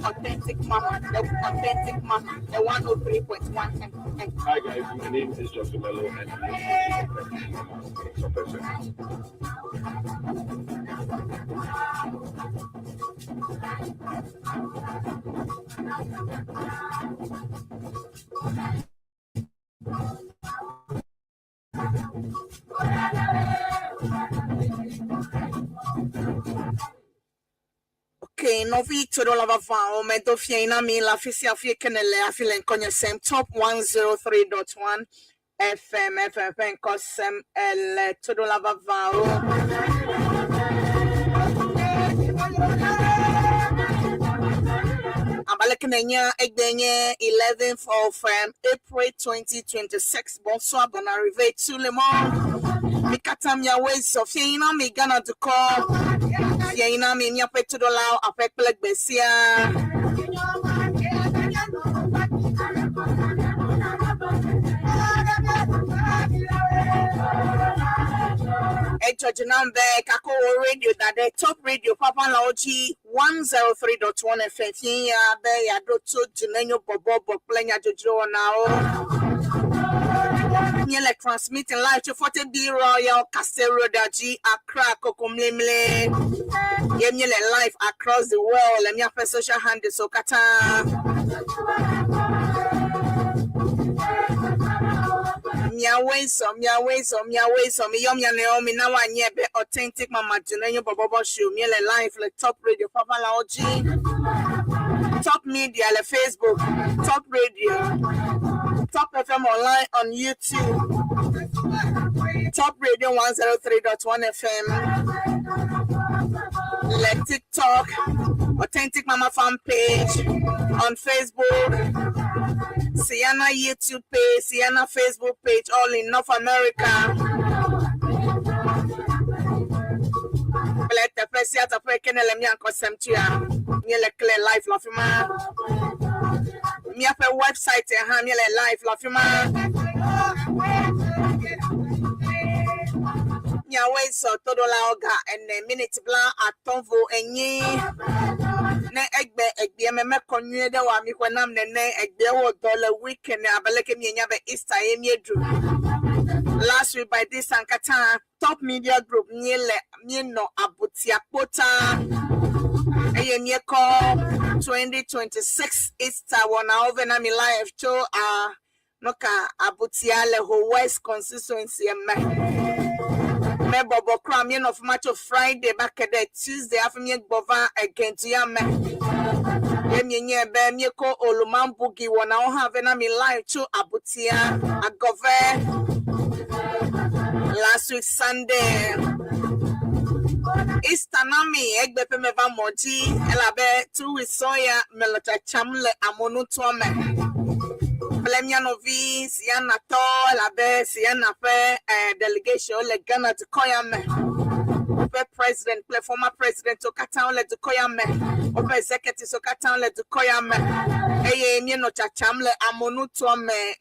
Authentic Mama, the Authentic Mama, the 103.1 FM. Hi guys, my name is Justin Mello and I'm listening to Authentic Mama on Top FM. Okay, nɔvi toɖola vavãwo medo fia yi na mi le afi sia afi ke ne le hafi le ŋkɔnye sem Top 103.1 FM FM ƒe ŋkɔ sem ele toɖola vavãwo. Abe aleke nènya egbe nye 11th of April 2026. Bonsoir, bonne arrivée tout le monde. Mi katã miawoe zɔ fia yi na mi Ghana dukɔ. Fia yi na mi míaƒe toɖolawo aƒe kple gbe siaa. Edzɔ dzi nam be kako wò radio da ɖe Top Radio ƒe aʋalawo dzi 103.1 FM fia be yeaɖo to dunenyo bɔbɔbɔ kple nyadzodzro wɔnawo. Míele transmitting live tso 40B Royal Castle Road dzi Accra Kokomlemle. Ye míele live across the world le míaƒe social handles wo katã. Miawoe zɔ, miawoe zɔ, miawoe zɔ, miyɔ mia nɔewo mina woanye be Authentic Mama Dunenyo Bɔbɔbɔ Show. Míele live le Top Radio ƒe aʋalawo dzi. Top Media le Facebook, Top Radio, Top FM online on YouTube, Top Radio 103.1 FM, le TikTok, Authentic Mama fan page on Facebook, Sienna YouTube page, Sienna Facebook page, all in North America. Kple teƒe sia teƒe ke ne le mía ŋkɔ sem tsoa, míele clear live le afi ma. Míaƒe website hã míele live le afi ma. Miawoe zɔ toɖolawo ga ene miniti bla atɔ̃ vo enyi ne egbe egbea me. me mekɔ nyuie ɖe oa, mixɔe nam nene. Egbea wɔ dɔ le weekend abe leke mienya be Easter ye míeɖu. Last week by this time katã, Top Media Group míele míenɔ abutia kpota eye míekɔ 2026 Easter wɔnawo vɛ na mi live tso a nuka abutia le Ho West constituency me. Mebɔbɔ kura míenɔ fi ma tso Friday va ke ɖe Tuesday hafi míegbɔ va egedu me. Ye mienye be míekɔ Oluman Boogie wɔnawo hã vɛ na mi live tso abutia Agɔve last week Sunday. Easter na mi egbe ƒe meva mɔ dzi elabe 2 weeks sɔŋ ya mele tsatsam le amonutoa me kple mía nɔvi Siana tɔ elabe Siana ƒe delegation le Ghana dukɔ ya me. Woƒe president kple former president wo katã wole dukɔ ya me. Woƒe executives wo katã wole dukɔ ya me. Eye míenɔ tsatsam le amonutoa me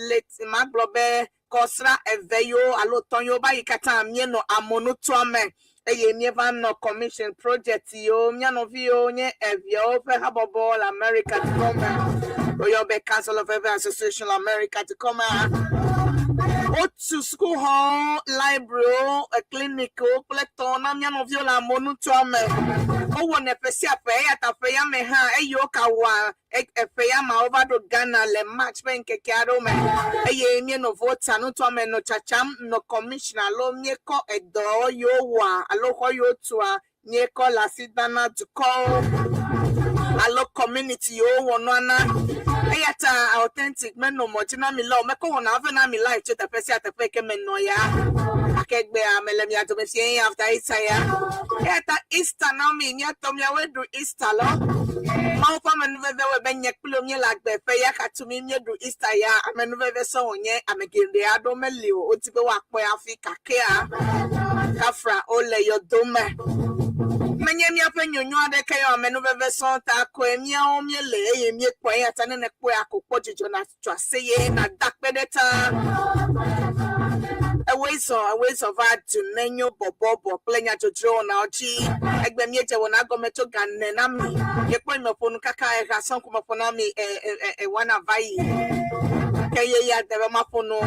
le magblɔ be kɔsra eve yiwo alo tɔ̃ yiwo va yi katã míenɔ amonutoa me eye míeva nɔ commission project yiwo mía nɔviwo nye eviawo ƒe habɔbɔ le America dukɔ me. Woyɔ be Council of Ewe Association le America dukɔ mea. Wotu sukuxɔwo, librarywo, clinicwo kple tɔwo na mía nɔviwo le amonutoa me. Wowɔnɛ ƒe sia ƒe eya ta ƒe ya me hã eye wokawɔa eƒe ya ma wova ɖo Ghana le March ƒe ŋkeke aɖewo me eye míenɔ Volta nutoa me nɔ tsatsam nɔ commission alo míekɔ edɔ yiwo wɔa alo xɔ yiwo tua míekɔ le asi dam na dukɔwo alo community yiwo wɔ nua na. Eya ta authentic menɔ mɔ dzi na mi le o mekɔ wɔna vɛ na mi live tso teƒe sia teƒe yi ke menɔ ya. Gake egbea mele mia dome fie after Easter ya. Eya ta Easter na mi míatɔ míawoe ɖu Easter lɔ. Mawu ƒe amenuveve wɔe be nye kpli wò míele agbe ƒe ya ka tumi míeɖu Easter ya. Amenuveve sɔ wònye ame geɖe aɖewo meli o wodi be woakpɔe hafi kakea kafra wole yɔdo me. Menye míaƒe nyonyo aɖeke yɔ amenuveve sɔŋ ta koe míawo míele eye míekpɔe eya ta ne nèkpɔe ko kpɔ dzidzɔ natso aseye nada akpe ɖe ta. Ewoe zɔ ewoe zɔ va du nenyo bɔbɔbɔ kple nyadzodzro wɔnawo dzi. Egbe míedze wɔna gɔme tso ga ene na mi. Miekpɔ yi meƒo nu kaka eha sɔŋ ko meƒo na mi e e e wɔna va yi. Ke ye ya de be maƒo nu.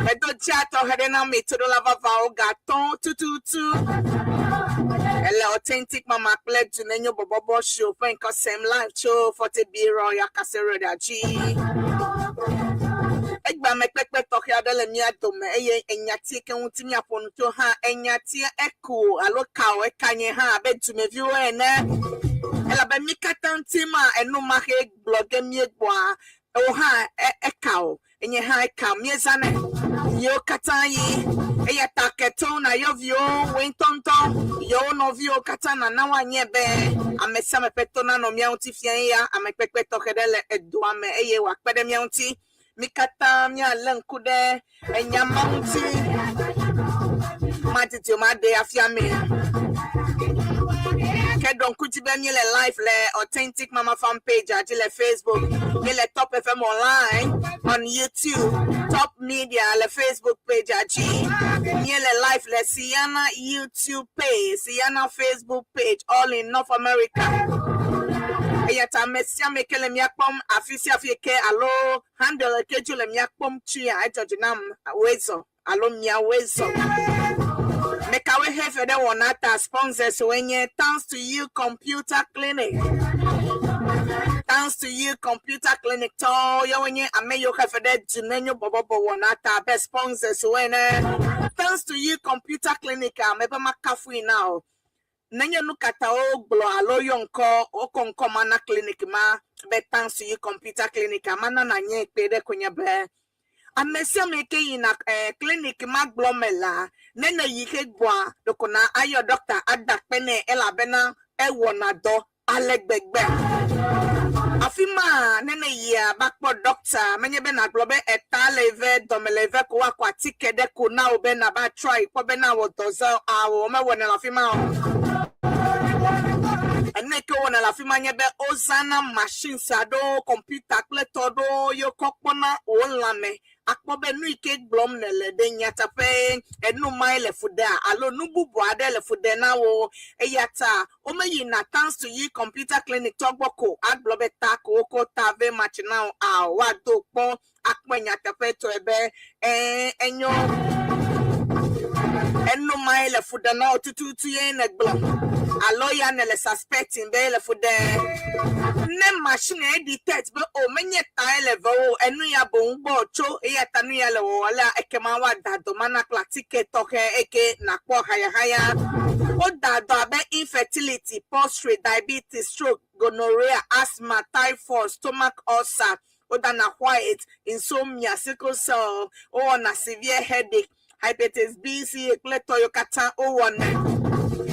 Medo dzia tɔxɛ ɖe na mi toɖola vavawo gatɔ̃ tututu. Ele Authentic Mama kple du nenyo bɔbɔbɔ show ƒe ŋkɔ sem live tso 40B Royal Castle Road dzi. Egbe amekpekpe tɔxɛ aɖe le mía dome eye enyati ke ŋuti míaƒo nu tso hã enyatia eku alo ka o eka nye hã abe dumeviwo ene. Elabe mí katã ŋuti ma enumaxe gblɔ ge míegbɔa ewo hã eka o enye hã eka míezãnɛ yiwo katã yi eya ta ketɔwo nayɔ viwo woe ŋutɔŋutɔ yewo nɔviwo katã nana woanye be ame sia ame ƒe to nanɔ mía ŋuti fia ya amekpekpe tɔxɛ ɖe le edoa me eye wòakpe ɖe mía ŋuti. Mi katã míalé ŋku ɖe enya ma ŋuti. Madidi o maɖe afia mi. Ke ɖo ŋku dzi be míele live le Authentic Mama Fan page dzi le Facebook. Míele Top FM online on YouTube, Top Media le Facebook page dzi. Míele live le Siana YouTube page, Siana Facebook page, all in North America. Eya ta ame sia ame ke le mía kpɔm afi sia afi ke alo handle ke dzi le mía kpɔm tsoa edzɔ dzi nam woe zɔ alo miawoe zɔ. Mekawoe hefe ɖe wɔna ta sponsors woe nye Thanks to You Computer Clinic. Thanks to You Computer Clinic tɔwo yawoe nye ame yiwo hefe ɖe du nenyo bɔbɔbɔ wɔna ta be sponsors woe ne. Thanks to You Computer Clinic ame be makafui na o. Nenye nu katã wogblɔ alo yɔ ŋkɔ wokɔ ŋkɔ ma na clinic ma be Thanks to You Computer Clinic ama na nanye kpe ɖe konye be ame sia ame ke yina clinic ma gblɔ me la ne ne yi xe gbɔa ɖeko na ayɔ doctor ada akpe nɛ elabena ewɔna dɔ ale gbegbe. Afi ma ne ne yia va kpɔ doctor menye be nagblɔ be eta le ve dɔme le ve ko woakɔ atike ɖe ko na wo be nava try kpɔ be na wɔ dɔ zã awo mewɔnɛ le afi ma o. Ene yi ke wowɔna le afi ma nye be wozãna machines aɖewo, kɔmpita kple tɔ ɖewo ye wokɔ kpɔna wò lãme akpɔ be nu yi ke gblɔm nèle ɖe nyateƒee enu mae le fu ɖea alo nu bubu aɖe le fu ɖe na wò. Eya ta womeyina Thanks to You Computer Clinic tɔ gbɔ ko agblɔ be ta ko wokɔ ta vɛ matsi na wò. Ao, woado kpɔ akpɔe nyateƒetɔe be ɛ̃, enyo. Enu mae le fu ɖe na wò tututu ye nègblɔ alo ya nèle suspecting be ele fu ɖe. Ne machine ye detect be o menye tae le ve o, enu ya boŋ gbɔ tso eya ta nu ya le wɔwɔ alea, ekema woada dɔ ma na kple atike tɔxɛ eke nàkpɔ hayahaya. Woda dɔ abe infertility, prostate, diabetes, stroke, gonorrhea, asthma, typhoid, stomach ulcer, wodana white, insomnia, sickle cell, wowɔna severe headache, hepatitis B, C kple tɔ yiwo katã wowɔnɛ.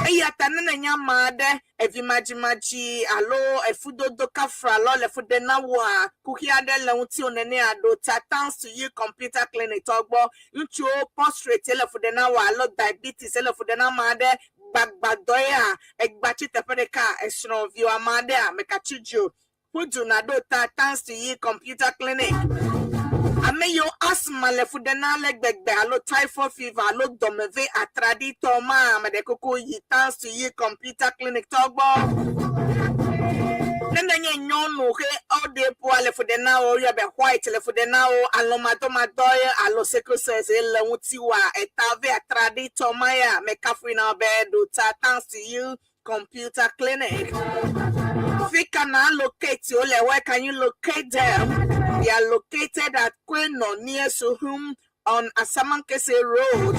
Eya ta ne nènye ame aɖe, evimadzimadzi alo efudodo kafra alo le fu ɖem na wòa, kuxi aɖe le ŋutiwò nenea, ɖo ta Thanks to You Computer Clinic tɔ gbɔ. Ŋutsuwo prostrate le fu ɖem na wò alo diabetes le fu ɖem na ame aɖe, gbagbadɔ ya, egba tsi teƒe ɖeka, esrɔ̃ viwò ame aɖea, mègatsi dzi o. Ƒu du nàɖo ta Thanks to You Computer Clinic. Ame yiwo asthma le fu ɖem na ale gbegbe alo typhoid fever alo dɔmeve atraɖiitɔ ma, ame ɖe kuku yi Thanks to You Computer Clinic tɔ gbɔ. Ne nenye nyɔnu xe ɔɖe ƒoa le fu ɖem na wò, woyɔe be white le fu ɖem na wò, alɔ̃madɔmadɔ ye alo sickle cell ye le ŋutiwòa, eta ve atraɖiitɔ ma ya, mekafui na wò be ɖo ta Thanks to You Computer Clinic. Fika na locate wo le? Where can you locate them? They are located at Kweno near Suhum on Asamankese Road.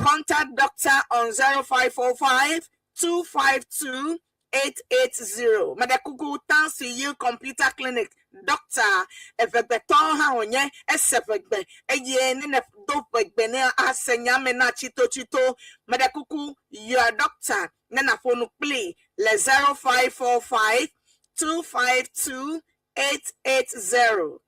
Contact doctor on 0545 252 880. Medekuku thanks to you Computer Clinic. Doctor evegbetɔ hã wònye ese ʋegbe eye ne ne do ʋegbe ne ase nya me na tsitotsito. Medekuku yɔ doctor ne nàƒo nu kplii le 0545 252 880.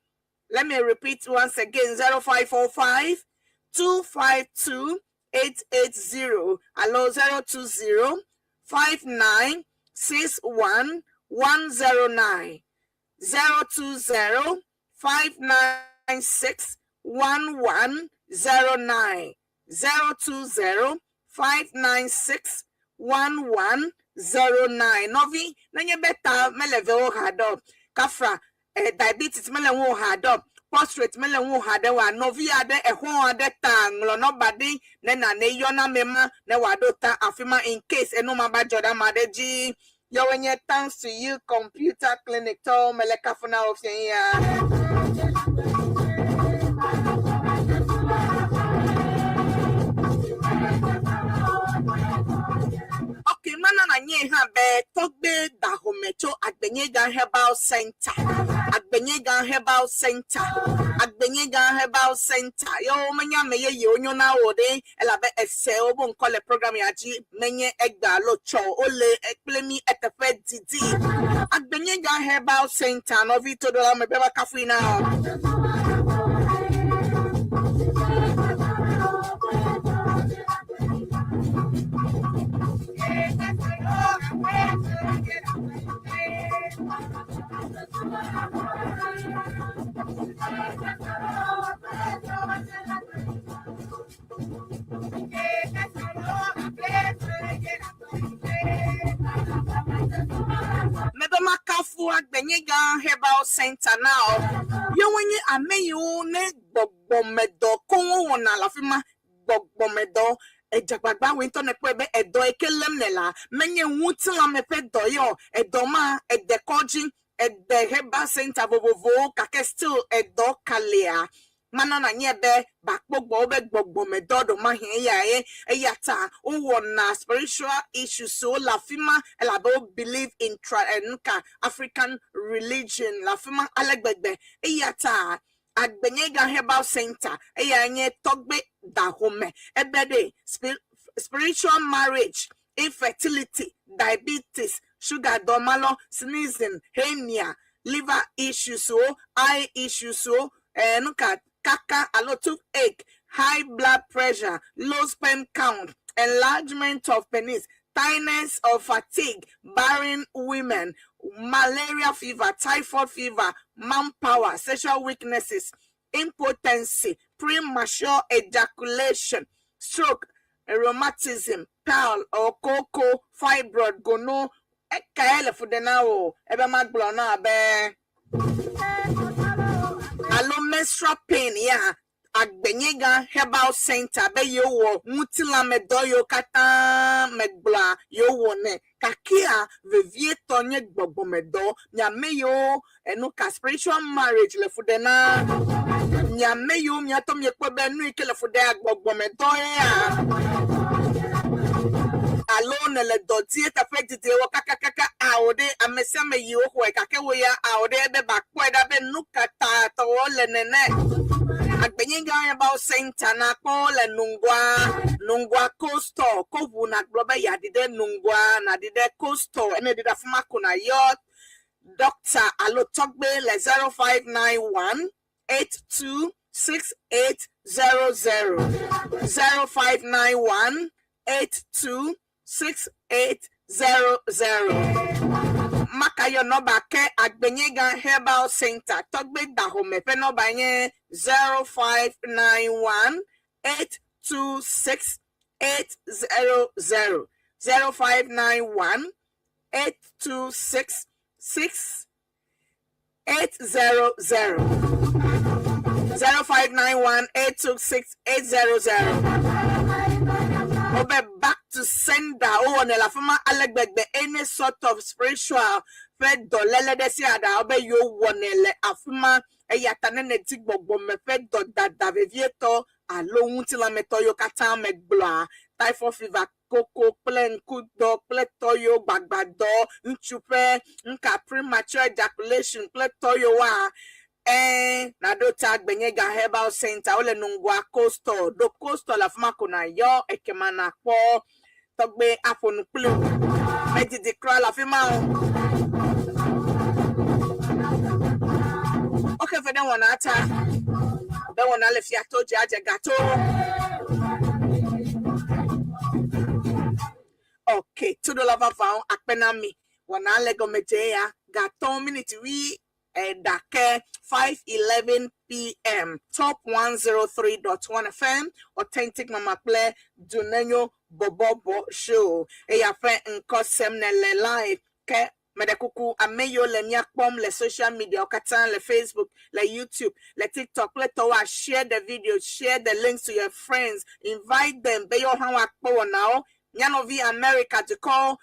Let me repeat once again 0545 252 880 alo 020 5961 109 020 596 1109 020 596 1109. Nɔvi, nenye be ta mele ve wo haɖe o, kafra eh, diabetes mele ŋu o haɖe o, prostate mele ŋu o haɖe oa, nɔvi aɖe, exɔ̃ aɖe ta ŋlɔ nɔmba ɖi ne nane yɔ na ame ma ne wòaɖo ta afi ma in case enu ma va dzɔ ɖe ame aɖe dzi. Yɔwoe nye Thanks to You Computer Clinic tɔwo mele kafu na wo fiẽ ya. Ok, mana nànyae hã be tɔgbe dahome tso Agbenyega Herbal Center, Agbenyega Herbal Center, Agbenyega Herbal Center. Yewo menye ame yeyewo nyo na wò ɖe, elabe ese wobe ŋkɔ le program ya dzi menye egbe alo tsɔ o, wole kple mí eteƒe didi. Agbenyega Herbal Center nɔvi toɖolawo mebe makafui na wò. Mebe makafu Agbenyega Herbal Center na wò. Yewoe nye ame yiwo ne gbɔgbɔmedɔ koŋ wowɔna le afi ma. Gbɔgbɔmedɔ. Edze agbagba wòe ŋutɔ nèkpɔe be edɔ yi ke lém nèlea, menye ŋutilãme ƒe dɔ ye o. Edɔ ma, ede kɔdzi, ede herbal center vovovowo gake still edɔ kalia. Mana nànyae be bakpɔ gbɔwò be gbɔgbɔmedɔ ɖewomahi eyae. Eya ta wowɔna spiritual issues wo le afi ma elabe wo believe in tra nuka African religion le afi ma ale gbegbe. Eya ta Agbenyega Herbal Center eyae nye tɔgbe dahome ebe ɖe spiritual marriage, infertility, diabetes, sugar dɔmalɔ, sneezing, hernia, liver issues wo, eye issues wo, eh, nuka kaka alo toothache, high blood pressure, low sperm count, enlargement of penis, Tiredness or fatigue, barren women, malaria fever, typhoid fever, manpower, sexual weaknesses, impotency, premature ejaculation, stroke, rheumatism, pile or koko, fibroid, gono. Ekae le fu ɖe na wò ebe magblɔ na be alo menstrual pain ya Agbenyigã Herbal Centre be yewowɔ ŋutilãmedɔ yiwo katã megblɔa yewowɔ nɛ. Gakea vevietɔ nye gbɔgbɔmedɔ. Mia me yiwo enuka spiritual marriage le fu ɖe na mia me yiwo miatɔ miekpɔe be nu yi ke le fu ɖea gbɔgbɔmedɔ yea alo nèle dɔ di eteƒe didi wɔ kakakaka ao ɖe ame sia ame yi woxɔe gake wò ya ao ɖe ebe bakpɔe ɖa be nu ka ta tɔwɔ le nene. Agbenyigã Herbal Center nakpɔ le Nungua, Nungua Coastal. Ko ʋu nàgblɔ be yeaɖi ɖe Nungua, nàɖi ɖe Coastal. Ene ɖi ɖe afi ma ko nàyɔ ɖɔkta alo tɔgbe le 0591 82 6800. 0591 82 6800. Maka yɔ nɔba ke Agbenyigã Herbal Center tɔgbe dahome ƒe nɔba nye 0591 826 800. 0591 826 6 800 0591 826 800 wobe back to sender wowɔnɛ le afi ma ale gbegbe any sort of spiritual ƒe dɔléle ɖe sia ɖe wobe yewowɔnɛ le afi ma eya ta ne nèdi gbɔgbɔme ƒe dɔdada vevietɔ alo ŋutilãmetɔ yiwo katã megblɔa typhoid fever koko kple ŋkudɔ kple tɔyiwo gbagbadɔ, ŋutsu ƒe ŋka premature ejaculation kple tɔyiwoa, ẽ, naɖo ta Gbenyega Herbal Center, wole Nungua Coastal, ɖo Coastal le afima ko nàyɔ ekema nàkpɔ tɔgbe aƒo nu kpli wò. Medidi kura le afima o. Woxe fe ɖe wɔna ta be wɔna le fiato dzi adze gato. Ok, toɖola vavãwo akpe na mi. Wɔna le gɔmedze ya gatɔ̃ miniti wui ɖake 5:11 pm Top 103.1 FM Authentic Mama kple Dunenyo Bɔbɔbɔ Show eya ƒe ŋkɔ sem nèle live ke Meɖe kuku, ame yiwo le mía kpɔm le social mediawo katã, le Facebook, le YouTube, le TikTok kple tɔwoa, share the videos, share the links to your friends, invite them be yewo hã woakpɔ wɔnawo. Mía nɔvi America dukɔwo,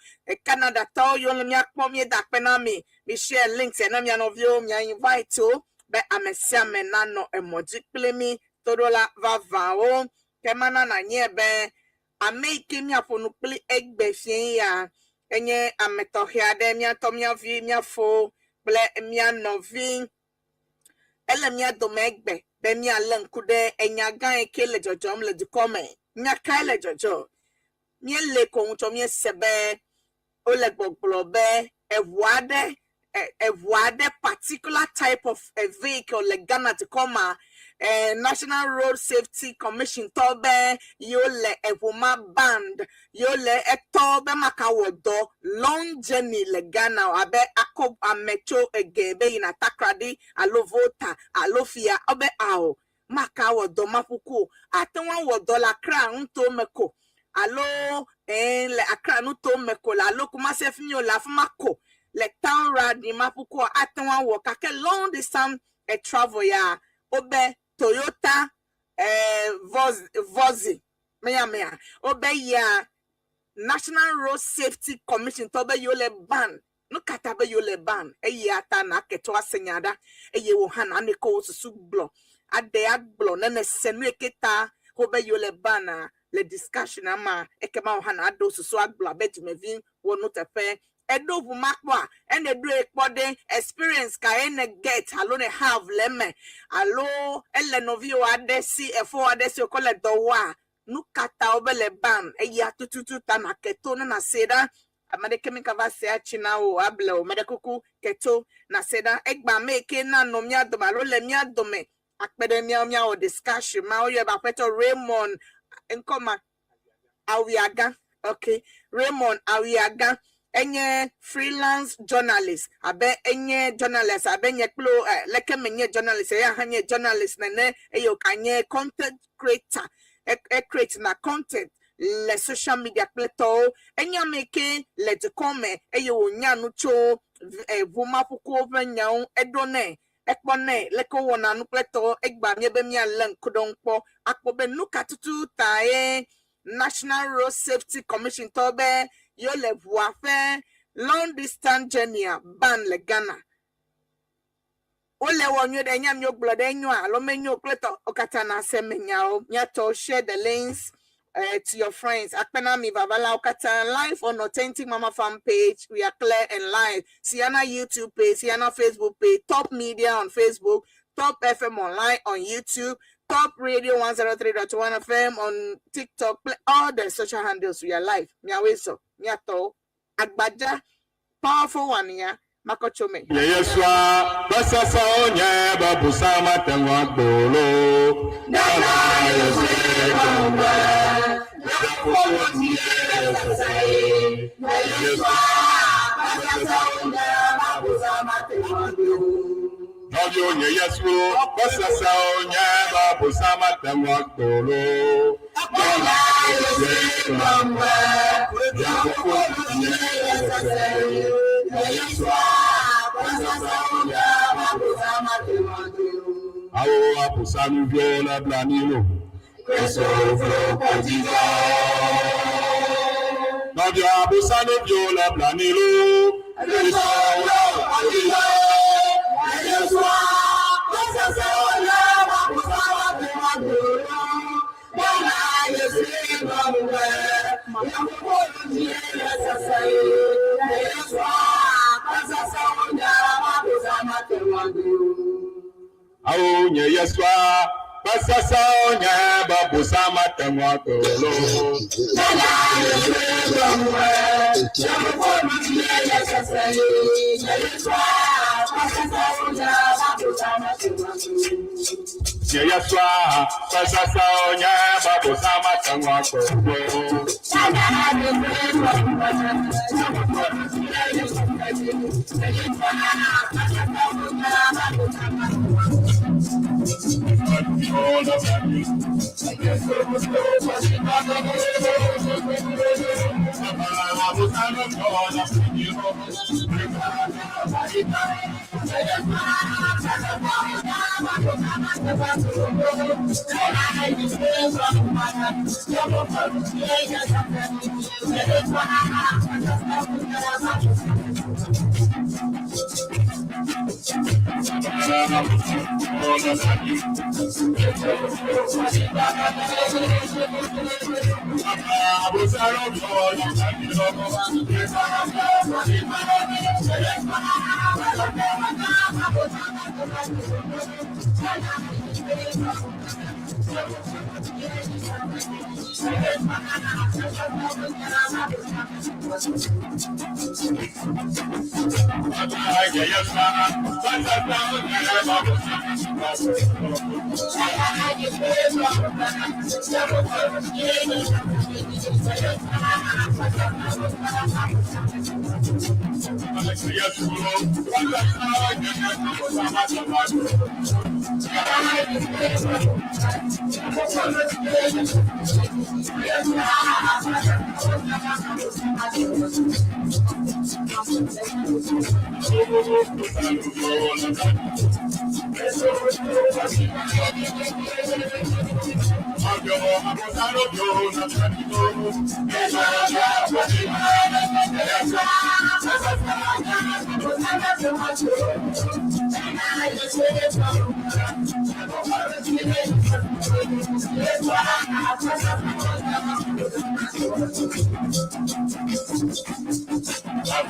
Canada tɔwo yiwo le mía kpɔm, míeda akpe na mi. Mi share links na mia nɔviwo, mia invite wo be ame sia ame nanɔ emɔ dzi kpli mí toɖola vavãwo. Ke mana nànyae be Ame yi ke míaƒo nu kpli egbe fiẽ ya enye ame tɔxɛ aɖe, mía ŋutɔ mía vi, mía fo kple mía nɔvi. Ele mía dome egbe be míalé ŋku ɖe enya gã yi ke le dzɔdzɔm le dukɔ me. Nya kae le dzɔdzɔ? Míele ko ŋutsɔ míese be wole gbɔgblɔ be eʋu aɖe, eʋu aɖe particular type of a vehicle le Ghana dukɔ ma, National Road Safety Commission tɔ be yewo le eʋu ma banned, yewo le etɔ be maka wɔ dɔ long journey le Ghana o abe akɔ ame tso ege be yina Takoradi alo Volta alo fia, wobe ao, maka wɔ dɔ ma ƒuku o. Ate ŋu awɔ dɔ le Accra nutowo me ko alo ɛɛ le Accra nutowo me ko le alo Kumasi afi mi o le afi ma ko le town ride ma ƒukua ate ŋu awɔ gake long distance travel ya wobe Toyota ɛɛ Voxy menya mea wobe yia National Road Safety Commission tɔ be yewo le ban Nu ka ta be yewo le ban? Eya ta nàke tso ase nya ɖa, eye wò hã nànɔe kɔ wò susu gblɔ. Aɖee agblɔ ne nèse nu yi ke ta wo be yewo le ban le discussion-a mea, ekema wò hã nàɖo susu agblɔ abe dumevi wɔnuteƒe. Èɖo ŋu ma kpɔa? Ene ɖoe kpɔ ɖe, experience kae nè get alo nè have le eme? Alo ele nɔviwò aɖe si, efowò aɖe si wòkɔ le dɔ wɔa? Nu ka ta wobe le ban? Eya tututu ta nàke to ne nàsee ɖa. Ame aɖeke megava se atsi na wò o, able wò. Meɖe kuku, ke to nàsee ɖa. Egbea ame yi ke nanɔ mía dome alo le mía dome akpe ɖe mía ŋu míawɔ discussion ma, woyɔe be Aƒetɔ Raymond, ŋkɔ ma, Awiagã. Ok, Raymond Awiaga enye freelance journalist abe enye journalist abe nye kple eh, leke menye journalist eya hã nye journalist nene eye wòganye content creator e, e create na content le social media kple tɔwo. Enye ame yi ke le dukɔ me eye wònya nu tso eh, ʋumaƒukuwo ƒe nyawo eɖo nɛ ekpɔnɛ leke wowɔna nu kple tɔwo egba míebe míalé ŋku ɖe ŋu kpɔ akpɔ be nu ka tutu tae National Road Safety Commission tɔ be yewo le ʋua ƒe long distance journey ban le Ghana. Wole wɔ nyuie ɖe nya miwo gblɔ ɖe enyoa alo menyo kple tɔ wo katã na se me nyawo. Míatɔ share the links to your friends. Akpena mi vavalawo katã live on Authentic Mama Farm page. We are clear and live. Siana YouTube page, Siana Facebook page, Top Media on Facebook, Top FM Online on YouTube, Top Radio 103.1 FM on TikTok, all the social handles. We are live. Miaweso, Miato, Agbaja, powerful one, yeah. Makochome. Nye Yesua gbɔsɔsɔ nye be busama te ŋu agbolo. Nana Yesu gɔme. Yakobo ti sese. Nye Yesua gbɔsɔsɔ nye be busama te ŋu agbolo. Nɔviwo nye Yesu gbɔsɔsɔ nye be busama te ŋu agbolo. Nana Yesu gɔme. Yakobo ti sese. Nye Yesua gbɔsɔsɔ nye be busama te ŋu agbolo. Awo abusanuviwo le blanilo. Kristo kpɔdzidzɔ. Nɔvia abusanuviwo le blanilo. Kristo kpɔdzidzɔ. Yesua gbɔsɔsɔ nye be busama te ŋu agbolo. Nana Yesu gɔme. Yakobo ti sese. Yesua gbɔsɔsɔ nye be busama te ŋu agbolo. Awo nye Yesua gbɔsɔsɔ nye be busama te ŋu agbolo. Nana Yesu gɔme. Yakobo ti sese. Yesua gbɔsɔsɔ nye be busama te ŋu agbolo. Nye Yesua gbɔsɔsɔ nye be busama te ŋu agbolo. Nana Yesu gɔme. Yakobo ti sese. Yesua gbɔsɔsɔ nye be busama te ŋu agbolo.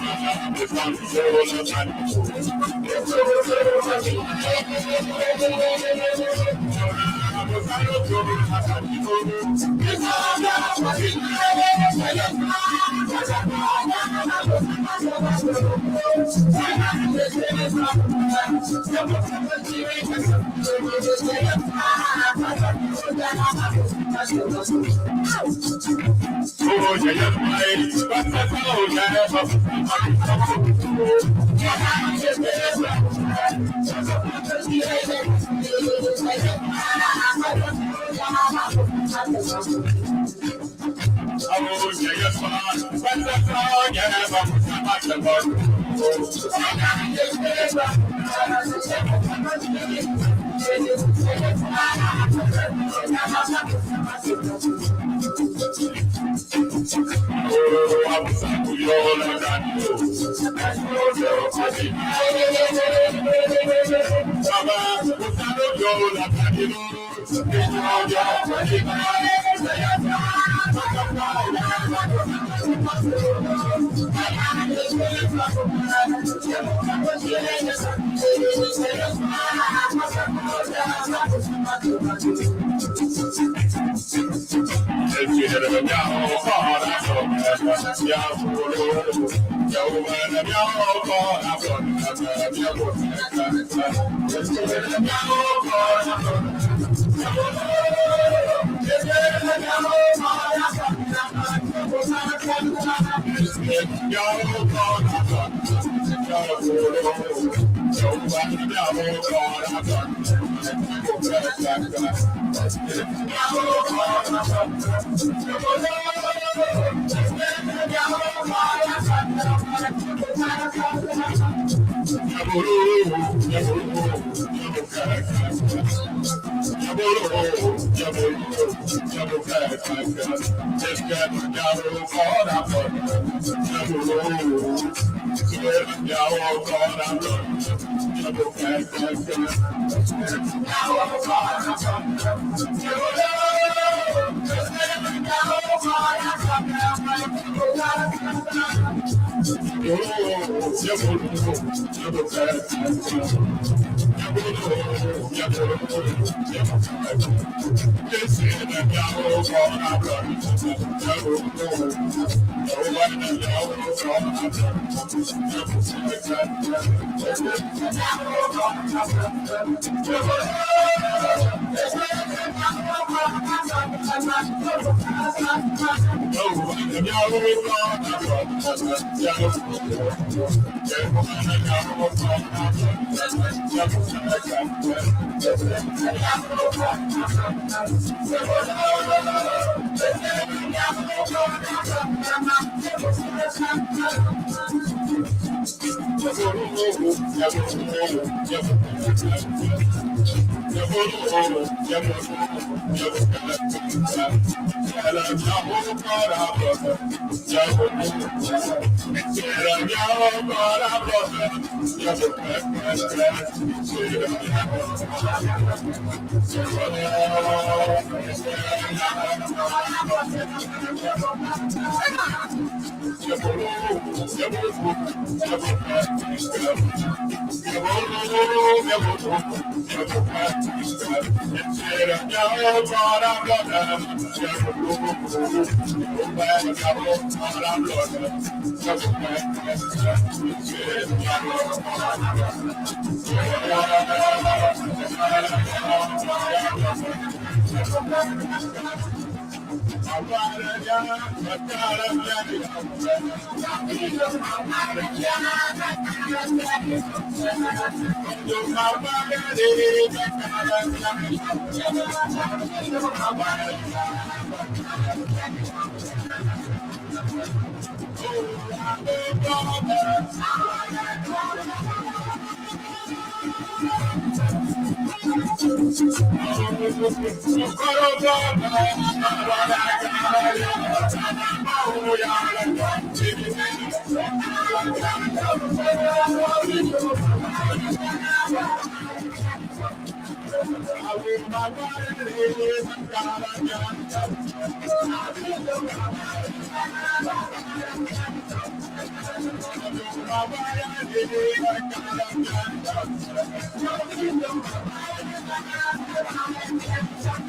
Thank you.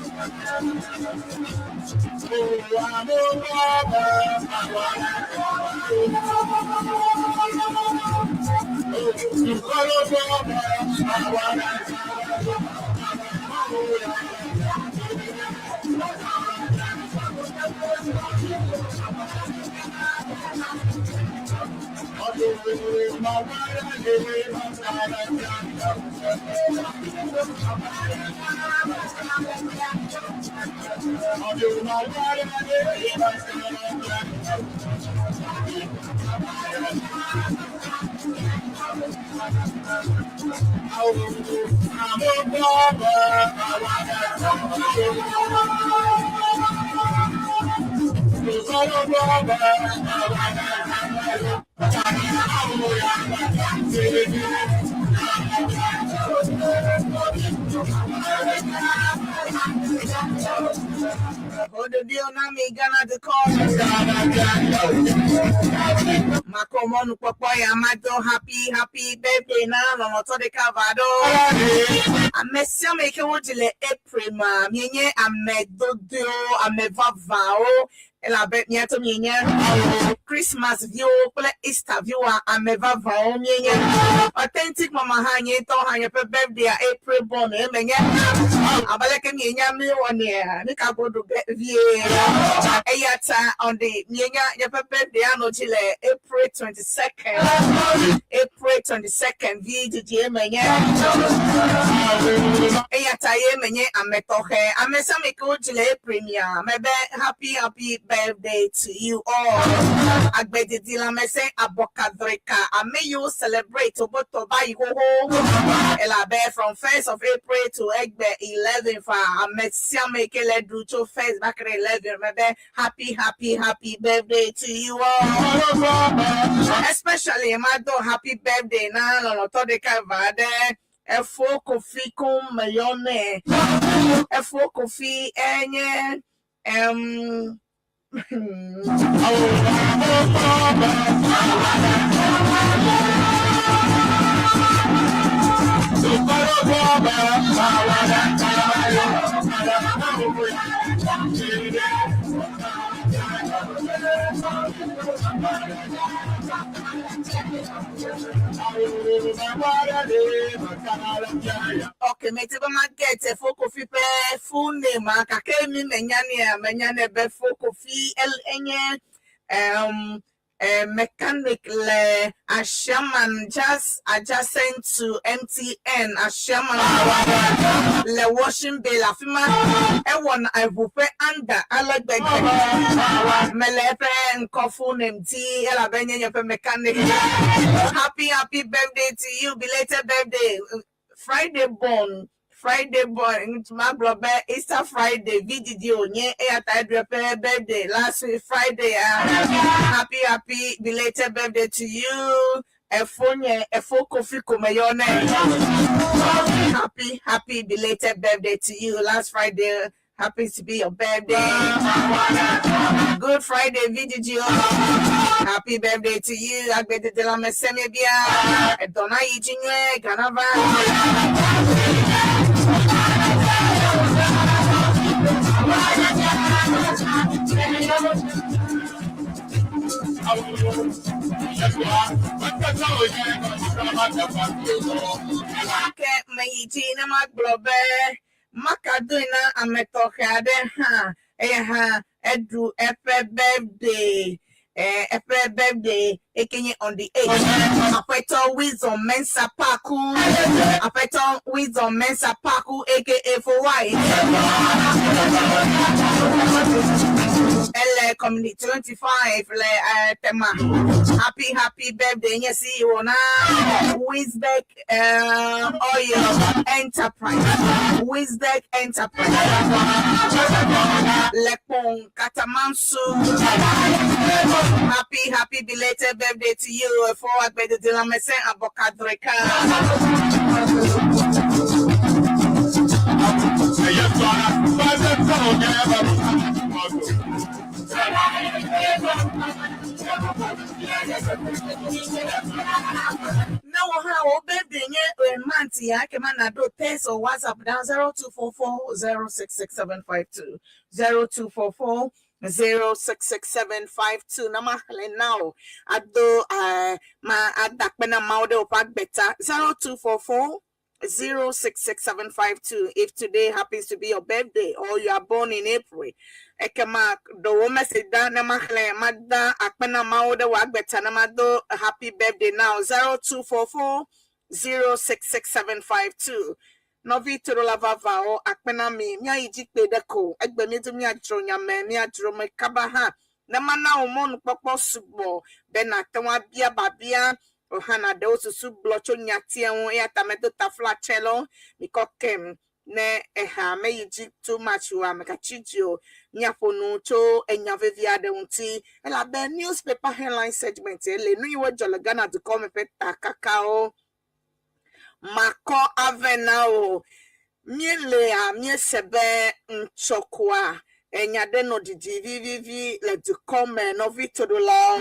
Ododio na mi Ghana the call. Makomonu kpɔkpɔ ya ma do happy happy birthday na lɔlɔtɔ ɖeka va ɖo. Ame sia ame yi ke wodzi le April ma mienye ame dodowo, ame vavawo elabe miato mienye Christmas viwo kple Easter viwoa ame vavawo mienye. Authentic mama hã nye ŋutɔ hã nye ƒe birthday a April born eme nye. Abe aleke mienya mi wɔnɛ mi ka go ɖu ge vie. Eya ta on the mienya nye ƒe birthday anɔ dzi le April 22nd. April 22nd vi dzidzi eme nye. Eya ta ye menye ame tɔxɛ. Ame sia ame ke wodzi le April mia mebe happy happy birthday to you all. Agbedidi lãmesẽ abɔkadreka ame yiwo celebrate wobotɔ va yi xoxo. Elabe from 1st of April to egbe 11 fa ame sia ame ke le ɖu tso first back to 11 mebe happy happy happy birthday to you all. Especially ma do happy birthday na lɔlɔtɔ ɖeka va ɖe Efo Kofi kum meyɔnɛ. Efo Kofi enye Okay, meti be ma get Efo Kofi ƒe full name a gake mi menya nea menya nɛ be Efo Kofi enye mechanic le Ashiaman just adjacent to MTN Ashiaman le washing bay le afi ma ewɔna eʋu ƒe anda ale gbegbe mele eƒe ŋkɔ full name di elabe nye nye ƒe mechanic. Happy happy birthday to you, belated birthday. Friday born. Friday born magblɔ be Easter Friday VDD wònye eya ta eɖu eƒe birthday last week Friday ah. Happy happy belated birthday to you. Efo nye Efo Kofi Komeyɔnɛ. Happy happy belated birthday to you. Last Friday happens to be your birthday. Good Friday, VDG. Happy birthday to you. Agbedede la meseme bia. Edona yi jinywe ganava. Ke meyi dzi ne magblɔ be makadoe na ame tɔxɛ aɖe hã eya hã eɖu eƒe birthday eƒe birthday eke nye on the 8th. Aƒetɔ Wisdom Mensa Paku, Aƒetɔ Wisdom Mensa Paku aka for White. Ele Community 25 le tema. Happy happy birthday nye CEO na Wisdek Oil Enterprise. Wisdek Enterprise. Lekpon Katamansu. Happy happy belated birthday to you. For Agbedede Lamese Abokadreka. Na wo hã wo birthday nye Month ya ke ma na do text or WhatsApp down 0244 066752 0244 066752 na ma xlẽ na o ado ma adakpe na Mawu ɖe woƒe agbe ta 0244 066752. If today happens to be your birthday or you are born in April, ekema do wo message da na ma xlẽ ma da akpe na Mawu ɖe wò agbe ta na ma do happy birthday now 0244 066752. Nɔvi toɖola vavawo, akpe na mi. Míayi dzi kpe ɖe ko egbe míedo míadzro nyame míadzro me kaba hã ne mana wò mɔnukpɔkpɔ sugbɔ be nàte ŋu abia babia o hã nàɖewo susu gblɔ tso nyatia ŋu, eya ta medo tafla tsɛ lɔ mikɔ kem ne eha meyi dzi too much o amegatsi dzi o. Míaƒo nu tso enya vevi aɖe ŋuti elabe newspaper headline segment le nu yiwo dzɔ le Ghana dukɔ me ƒe takakawo makɔ ave na o. Míelea míese be ŋtsɔkoa enya ɖe nɔ didi vivivi le dukɔ me. Nɔvi toɖolawo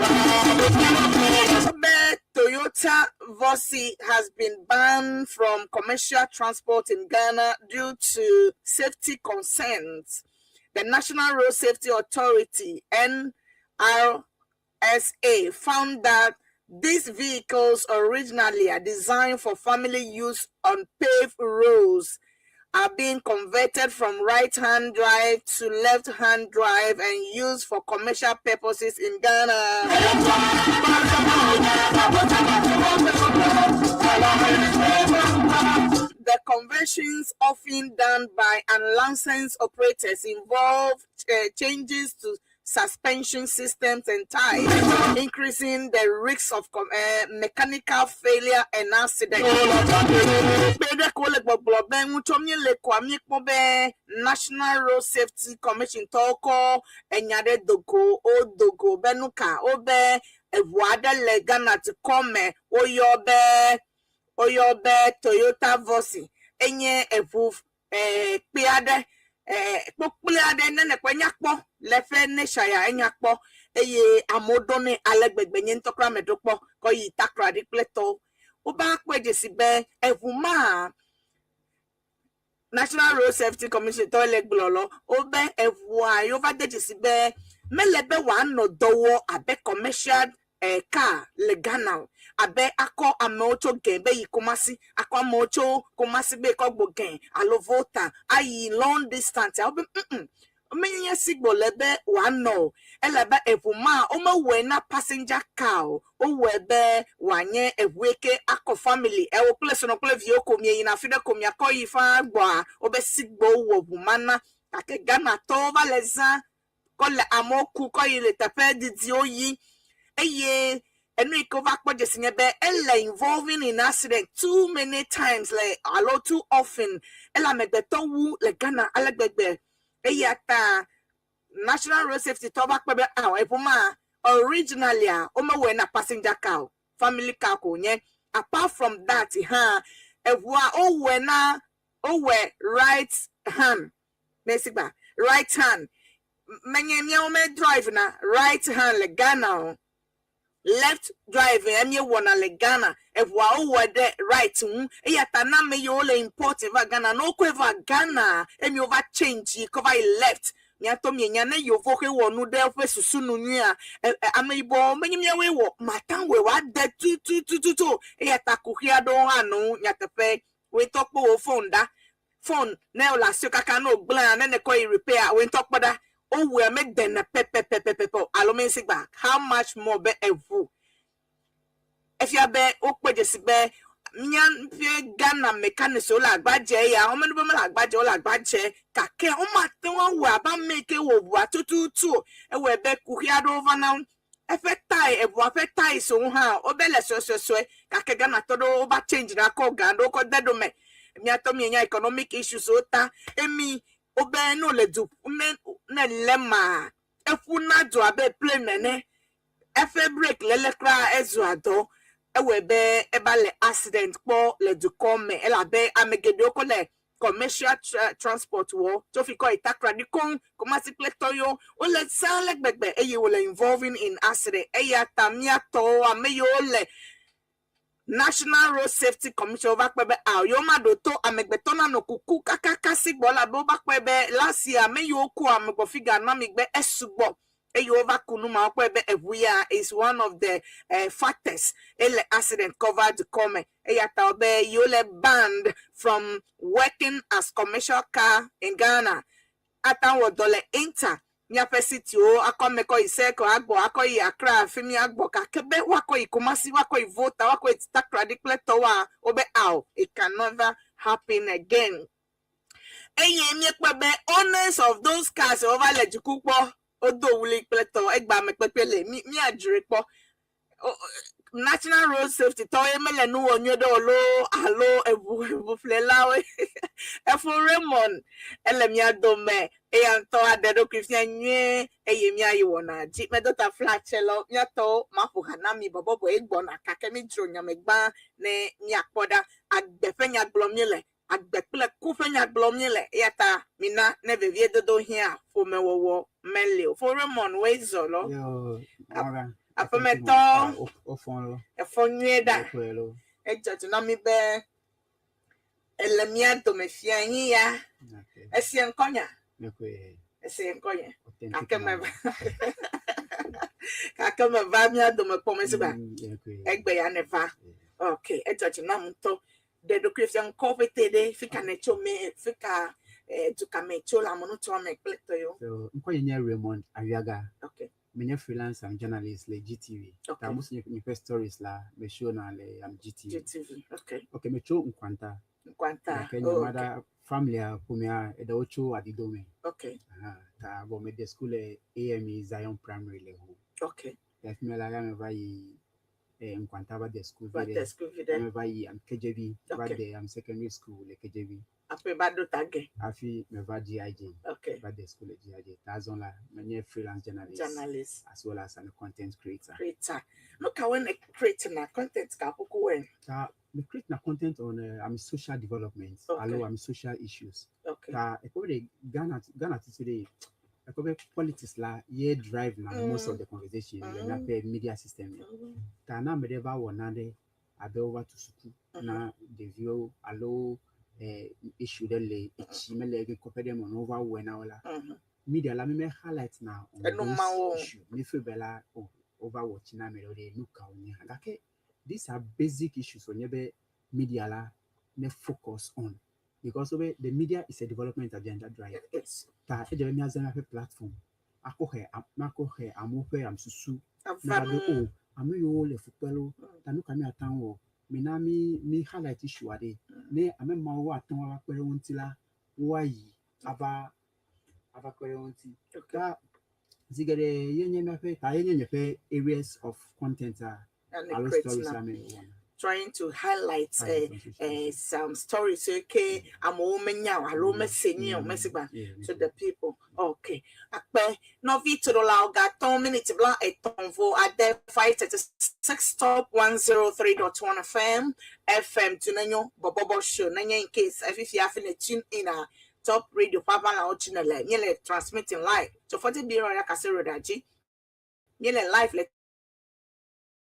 be Toyota Voxy has been banned from commercial transport in Ghana due to safety concerns. The National Road Safety Authority, NRSA, found that these vehicles, originally are designed for family use on paved roads, are being converted from right-hand drive to left-hand drive and used for commercial purposes in Ghana. The conversions, often done by unlicensed operators, involve changes to suspension systems and tires, increasing the risk of mechanical failure and accident. Kpe ko le gbɔgblɔ be ŋutsɔ míele koa míekpɔ be National Road Safety Commission tɔwo kɔ enya ɖe dogo wo dogo be nuka wobe eʋu aɖe le Ghana dukɔ me woyɔ be Toyota Voxy, enye eʋu kpe aɖe kpokploe aɖe ne nekpɔ enyakpɔ le eƒe nature ya enyakpɔ eye amewo ɖonɛ ale gbegbe. Nye ŋutɔ kura meɖo kpɔ kɔ yi Takoradi kple tɔwo woba kpɔe dzesi be eʋu ma National Road Safety Commission tɔ le gblɔ lɔ wobe eʋua yewo va de dzesi be mele be wòanɔ dɔ wɔ abe commercial car le Ghana o, abe akɔ amewo tso Gɛn be yi Kumasi, akɔ amewo tso Kumasi be kɔ gbo Gɛn alo Volta ayi long distance a wobe menye si gbɔ le be wòanɔ o, elabe eʋu ma womewɔe na passenger car o, wowɔe be wòanye eʋu yi ke akɔ family ewo kple srɔ̃ kple viwo ko mieyina afi ɖe ko miakɔ yi faa gbɔa wobe si gbɔ wowɔ ʋu ma na, gake Ghanatɔwo va le zã kɔ le amewo ku kɔ yi le teƒe didiwo yi eye enu yi ke wova kpɔ dzesi nye be ele involving in accident too many times le alo too often, ele amegbetɔ wu le Ghana ale gbegbe. Eya ta National Road Safety tɔ va kpɔ be ah, eʋu ma originally a womewɔe na passenger car o, family car ko nye. Apart from that hã, eʋua wowɔe na wowɔe right hand mesigba right hand menye míawo me drive na right hand le Ghana o, left drive emie wɔna le Ghana. Eʋua wowɔe ɖe right ŋu, eya ta na ame yiwo le import va Ghana ne wokɔe va Ghana emi wova change kɔ va yi left. Miatɔ mienya ne yevo xe wɔ nu ɖe woƒe susu nu nyuia ameyibɔ menye míawoe wɔ mata wɔe wòade tututututu, eya ta kuxi aɖewo hã nɔ nyateƒe. Woetɔ kpɔ wo phone ɖa, phone ne wòle asiwò kaka ne wògblẽa ne nekɔ yi repair, woe ŋutɔ kpɔ ɖa wowɔe medena pɛpɛpɛpɛpɛ o alo mensi gba, how much more be eʋu. Efia be wokpɔ dzesi be míaƒe Ghana mechanics wo le agbadze ya womenu be mele agbadze, wole agbadze gake womate ŋu awɔe abe ame yi ke wɔ ʋua tututu o. Ewɔe be kuxi aɖewo va na wo eƒe tyre, eʋua ƒe tyres wo hã wobe le suesuesue gake Ghanatɔ ɖewo wova change na kɔ gã ɖewo kɔ de ɖo me. Miatɔ mienya economic issues wo ta emi wobe ne wole du ne le ma eƒuna du abe plane ene, eƒe brake lele kura ezua dɔ. Ewɔe be eva le accident kpɔ le dukɔ me elabe ame geɖewo kɔ le commercial transport wɔ tso fi kɔ yi Takoradi koŋ, Kumasi kple tɔyiwo wole zã le gbegbe eye wole involving in accident. Eya ta míatɔwo ame yiwo le National Road Safety Commission wova kpɔe be ao yewomaɖo to amegbetɔ nanɔ kuku kakaka si gbɔ elabe wova kpɔe be last year ame yiwo ku amegbɔ figa na migbe esugbɔ eye wova ku nu ma wokpɔe be eʋu ya is one of the factors ele accident kɔ va dukɔ me eya ta wobe yewole banned from working as commercial car in Ghana ate ŋu wɔ dɔ le Inter míaƒe citywo akɔ ame kɔ yi Circle agbɔ akɔ yi Accra fi mi agbɔ gake be woakɔ yi Kumasi woakɔ yi Volta woakɔ yi Takoradi kple tɔwoa wobe ao it can never happen again. Eye míekpɔe be owners of those cars wova le dziku kpɔ wodo wli kple tɔ egba ame kpekpe le mi míadzroe kpɔ. National Road Safety tɔwoe mele nu wɔ nyuie ɖe o loo alo eʋu eʋuƒlelawoe. Efo Raymond ele mía dome eya ŋutɔ aɖe eɖokui fia nyuie eye míayi wɔna dzi. Medo ta flatse lɔ míatɔwo maƒo ha na mi bɔbɔbɔe gbɔna gake mídzro nya me gbã ne míakpɔ ɖa. Agbe ƒe nya gblɔm míele Agbe kple ku ƒe nya gblɔm míele, eya ta mina ne veviedodo hiã, ƒomewɔwɔ meli o. Fo Raymond Weizɔ lɔ, Yo, mara. Aƒemetɔ, Wofɔ lo. Efɔ nyuie ɖa. Wokplɔe lo. Edzɔ dzi na mí be ele mía dome fia anyi ya. Okay. Esie ŋkɔnya. Mekɔe. Esie ŋkɔnya. Authentic Gake mama. meva gake meva mía dome kpɔ mesi ba. Mekɔe. Egbe ya neva. Okay, edzɔ dzi nam ŋutɔ. Ɖe ɖokui fia ŋkɔ ƒete ɖe fi ka nètso me fi ka duka me tso le amenutoa me kple tɔyewo. So, ŋkɔ nye Raymond Ariaga. Menye freelance and journalist le GTV. Okay. Ta most nye nye stories la me show na le am GTV. GTV. Okay. Okay, me tso Nkwanta. Nkwanta. Gake nye Oh, okay. mother family a ƒomea eɖewo tso Adidome. Aha, ta vɔ mede school le AME Zion Primary le Ho. Le fi mi la ya me va yi Nkwanta va de school Va vi de ɖe. school vi Ya ɖe. me va yi am KJB va de am secondary school le KJB. Aƒe va ɖo ta ge. Hafi me va GIJ. Va de school le GIJ. Ta azɔ la menye freelance journalist. Journalist. As well as I'm a content creator. Creator. Nu kawoe ne create na content ka kuku wɛ? Ta me create na content on am social development. Alo am social issues. Ta ekɔ be Ghana tutu ɖe ekɔ be politics la ye drive na most of the conversation le míaƒe media system me. Ta na ame ɖe va wɔ nane abe wova tu suku na ɖeviwo alo issue ɖe le etsi mele kɔƒe ɖe me ne wova wɔe na wo la. Media la mi me highlight na on Enu those mawo. issue. Mi feel be la oh wova wɔ tsi na ame ɖewo ɖe nu ka wonye hã. Gake these are basic issues wònye be media la ne focus on because be the media is a development agenda drive. Ta edze be míazã míaƒe platform akɔ he akɔ he amewo ƒe amsusu Ava ne va be nu. o ame yiwo le fu kpe lo ta nu ka míate ŋu wɔ mina mi mi highlight issue aɖe ne ame mawo ate ŋu ava kpe ɖe wo ŋuti la woayi ava kpe ɖe wo ŋuti. Ta zi geɖe ye nye míaƒe ta ye nye nye ƒe areas of content a And alo create stories na. ame wɔna. Trying to highlight Highlight on social issues. some stories okay amewo menya o alo mese nyuie o mese gba to the people. Okay. Akpe nɔvi toɖolawo gatɔ̃ minute bla etɔ̃ vo ade 5:36 Top 103.1 FM FM tunenyo bɔbɔbɔ show nenye in case efifia hafi ne tune in a Top Radio ƒe aʋalawo dzi ne le míele transmitting live to 40 billion ya kase road dzi míele live le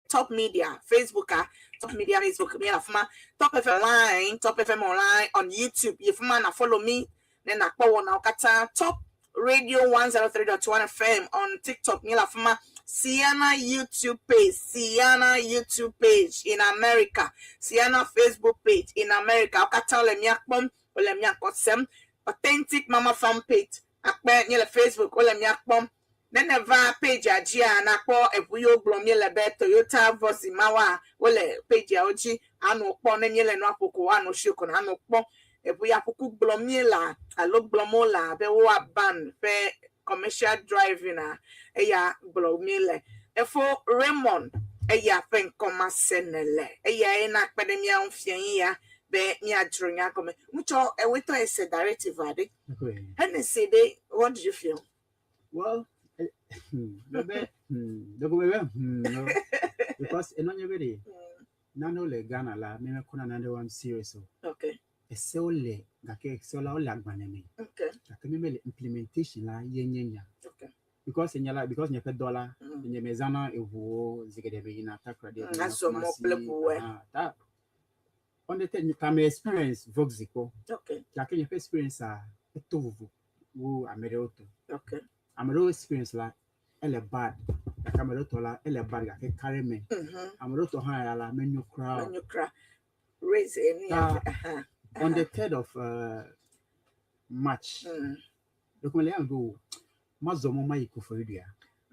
Top Media Facebook a Top Media Facebook míele afi ma Top FM online Top FM online on YouTube yi fi ma na follow me ne nakpɔ wɔnawo katã Top Radio 103.1 FM on TikTok míele afi ma Sienna YouTube page Sienna YouTube page in America Sienna Facebook page in America wo katã wole mía kpɔm wole mía kɔ sem Authentic Mama Farm page akpe míele Facebook wole mía kpɔm ne neva page dzia nakpɔ eʋu yiwo gblɔm míele be Toyota Voxy mawoa wole pageawo dzi anɔ kpɔ ne míele nua ƒo ko woanɔ show ko anɔ kpɔ eʋu ya kuku gblɔm míele alo gblɔm wole abe woa ban ƒe commercial driving a eya gblɔm míele efo Raymond eya ƒe ŋkɔ ma se ne le eyae na kpe ɖe mía ŋu fia yi ya be míadzro nya gɔme ŋutsɔ ewetɔ ese directive aɖe Hennessy ɖe what do you feel? Well, bebe, dogo bebe, no, because eno nye be de nanewo le Ghana la mi mekɔna nanewo am serious o. Esewo le gake esewo la wole agbalẽ me. Gake mi mele implementation la ye nye nya. Because nye la, because nye ƒe dɔ la, nye mezãna eʋuwo zi geɖe meyina Takoradi, meyina Azɔ mɔ Kumasi, kple ʋuwoe. Aha, ta on the third, ta me experience Voxy kpɔ. Gake nye ƒe experience a eto vovo wu ame ɖewo tɔ. Ame ɖewo experience la ele bad, gake ame ɖewo tɔ la ele bad gake kare me. Ame ɖewo tɔ hã ya la menyo kura o. Menyo kura. Raise enu ya. Ta on the 3rd of March, ɖeko mele ya me be o, mazɔ mɔ mayi Koforidua.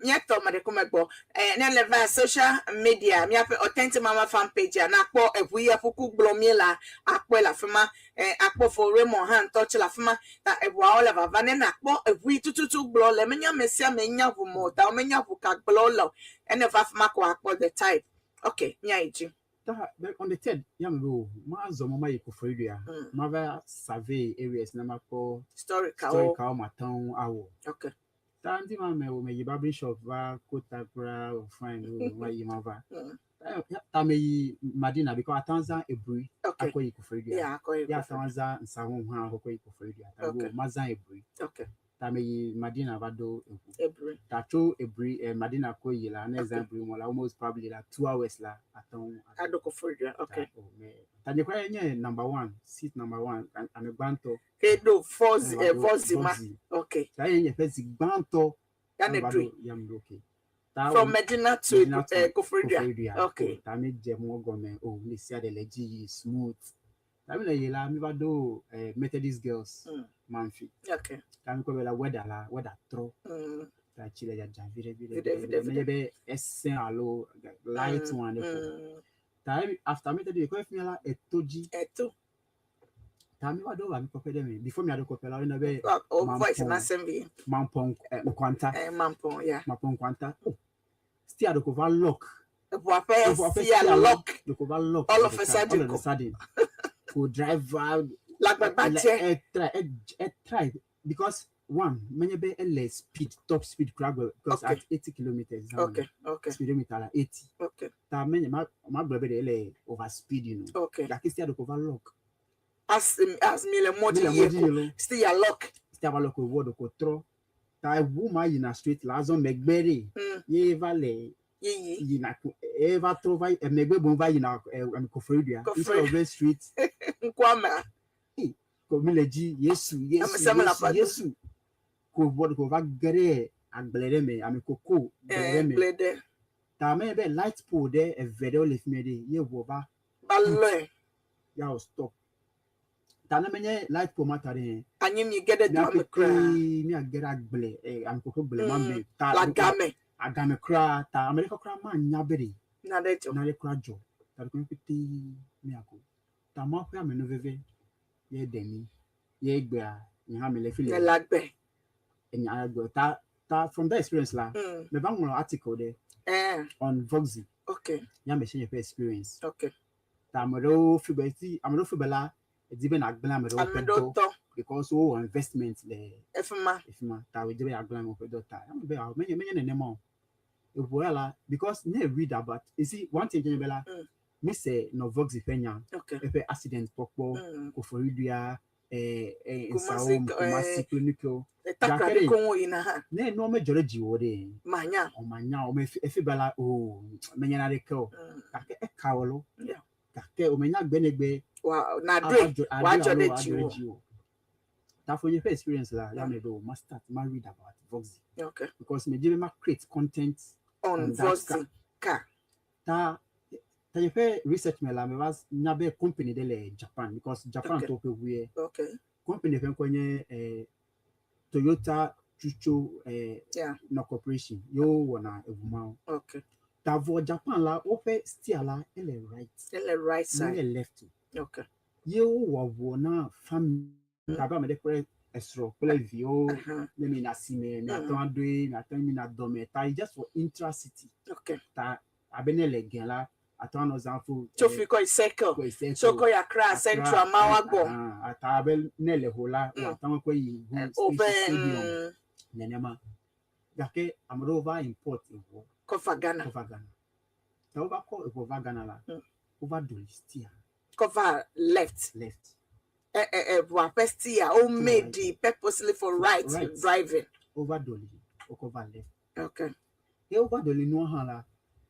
Míatɔ ame ɖeka megbɔ. Eh, ne le va social media, míaƒe Authentic Mama fan page a, nakpɔ eʋu ya ƒuku gblɔ mí la, akpɔe le afi ma. Eh, akpɔ fo Raymond hã ŋutɔ tse le afi ma. Ta eʋuawo le vava ne nakpɔ eʋu yi tututu gblɔ le. Menye ame sia ame nya ʋu mɔ o, ta womenya ʋu ka gblɔ wole o. Ene va afi ma ko akpɔ the type. Okay, míayi dzi. Ta be on the third, ya me be o, mazɔ mɔ mayi Koforidua. Mava survey areas ne makpɔ Story kawo. Story kawo mate ŋu awɔ. Ta ŋdi ma me o, meyi barbering shop va kota kura o fine o, mayi mava. Ta meyi Madina because ate ŋu azã Ebui akɔ yi Koforidua. Yeah, akɔ yi Ya ate Koforidua. ŋu azã Nsawam hã akɔ yi Koforidua. Ta o, mazã Ebui. Ta meyi Madina va ɖo eʋu. Ebui. Ta tso Ebui, Madina kɔ yi la, ne zã Ebui mɔ la, almost probably la 2 hours la ate ŋu aɖo Koforidua. Ta, o, me, ta nye kura nye number 1, seat number 1, ame gbãtɔ. Ke ɖo Voxy, Eva ɖo Voxy ma. Voxy. Okay. Ta ye nye ƒe zi gbãtɔ. Ya ne Eva ɖoe. ɖo, ya me ɖo, okay. Ta From o, Medina to, Medina to Koforidua. Koforidua. Okay. O, ta mi dze mɔ gɔme, o, ne sia ɖe le dzi yi smooth. Ta mi le yi la, mi va ɖo, Methodist Girls, Mamfi. Ta mi kpɔ be la weather la, weather trɔ. Ta tsi le dzadza viɖe, viɖe, Viɖe, viɖe, viɖe, viɖe. viɖe. Menye be esẽ alo light one ɖe ko. Ta after Methodist, kɔ fi la, eto dzi. Eto. Ta mi va ɖo ami kɔƒe ɖe me. Before mi aɖo kɔƒe la, woyɔna be Oh, oh, voice Mampong. na send me. Mampong, Nkwanta. Mampong, yeah. Mampong Nkwanta. Oh, still ɖeko va lock. Eʋua ƒe Eʋua ƒe steer steer lock. Ɖeko va lock. All of a sudden All of a ko. sudden. Ko driver. La gbagba Le, tse. try, try because one, menye be ele speed, top speed kura gbe, because at 80 kilometers, that one. Speedometer la 80. Ta menye ma gblɔ be ɖe ele over speed, you know. Gake steer ɖeko va lock. As mi le mɔ dzi Mi le mɔ yie dzi ko, yie lo. steer lock. Steer va lock, eʋua ɖeko trɔ. Ta eʋu ma yina straight la, azɔ megbe ɖe. Ye va le Yiyi. Yina ko, e va trɔ va, emegbe boŋ va yina, Koforidua. Koforidua. Instead of straight. Ŋkuamea. Hey, ko mi le dzi, Yesu, Yesu, Ame sia ame le Yesu, aƒe Yesu. Ko ʋua ɖeko va ge ɖe agble ɖe me, ame koko gble ɖe me. Gble ɖe. Ta me be light pole ɖe eve ɖewo le fi mi ɖe, ye ʋua va Va lɔe. Ya wò stop. Ta ne menye light pole ma ta ɖe, Anyi mi ge ɖe dua me kura. Míaƒe míage ɖe agble, ame koko gble ma me. Ta Le agame. Agame kura, ta ame ɖeka kura manya be ɖe. Nane dzɔ. Nane kura dzɔ. Ta ɖeko míaƒe míako. Ta Mawu ƒe amenuveve ye ɖe mí. Ye egbea, nye hã mele fi le. Le agbe. Enya agbe. Ta from that experience la, me va ŋlɔ article ɖe. On Voxy. Nye ame sia nye ƒe experience. Ta ame ɖewo fi be, ti, ame ɖewo fi be la, edi be nàgblẽ ame ɖewo ƒe Ame ɖewo dɔ. tɔ. Because wowɔ investment le Efi ma. Efi ma. Ta wòdi be yeagblẽ amewo ƒe dɔ ta. Ame be, awɔ, menye nenema o. Eʋu ya la, because ne read about, you see, one thing nye be la, mi se nɔ Voxy ƒe nya, eƒe accident kpɔkpɔ, Koforidua, Kumasi, Nsawam, Kumasi kple nu kewo. Takra Gake ɖe ɖe, koŋ woyina hã. Ne nua medzɔ ɖe dziwò ɖe, Manya. O, manya o. Me efi be la, o, menya naneke o. Gake eka wò lo. Gake o menya gbe ne gbe. Wa, na ɖoe, Ava dzɔ, wòadzɔ aɖoe ɖe alo adzɔ ɖe dziwò. dziwò. Ta for nye ƒe experience la, ya me be o, ma start, ma read about Voxy. Because me di be ma create content On on that Voxy car. car. Ta nye ƒe research me la, me va nya be company ɖe le Japan, because Japan tɔwo ƒe ʋu ye. Company ƒe ŋkɔ nye, Toyota Tsusho, no corporation. Ye wowɔna eʋu mawo. Ta vɔ Japan la, woƒe steer la, ele right. Ele right side. Menye left o. Ye wowɔ ʋuɔ na family. Abe ame ɖe kple esrɔ̃ kple viwo, ne mina asime, miate ŋu aɖoe, miate ŋu mina dɔme. Ta just for intra city. Ta abe ne le gɛ la, ate ŋu anɔ zã fo, Tso fi kɔ yi circle. Kɔ yi circle. Tso kɔ yi Accra, Accra, Central, Mawa gbɔ. Ata abe ne le ho la, ate ŋu akɔ yi ho Obe, stadium. Nenema. Gake ame ɖewo va import eʋuɔ. Kɔ va Ghana. Kɔ va Ghana. Ta wova kɔ eʋuɔ va Ghana la, wova ɖo steer. Kɔ va left. Left. Eʋua ƒe steer, wo Steer made right. purposely for right Right. driving. Wova ɖo li. Wokɔ va left. Okay. Ye wova ɖɔli nua hã la,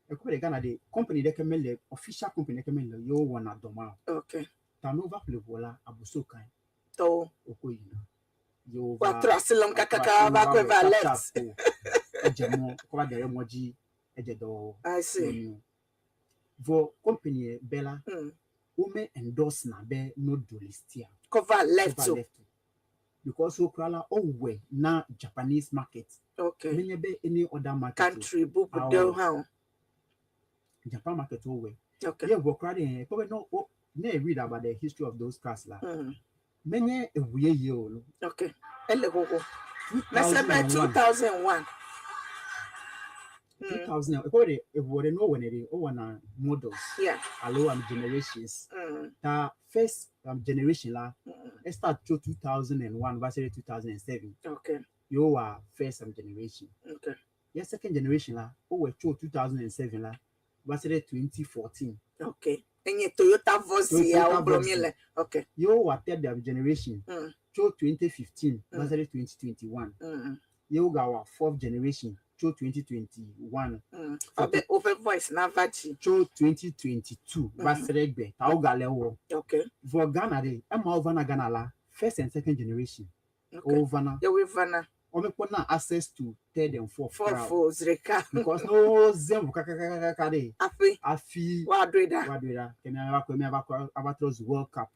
ekpɔ be le Ghana ɖe, company ɖeke mele, official company ɖeke mele ye wowɔna dɔ ma o. Okay. Ta ne wova ƒle ʋua la, aboso kae Tɔwo. wokɔ yina. Ye wova Woatrɔ asi le ŋu kakaka va kɔe va left. Edze mɔ, kɔ va da ɖe mɔ dzi, edze dɔwɔwɔ. I see. Nɔnɔewo. Vɔ company be la, wome endorse na be no ɖɔli steer. Kɔ va left Kɔ va o. left o. Because wokura la, wowɔe na Japanese market. Okay. Menye be any other market o. Country bubu ɖewo hã o. Japan market wowɔe. Okay. Ye ʋɔ kura ɖe, ekpɔ be no, wo, ne read about the history of those cars la, Menye eʋu yeye o lo. Okay. Ele xoxo. Mese be 2001. 2000 ekpɔ ɖe eʋu ɖe ne wowɔnɛ ɖe wowɔna models. Yeah. Alo generations. Ta first generation la, e start tso 2001 va se ɖe 2007. Okay. Ye wowɔ first generation. Okay. Ye second generation la, wowɔe tso 2007 la va se ɖe 2014. Okay. Enye Toyota Voxy ya Toyota wogblɔ Voxy. mi le. Okay. Ye wowɔ third generation tso 2015 va se ɖe 2021. Ye wogawɔ fourth generation tso 2021. Abe woƒe voice nava dzi. Tso 2022 va se ɖe egbe ta wogale wɔ. Okay. Vɔ Ghana ɖe, ema wovana Ghana la, first and second generation Okay. wovana. Ye wovana. Womekpɔna access to third and fourth Fourth crowd. o zi ɖeka. Because ne woze ʋu kakakakaka ɖe. Afi. Afi. Woaɖoe ɖa. Woaɖoe ɖa. Ke míava kɔe, míava kɔ, ava trɔ zu World Cup.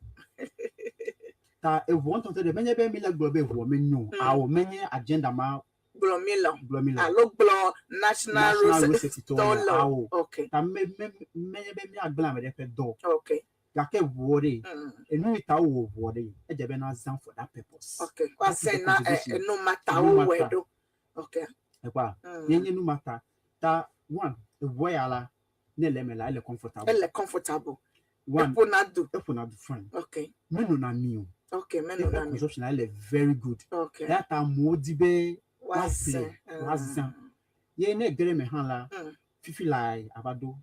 Ta eʋua ŋutɔŋutɔ ɖe, menye be míle gblɔ be eʋua menyo o. Awɔ, menye agenda ma Gblɔ mí le o. Gblɔ mí le o. Alo gblɔ National National Road Road Safety tɔwo tɔwo le o. le o. Awɔ. Okay. Ta me, me, menye be míagblẽ ame ɖe ƒe dɔ o. Okay. Gake ʋuwo ɖe, enu yi ta wowɔ ʋuɔ ɖe, edze be nazã for that purpose. Okay. That is the Woasẽ na conversation. enu ma ta Enu ma wowɔe ta. ɖo. Okay. Ekpɔa? Ye nye nu ma ta. Ta one, eʋua ya la, ne le eme la, ele comfortable. Ele comfortable. One, Eƒona du. Eƒona du fine. Okay. Menona mi o. Okay, menona Eƒe mi. consumption la ele very good. Okay. Eya ta amewo di be Woazẽ. woaƒle, woazã. Ye ne ege ɖe eme hã la, fifi lae ava ɖo.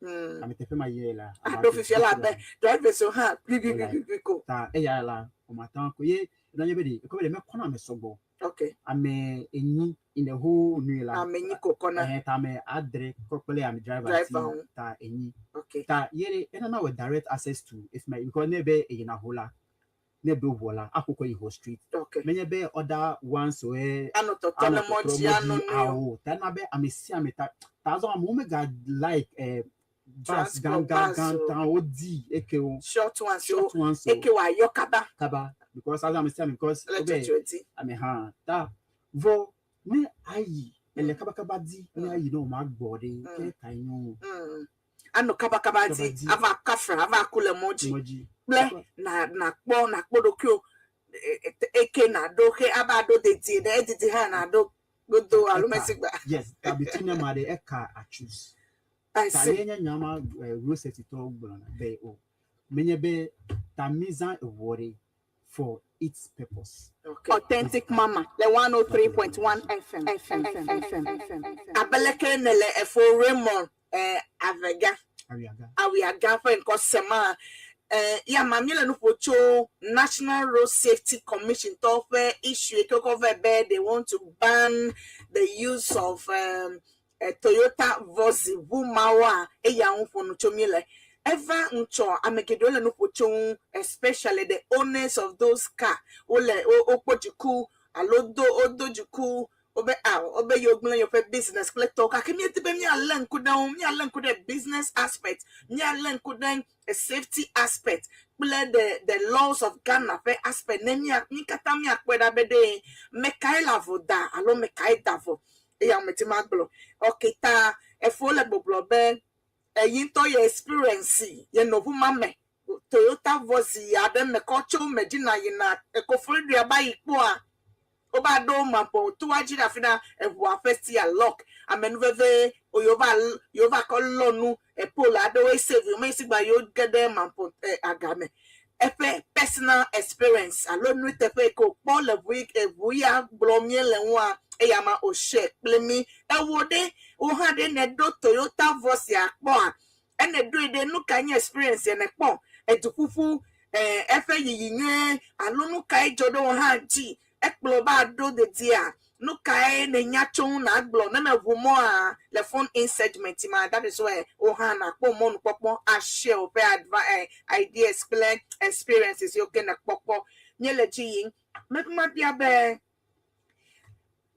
Ame teƒe ma yi la. Aɖo fifia la be drivers hã kplikplikplikpli ko. Ta eya la, womate ko ye nanye be ɖe, ekɔ be ɖe mekɔna ame sɔgbɔ. Okay. Ame enyi in the whole nu la. Ame enyi ko kɔna. Ɛhɛn, ta ame adre kɔ kple ame driver Driver ti, ŋu. ta enyi. Okay. Ta ye ɖe, enana wɔ direct access to if my, because ne be eyina ho la, ne ɖo ʋua la, akokɔ yi ho street. Okay. Menye be other ones woe Anɔ tɔtrɔ le anɔ mɔ tɔtrɔ dzi, mɔ anɔ dzi, nu yɔ. awo. Ta ena be ame sia ame ta, ta azɔ amewo mega like, bus Transport gã, gã, bus gã, o. ta wodi ekewo. Short ones o. Short ones o. Eke wòayɔ kaba. Kaba. Because azɔ ame sia ame, because Le wobe tsɔtsɔe di. ame hã. Ta vɔ ne ayi, ele kabakaba di, ne ayi ne wòmagbɔ ɖe, ke ta nyo. Anɔ kabakaba di, Kaba di. ava kafra, ava ku le mɔ dzi. Mɔ dzi. Kple na nakpɔ nakpɔ ɖokuiwò eke naɖo xe ava ɖo dedie ɖe edidi hã naɖo godo alo Eka. mesigba. Yes, ta between them are the eka I choose. I Ta see. ye nye nya ma road safety tɔwo gblɔna be o. Menye be ta mi zã eʋua ɖe for its purpose. Okay. Authentic Mama, le 103.1 FM. FM, FM, FM, FM. Abeleke ne le efo Raymond Avega. Awiaga. Awiaga ƒe ŋkɔ sema. Ya ma mi le nu ƒo tso National Road Safety Commission tɔwo ƒe issue yi ke wokɔ vɛ be they want to ban the use of Toyota Voxy ʋu mawoa, eya ŋu ƒo nu tso mi le. Eva ŋutsɔ ame geɖewo le nu ƒo tso ŋu, especially the owners of those car. Wole wokpɔ dziku alo do wodo dziku wobe a wobe yewo gblẽ yewoƒe business kple tɔwo gake míedi be míalé ŋku ɖe ŋu, míalé ŋku ɖe business aspect, míalé ŋku ɖe safety aspect kple the laws of Ghana ƒe aspect ne mía mí katã míakpɔe ɖa be ɖe mekae le avɔ da alo mekae da avɔ eya me ti magblɔ. Okay, ta efo le gbɔgblɔ be eyi ŋutɔ yɛ experience yɛ nɔ ʋu ma me Toyota Voxy aɖe me kɔ tso Medina yina Koforidua ba yi kpɔa woba ɖo Mampɔn toa dzi ɖe afi ɖa eʋua ƒe steer lock amenuveve yewova yewova kɔ lɔ nu pole aɖewoe save yewo si gba yewo ge ɖe Mampɔn agame. Eƒe personal experience alo nuteƒe yi ke wòkpɔ le ʋu yi eʋu ya gblɔm míele ŋua eya ma wò share kple mí. Ewɔ ɖe wò hã ɖe nèɖo Toyota Voxy kpɔa ene ɖoe ɖe nu ka nye experience yɛ nèkpɔ eduƒuƒu eƒe yiyi nyuie alo nu kae dzɔ ɖe wò hã dzi ekplɔ ba ɖo dedia Nu kae nènya tso ŋu nàgblɔ ne meʋu mɔa le phone in segment ma? That is where wò hã nàkpɔ mɔnukpɔkpɔ a share woƒe adva eh, ideas kple experiences yiwo ke nèkpɔ kpɔ. Míele dzi yim. Mebe mabia be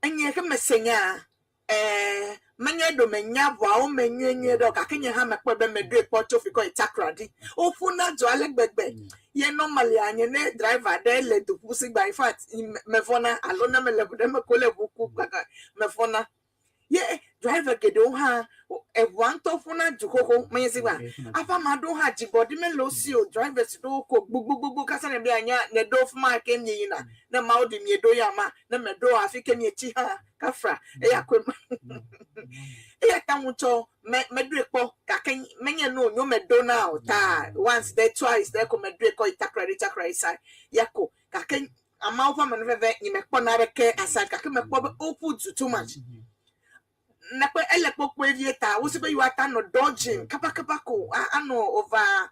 enye ke mese nyaa eh, menye ɖo menya ʋuawo me nyuie nyuie ɖe o gake nye hã mekpɔe be meɖoe kpɔ tso fi kɔ yi Takoradi. Woƒuna du ale gbegbe. Ye normally anye ne driver ɖe le du ƒu si gba in fact mevɔna alo ne mele ʋu ɖe me ko le ʋu ku gbagba mevɔna. Ye driver geɖewo hã eʋua ŋutɔ ƒuna du xoxo menye si gba. Aƒe ame aɖewo hã dzigbɔɖi mele wo si o drivers ɖewo ko gbogbogbogbo kasa ne be anya ne ɖo fi ma ke mieyina ne Mawu ɖi mieɖo ya ma ne meɖo afi ke mietsi hã kafra eya koe ma. Eya ta ŋutsɔ me meɖoe kpɔ gake menye nu wònyo meɖo na o ta once ɖe twice ɖe ko meɖoe kɔ yi Takoradi Takoradi side ya ko gake ameawo ƒe amenuveve nye mekpɔ naɖeke aside gake mekpɔ be woƒu du too much. Nekpe ele kpokpoe vie ta wosi be yewoata nɔ dodging kabakaba ko anɔ over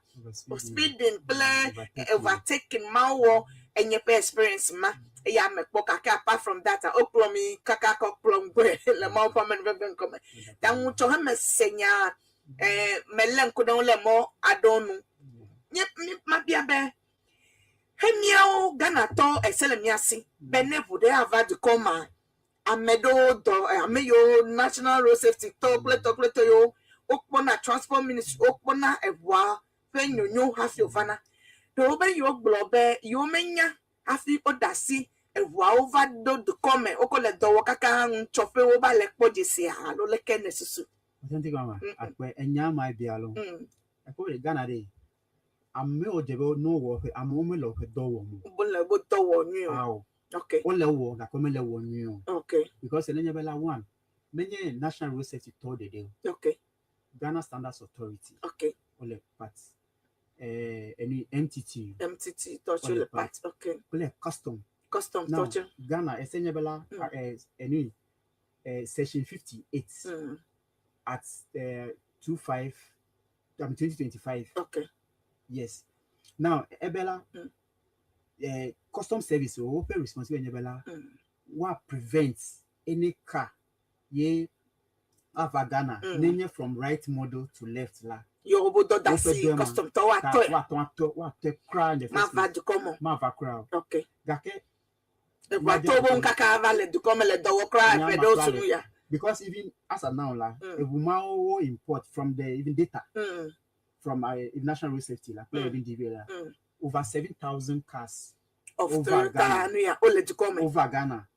speeding kple overtaking mawo wɔ enye ƒe experience ma eya mekpɔ gake apart from that wokplɔ mi kaka kɔ kplɔm gbɔe le Mawu ƒe amenuveve ŋkɔme. Ta ŋutsɔ hemese nya eh, melé ŋku ɖe ŋu le mɔ aɖewo nu. Nye mabia be he míawo Ghanatɔwo ese le mía si be ne ʋu ɖe ava dukɔ ma ame ɖewo dɔ ame yiwo National Road Safety tɔwo kple tɔ kple tɔ yiwo wokpɔna Transport Ministry wokpɔna eʋua ƒe nyonyo hafi wòvana. Ɖewo be yewo gblɔ be yewo menya hafi woɖe asi eʋuawo va ɖo dukɔ me wokɔ le dɔ wɔ kaka ŋutsɔƒewo va le kpɔ dzesia alo leke nèsusu? Authentic mama, akpe enya ma bia lo. Ekpɔ be Ghana ɖe amewo dze be ne wowɔ woƒe amewo mele woƒe dɔ wɔm o. Wole wo dɔ wɔ nyuie o. Ao. Wole wɔ gake womele wɔ nyuie o. Because nenye be la one menye National Road Safety tɔ ɖeɖe o. Ghana Standards Authority. Wole part enu MTT. MTT tɔ tso le part. Kple custom. Custom tɔ tso. Ghana ese nye be la enu section 58 at 25 I mean 2025. Yes. Now ebela custom service woƒe responsibility nye be la wa prevent any car ye ava Ghana nenye from right model to left la. Yo wobo dɔ da si custom tɔ wa tɔe. Wa tɔ atɔ wa tɔe kura in the first place. Ma va dukɔ me. Ma va kura o. Gake. Eʋua tɔ wo kaka va le dukɔ me le dɔ wɔ kura eƒe ɖewo sunu ya. Because even as of now la, eʋu mawo wo import from the even data from National Road Safety la, kple even DVLA la, over 7,000 cars of over Toyota Ghana. Nu ya wole dukɔ me. Over Ghana.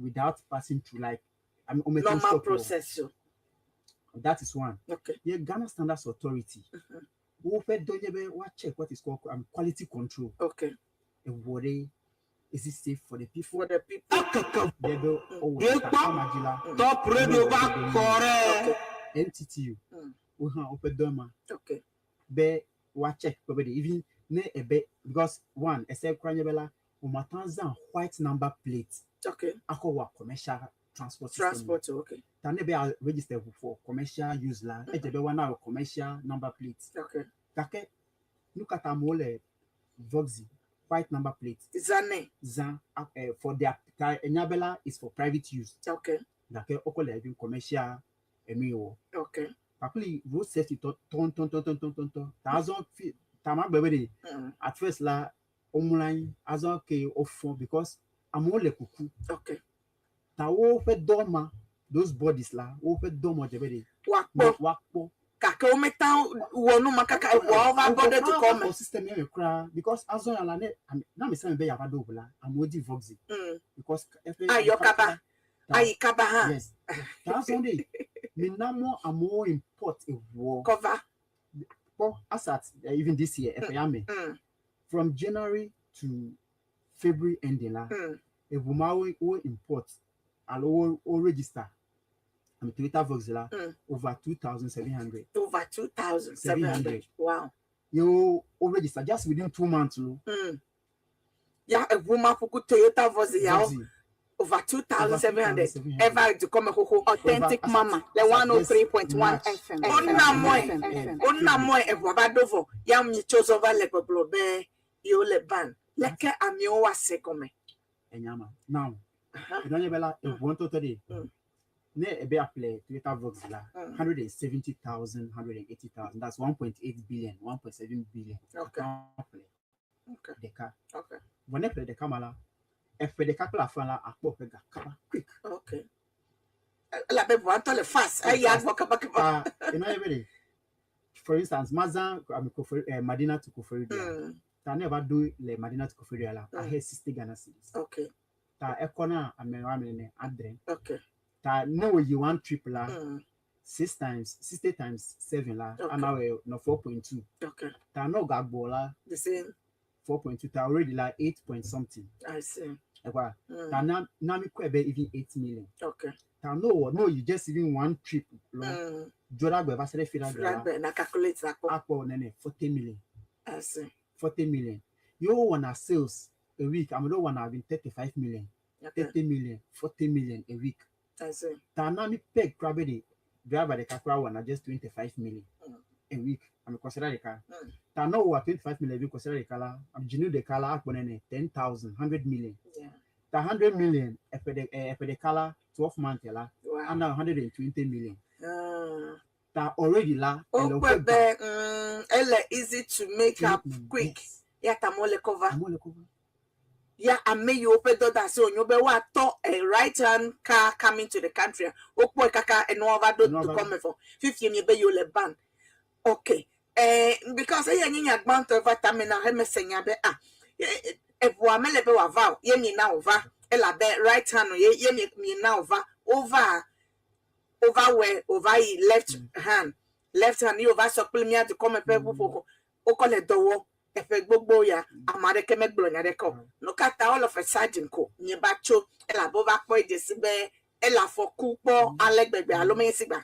Without passing through like I mean, normal stop process. O. That is one. Yeah, Ghana Standards Authority. Woƒe dɔ nye be woa check what is called quality control. Eʋua ɖe is it safe for the people? For the people. Ekeke Ye be wowɔ Ye ta kpɔ ama dzi la. Top Radio va kɔ ɖe. MTTU. Wo hã woƒe dɔ ma. Be woa check kpɔ be ɖe even ne ebe because one ese kura nye be la womate zã white number plate. Akɔ wɔ commercial transport system. Transport, okay. Ta ne be a register ʋu for commercial use la, edze be woana wɔ commercial number plate. Gake nu ka ta amewo le Voxy white number plate Zãnɛ. zã for their ta enya be la is for private use. Gake wokɔ le even commercial enu yi wɔ. Kpakple road safety tɔ tɔntɔntɔntɔntɔntɔ. Ta azɔ fi ta ma gblɔ be ɖe at first la womlɔ anyi azɔ ke wofɔ because amewo le kuku. Ta woƒe dɔ ma those bodies la woƒe dɔ ma dze be ɖe Woakpɔ. woakpɔ. Gake wometa wɔ nu ma kaka eʋuawo va bɔ ɖe dukɔ me. Wokɔ system ya me kura because azɔ ya la ne ame ne ame sia ame be yeava ɖo ʋu la amewo di Voxy. Because eƒe Ayɔ kaba. Ayi kaba hã. Yes. Ta azɔ ɖe mina mɔ amewo import eʋuɔ. Kɔva. Kpɔ as at even this year eƒe ya me. From January to February ending la eʋu mawo wo import alo wo wo register I mean, Toyota Voxy la over 2,700. Over 2,700. Wow. You wo register just within 2 months lo. Ya eʋu ma ƒuku Toyota Voxy ya wo Voxy. over 2,700. 2,700. Eva dukɔ me xoxo. Authentic Over- Mama le as at 103.1 this FM. Ona mɔe. FM. Ona mɔe eʋua va ɖo vɔ ya mi tso zɔ va le gbɔgblɔ be yewo le ban. Leke amewo wa se gɔme. Enyama. Now. Enɔ nye be la eʋua ŋutɔ tɔ ɖe. Ne ebe aƒle Toyota Vox la, 170,000, 180,000, that's 1.8 billion, 1.7 billion. Aƒle ɖeka. Vɔ ne ƒle ɖeka ma la, eƒe ɖeka kple afã la akpɔ ƒe ga kaba quick. Okay. Elabe ʋua ŋutɔ le fast, eya gbɔ kabakaba. Ah, enɔ nye be ɖe, for instance, mazã ame Kofori, Madina to Koforidua. Ta ne eva ɖo le Madina to Koforidua la, ahe 60 Ghana cedis. Ta ekɔ na ame woame ene adre. Ta ne wòyi one trip la, six times, 60 times seven la, ana wɔ nɔ 4.2. Ta ne wògagbɔ la, The same. 4.2 ta already la 8 point something. I see. Ekwa. Ta na mi kɔe be even 8 million. Ta no wɔ no you just even one trip lɔ. Dzoɖagbe va se ɖe fiɖagbe la. Fiɖagbe na calculate la kpɔ. Akpɔ nene 40 million. I see. 40 million. Yewo wɔna sales a week. Ame ɖewo wɔna even 35 million. 30 million, 40 million a week. I see. Ta na mi peg kura be de driver ɖeka kura wɔna just 25 million a week. Ame kɔsiɖa ɖeka. Ta ne wowɔ 25 million vi kɔsiɖa ɖeka la, ame dzinu ɖeka la akpɔ nene 10,000, 100 million. Ta 100 million eƒe ɖe, eƒe ɖeka la, 12 month la, ana 120 million. Ta already la, ele Wokpɔe woƒe be, ga. ele easy to make To up make quick. Yes. Ya ta amewo le cover. Amewo le cover. Ya ame yiwo ƒe dɔdeasi wònyo be woatɔ a right hand car coming to the country. Wokpɔe kaka enua va ɖo Enua va dukɔ ɖo. me vɔ. Fifie mi be yewo le ban. Okay. Because eya nye nya gbãtɔ va tame na hemese nya be, ah, eʋua mele be wòava o, ye mi na wòva. Elabe right hand ye, ye mi na wòva. Wova, wova wɔe, wòva yi left hand. Left hand ye wòva sɔ kple mía dukɔ me ƒe ʋuƒoƒo. Wokɔ le dɔ wɔ eƒe gbogbo ya, ame aɖeke megblɔ nya ɖeke o. Nu ka ta all of a sudden ko mieva tso, elabe wova kpɔe dze si be ele afɔku kpɔ ale gbegbe alo menye sigba.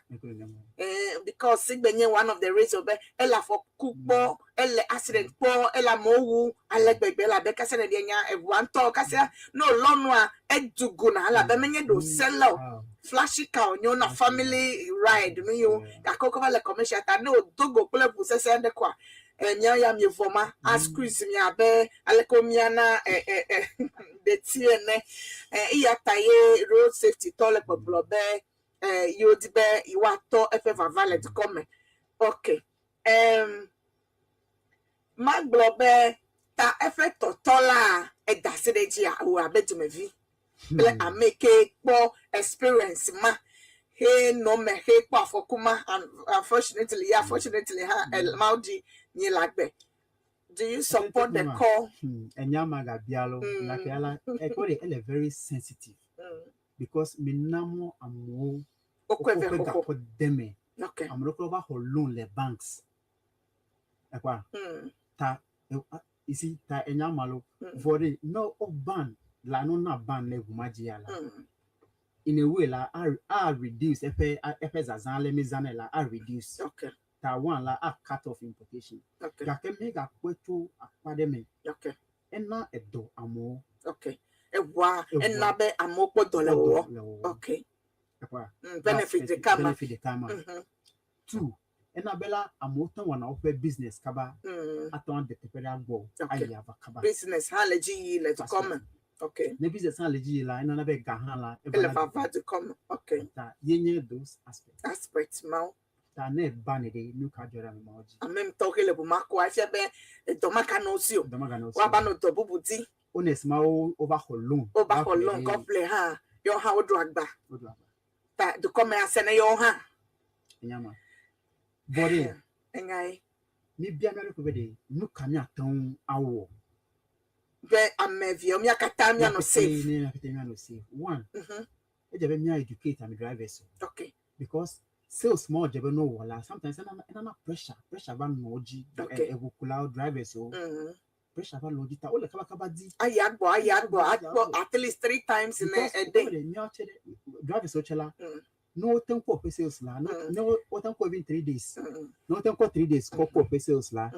Because sigbe nye one of the reason be ele afɔku kpɔ, ele accident kpɔ, ele amewo wu ale gbegbe, elabe kasia ne ɖe nya eʋua ŋutɔ kasia ne wòlɔ nua edu gona, elabe menye ɖe wòse le o. Flashy car wònye na family ride nu yiwo, gake wokɔ va le commercial ta ne wòdo go kple ʋu sesẽ aɖe koa, míawo ya mievɔ ma, a squeeze mi abe aleke womiana, ɖeti ene. Eya ta ye road safety tɔ le gbɔgblɔ be, yewo di be yewoatɔ eƒe vava le dukɔ me. Okay. Magblɔ be ta eƒe tɔtɔ la eda asi ɖe dzia wò abe dumevi kple ame ke kpɔ experience ma he nɔ me he kpɔ afɔku ma, and unfortunately, yeah, fortunately ha Mawu di mi le agbe. Do you support the call? Enya ma gabia lo, like ala, ekpɔ ɖe ele very sensitive. Because mi na mɔ amewo Wokɔe vɛ wokɔe xoxo. gakɔ deme. Okay. Ame ɖewo va xɔ loan le banks. Ekpɔa? Ta, you see, ta enya ma lo. Vɔ ɖe, ne wo ban la, no na ban le ʋu ma dzia la. In a way la, a reduce eƒe zazã le mi zãnɛ la, a reduce. Okay. Ta one la, a cut off importation. Okay. Gake mi gakpɔe tso akpa ɖe me. Okay. Ena edɔ amewo. Okay. Eʋua, Eʋua. ena be amewo kpɔ dɔ le Kpɔ dɔ wɔwɔ. le wɔwɔ. Okay. Ekpɔa? Benefit That's ɖeka ma. Benefit ɖeka ma. Two, ena be la amewo te wɔna woƒe business kaba. Ate ŋu ade teƒe ɖe agbɔ Okay. ayi ava kaba. Business hã le dzi yi le dukɔ me. Okay. Ne business hã le dzi yi la, enana be ga hã la, Ele evana vava dukɔ me. Okay. Ta ye nye those aspects. Aspects mawo. Ta ne ba ne ɖe, nu ka dzɔ ɖe ame mawo dzi? Ame ŋutɔ ke le ʋu ma kɔa, efia be edɔ ma ka nɔ wo si o. Dɔ ma ganɔ wo si o. Woava nɔ dɔ bubu di. Owners mawo wova xɔ loan. Wova Va xɔ ƒle loan ɖe- kɔ ƒle hã, yewo hã woɖo agba. Woɖo agba. Ta dukɔ me ase ne yewo hã. Enya ma. Vɔ ɖe. Enya ye. Mi bia mía ɖokui be ɖe, nu ka míate ŋu awɔ? Be ame viawo mía katã míanɔ Míapete safe. ne míapete míanɔ safe. One, edze be mía educate ame drivers o. Okay. Because sales ma dze be no wɔ la, sometimes enana pressure va nɔ wo dzi. Okay. Eʋukulawo, drivers o. Pressure va nɔ wo dzi ta wole kabakaba di. Ayi agbɔ, ayi agbɔ, akpɔ at least 3 times in Because a day. wole míawo tse ɖe, drivers wo tse la, ne wote ŋu kpɔ woƒe sales la, ne wote ŋu kpɔ even 3 days. Ne wote ŋu kpɔ 3 days kɔ kpɔ woƒe sales la,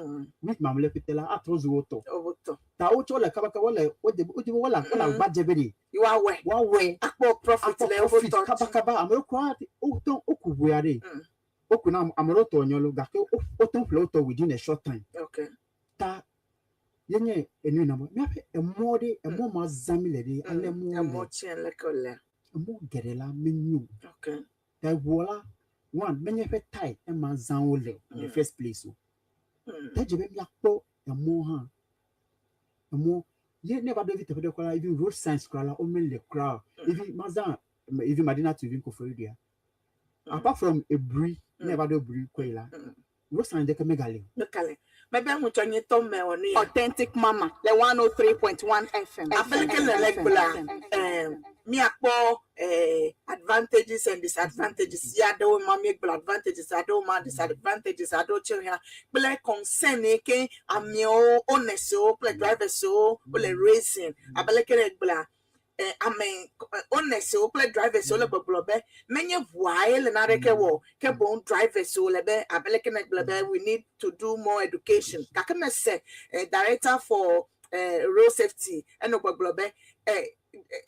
week mamlɛ pete la, atrɔ zu wo tɔ. Wo tɔ. Ta wotsɔ wole kabakaba, wole, wode, wode be wole agbadze be ɖe. Woawɔe. Woawɔe. Akpɔ profit Akpɔ le wo profit tɔ dzi. kabakaba. Ame ɖewo kura wote ŋu, woku ʋu ya ɖe. Woku na ame ɖewo tɔ nyɔ lo, gake wote ŋu ƒle wo tɔ within a short time. Okay. Ta Ye nye enu yi na be míaƒe emɔ ɖe emɔ ma zã mi le ɖe ale mɔ Emɔ le tsɛ leke wòle. emɔ geɖe la menyo o. Okay. Ta eʋua la one menye eƒe tae ema zã wo le o in the first place o. Ta edze be míakpɔ emɔ hã. Emɔ ye ne eva ɖo evi teƒe ɖe kura la even road signs kura la womele kura o. Even mazã even Madina to even Koforidua. Apart from Ebri ne eva ɖo Ebri kɔ yi la road sign ɖeke megale o. Megale. Mebe ŋutsɔ nye tɔ me wɔ nu ya. Authentic Mama le 103.1 FM. Abe leke le le gblɔa, eh, míakpɔ eh, advantages and disadvantages ya ɖewo ma míegblɔ advantages aɖewo ma disadvantages aɖewo tse hã kple concern yi ke amewo owners wo kple drivers wo wole raising. Abe leke le gblɔa, eh, ame owners wo kple drivers wo le gbɔgblɔ be menye ʋua ye le naneke wɔ o, ke boŋ drivers wo le be abe leke ne gblɔ be we need to do more education. Gake mese eh, director for eh, road safety enɔ gbɔgblɔ be eh,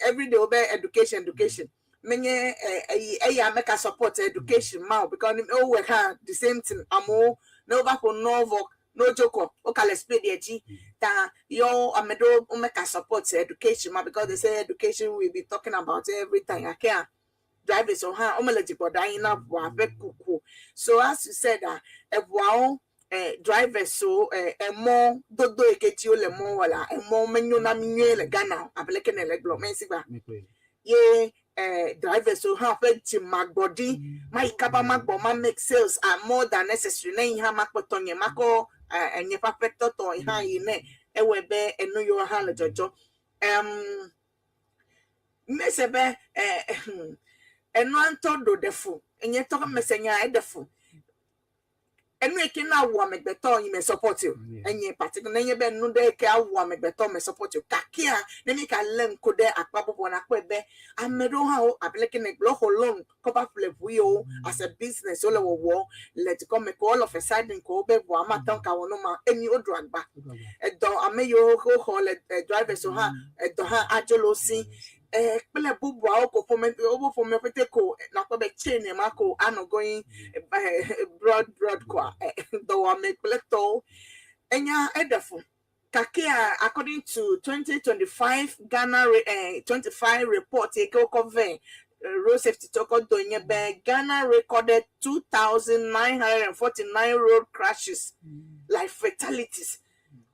everyday wo be education education menye eh, eyi eya meka support education ma o because wowɔe hã the same thing amewo ne wova ƒo nua vɔ ne wodzo kɔ woka le speed dzi ta yɔ ame ɖewo womeka support education ma because they say education we be talking about every time gakea drivers wo hã womele dzigbɔ ɖe anyi na ʋua ƒe kuku so as you said ah eʋuawo eh, drivers wo eh, emɔ dodo yi ke dzi wole mɔ wɔ la emɔ menyo na mi nyuie le Ghana o abe leke ne le gblɔ me si gba Mekpɔe. ye eh, drivers wo hã ƒe dzimagbɔɖi ma yi kaba ma gbɔ ma make sales are more than necessary ne yi hã ma kpɔtɔ nye makɔ eh, nye ƒe aƒetɔ tɔ yi hã yi ne ewɔe be enu yiwo hã le dzɔdzɔ mese be eh, enua ŋutɔ ɖo ɖe fu nye ŋutɔ mese nya eɖe fu enu yi ke na wɔ amegbetɔ yi me support o enye particular nenye be nu ɖe ke awɔ amegbetɔ me support o gakea ne mi ka lé ŋku ɖe akpa bubu na kpɔe be ame ɖewo hã wo abe leke ne gblɔ xɔ loan kɔ va ƒle ʋu yiwo as a business wole wɔwɔ le dukɔ me ko all of a sudden ko wobe ʋua mate ŋu ka wɔ nu ma emi woɖo agba edɔ ame yiwo woxɔ le drivers wo hã edɔ hã adzo le wo si eh, kple bubuawo ko ƒome woƒe ƒome ƒete ko nakpɔ be chain ma ko anɔ going broad broad koa dɔwɔame kple tɔwo enya eɖe fu kakea according to 2025 Ghana 25 report yi ke wokɔ vɛ road safety tɔkɔ do nye be Ghana recorded 2,949 road crashes like fatalities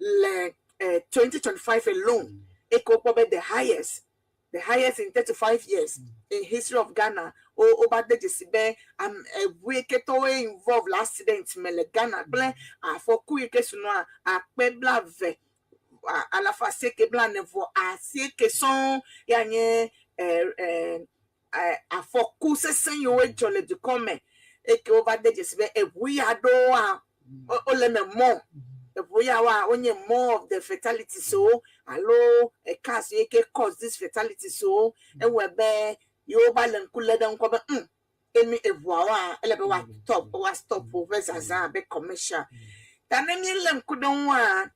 le 2025 alone eke wokpɔ be the highest in 35 years in history of Ghana. O o ba de dzesi be am eʋu yi ke tɔwoe involve le accident me le Ghana kple afɔku yi ke sunɔa akpe blaeve alafa asieke blaene vɔ asieke sɔŋ ya nye afɔku sesẽ yiwo dzɔ le dukɔ me eke wova de dzesi be eʋu ya ɖewoa wole me mɔ eʋu ya woa wonye more of the fatalities wo alo cars yi ke cause this fatalities wo ewɔe be yewo va le ŋku lé ɖe ŋkɔ be emi eʋuawoa ele be woa stop woa stop woƒe zazã abe commercial ta ne míelé ŋku ɖe ŋua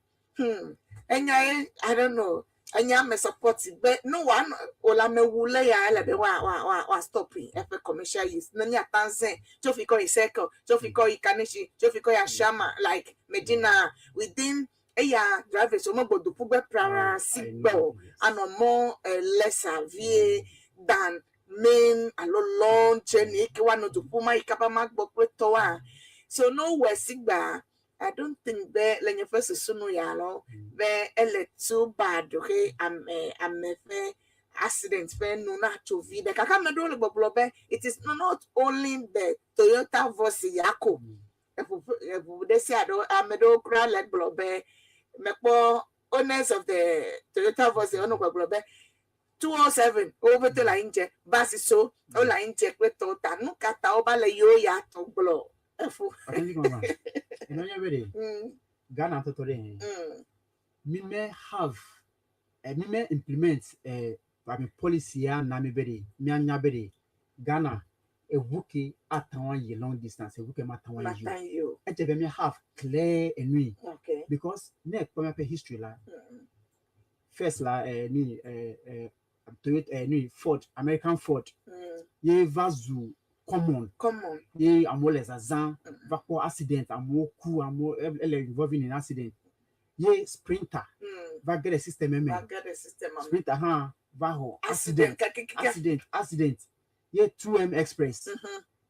enya ye I don't know enya me support be no wa wòle ame wu le ya ele be wa wa wa wa stop yi eƒe commercial use ne míata zẽ tso fi kɔ yi circle tso fi kɔ yi Kaneshie tso fi kɔ yi Ashaiman like Medina within eya drivers wo megbodo ƒugbe prara si gbɔ o anɔ mɔ lesser vie than main alo long journey ke woanɔ du ƒum ayi kaba ma gbɔ kple tɔwoa so no wɔ si gba I don't think be le nye ƒe susu nu ya lɔ be ele too bad he ame ame ƒe accident ƒe nu natso vi ɖe kaka ame ɖewo le gbɔgblɔ be it is not only the Toyota Voxy ya ko eʋu eʋu ɖe sia ɖe ame ɖewo kura le gblɔ be mekpɔ owners of the Toyota Voxy wonɔ gbɔgblɔ be 207 wo pete le anyi dze basi so wole anyi dze kple tɔwo ta nu ka ta wova le yewo ya tɔ gblɔ efu. Authentic Mama. Eno nye be ɖe Ghana tɔtɔ ɖe mi me have mi me implement I mean policy ya na mi be ɖe mianya be ɖe Ghana eʋu ke ate ŋu ayi long distance eʋu ke mate ŋu ayi o. Mata yi o. Edze be mi have clear enui because ne ekpɔ míaƒe history la first la ni Toyota ni Ford American Ford ye va zu common Common. Ye amewo le zazã va kpɔ accident amewo ku amewo ele involving in accident ye Sprinter Va ge ɖe system me. Va ge ɖe system me. Sprinter hã va xɔ accident. Accident, Kakikika. accident, accident. Ye 2M Express.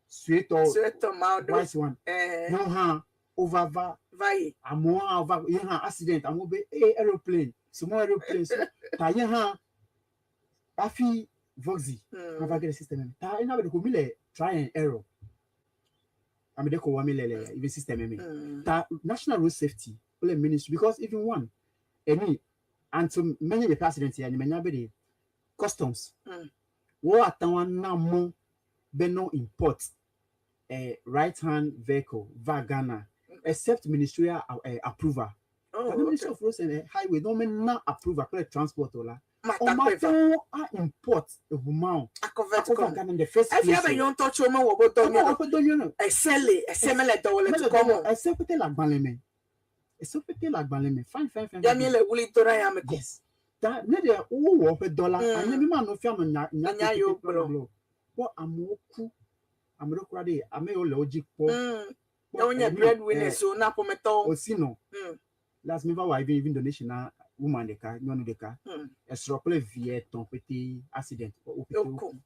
Suetɔ. Suetɔ ma ɖo. White one. Eh. Yewo hã wova va. Va yi. Amewo hã va ye hã accident. Amewo be ee aeroplane, small aeroplane. So, ta ye hã hafi Voxy hã va ge ɖe system me. Ta ena be ɖeko mi le try and error. Ame ɖe ko wɔm mi le le even system me. Ta National Road Safety kple ministry because even one eni until menye yeƒe accident ya nye menya be ɖe customs wo ate ŋu ana mɔ be no import a right hand vehicle va Ghana except ministerial approval. Oh, Ta ne Ministry okay. of Roads and Highway no mena approval kple transport o la, Mata womate kpe va. ŋu a import eʋu ma o. Akɔ va Akɔ va dukɔ me. Ghana in the first Efia place be o. yewo ŋutɔ tso mewɔ wo dɔ Womewɔ nyuie o. woƒe dɔ nyuie o. Ese li, ese mele dɔ wɔ le Mele dukɔ dɔ me wɔ. o. Ese pete le agbalẽ me. Ese pete le agbalẽ me. Fine, fine, fine, Ya fine. mi le wuli do ɖe ya me ko. Yes. Ta ne ɖe wowɔ woƒe dɔ la, anye mi manɔ fia nɔ nya nya Nya yiwo kpekpe gblɔ. gblɔ. Kpɔ amewo ku. Ame ɖewo kura ɖe ame yiwo le wo dzi kpɔ. Mm. Kpɔ Ye wonye enu, breadwinners wo na ƒometɔwo. Osinɔ. Last mi va wɔ even donation na woman ɖeka, nyɔnu ɖeka. Esrɔ̃ kple vi etɔ̃ pete accident. Wo pete wo Woku. ku.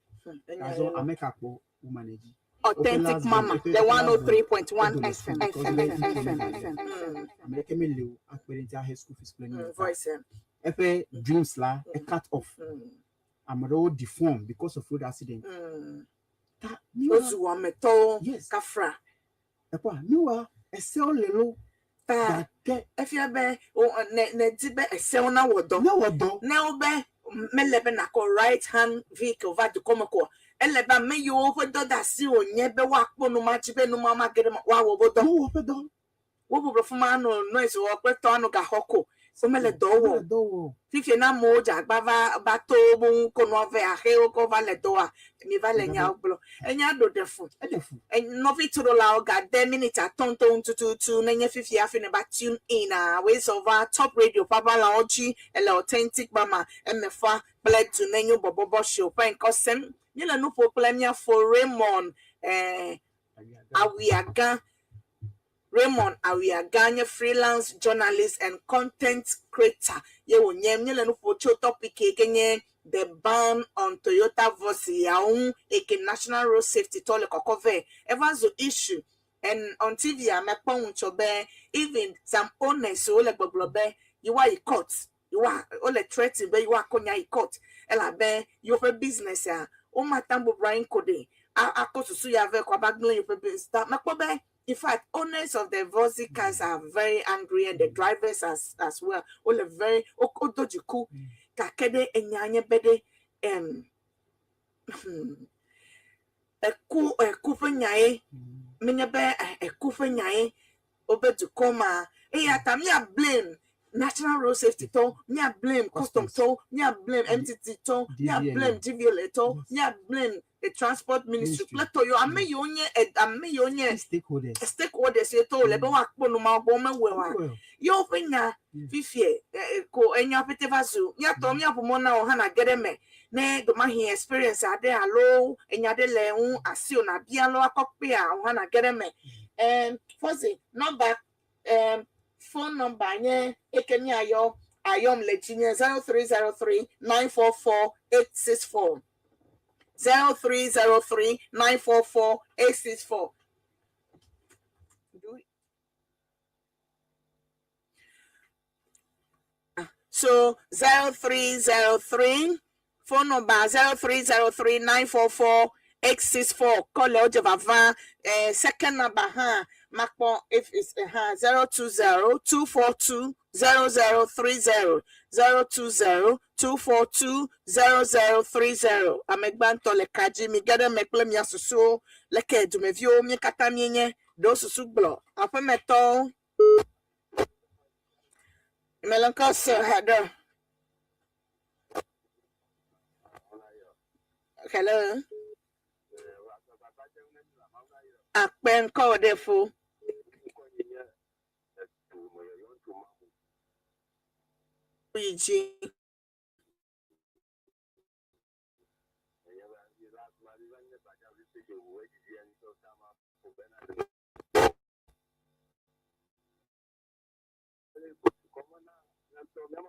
Enya Azɔ ye lo. ame ka kpɔ woman dzi? Authentic Mama, the 103.1 FM, FM, FM, FM. Ame ɖeke meli o akpe ɖe ŋuti ahe school fees kple nu. Voice. Eƒe dreams la e cut off. Ame ɖewo deform because of road accident. Ta miwa Wozu wɔametɔwo. Yes. Kafra. Ekpɔa miwa esewo le lo. Ta Gake efia be o ne ne di be esewo na wɔ dɔ. Ne wɔ dɔ. Ne wo be mele be nakɔ right hand vehicle va dukɔ me koa, ele be ame yiwo ƒe dɔdeasi wònye be woakpɔ nu ma dzi be nu ma mage ɖe me woawɔ wo dɔ. Ne wɔ ƒe dɔ. Wo bɔbɔ fún ma anɔ noise wɔ kple tɔ anɔ gaxɔ ko. Womele dɔ wɔ. Womele dɔ wɔ. Fifie na amewo dze agba va va to wo ŋu ko nua vɛ axe wo kɔ va le dɔ wa mi va le nyawo gblɔ. Enya ɖo ɖe fu. Eɖe fu. Nɔvi toɖolawo gade miniti atɔ̃ ŋutɔ ŋu tututu nenye fifia hafi ne va tune in a woezɔ va Top Radio ƒe aʋalawo dzi ele Authentic Mama emefa kple du nenyo bɔbɔbɔ show ƒe ŋkɔ sem. Míele nu ƒo kple míafo Raymond Awiagã. Raymond Awiagã nye freelance journalist and content creator ye wònye. Míele nu ƒo tso topic yi ke nye the ban on Toyota Voxy yawo ŋu yi ke National Road Safety tɔ le kɔkɔ vɛ. Eva zu issue and on TV a mekpɔ ŋutsɔ be even some owners wole gbɔgblɔ be yewoayi court. Yewoa wole threatening be yewoakɔ nya yi court elabe yewoƒe business a womate ŋu bɔbɔ anyi ko ɖe akɔ susu ya vɛ ko ava gblẽ yewoƒe business. Ta mekpɔ be in fact owners of the Voxy cars are very angry and the drivers as well. Wole very wodo dziku gake ɖe enya nye be ɖe eku eku ƒe nya ye menye be eku ƒe nya ye wobe dukɔ ma eya ta mía blame National Road Safety tɔ, mía blame custom tɔ, mía blame MTT tɔ, mía DVLA. Blame DVLA tɔ, mía blame the Transport Ministry kple tɔ yiwo ame yiwo nye ame yiwo nye Stakeholders. Stakeholders ye tɔwo le be woakpɔ nu ma gbɔ womewɔe oa. Well, Yewo ƒe nya fifie ko enya ƒete va zu míatɔ míaƒo mɔ na wo hã nage ɖe eme ne ɖomahi experience aɖe alo enya ɖe le ŋu asiwò nabia alo akɔ kpea wo hã nage ɖe eme. Fɔzi nɔmba phone number nye eke míayɔ ayɔm le dzi nye 0303 944 864, 0303 944 864. Do So 0303 phone number 0303 944 864 call le vava. Second number hã makpɔ if it's 020 242 0030, 020 242 0030. Ame gbãtɔ le ka dzi mi ge ɖe me kple mia susuwo leke dumeviwo mi katã mienye ɖewo susu gblɔ aƒemetɔwo mele ŋkɔ se haɖe. Hello. Akpe ŋkɔ wò ɖe fo. Yi dzi.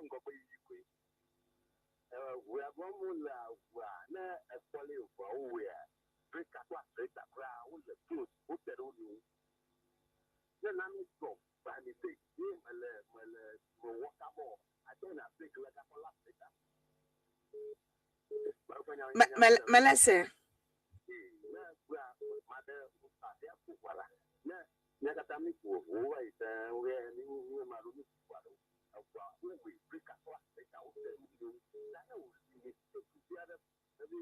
ŋgɔgbe yiyi koe. Eŋua gblɔm wolea, ŋua ne ekpɔ le ŋua wowɔea, breka kple accelerator kura wole close, wote ɖe wo nɔewo ŋu. Ne nane dzɔ by mistake ye mele mele mewɔ kaba o, ate ŋu na brake le gakɔ le accelerator. Me me mele se. Ne ŋua maɖe aɖea ƒo ŋua la, ne mía katã míƒo ʋuwo va yi tẽe ʋɛ mí mí ame aɖewo míƒo ʋua ɖewo. Eʋua wowɔe breka kple accelerator wote ɖe wo nɔewo ŋu. Ta ne wò mistake vi aɖe ebe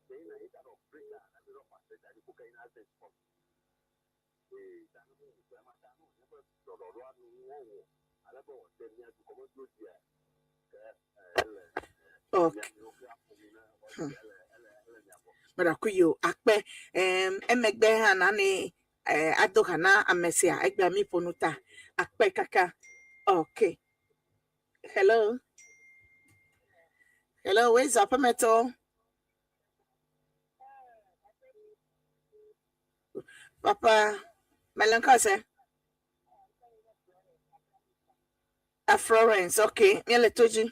yeyina ye ganɔ breka alo ɖɔ xɔ accelerator dzi ko ke yina accident kpɔ. Ee, ta ne wowɔ ʋua ma ta ne wònye be ɖɔɖɔɖoa nu wɔwɔ ale be wòade mía dukɔmeviwo dzia ke ele Okay. mía nɔewo ke aƒo nu ne woaɖe ele ele ele mía gbɔ. Meɖaku yi o akpe. Em, emegbe hã nane eh, ado ha na ame sia egbea mi ƒo nu ta. Akpe kaka. Okay. Hello. Hello, where's aƒemetɔ? Papa, mele ŋkɔ se. A Florence, okay. Míele to dzi.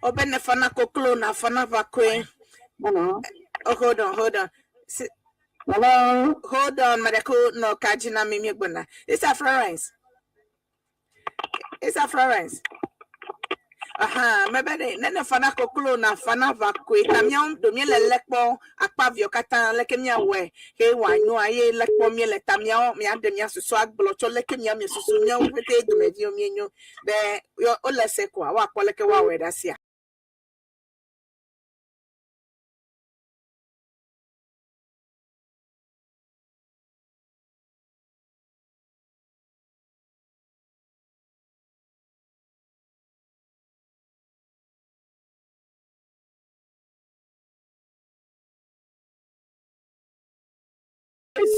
Obe ne fana koklo na fana vakwe. Hello. Oh, hold on, hold on. Si- Hello. Hold on, Madeko no kajina mimi gbona. It's a Florence. It's a Florence. Aha, mebe ɖe ne ne fana koklo na fana vakwe ta míawo do míele lé kpɔ akpaviwo katã leke míawɔe he wòanyoa ye lé kpɔ míele ta míawo míaɖe mía susu agblɔ tsɔ leke mía mía susu míawo ƒete dumeviwo míenyo be yɔ- wole se koa woakpɔ leke woawɔe ɖe asia.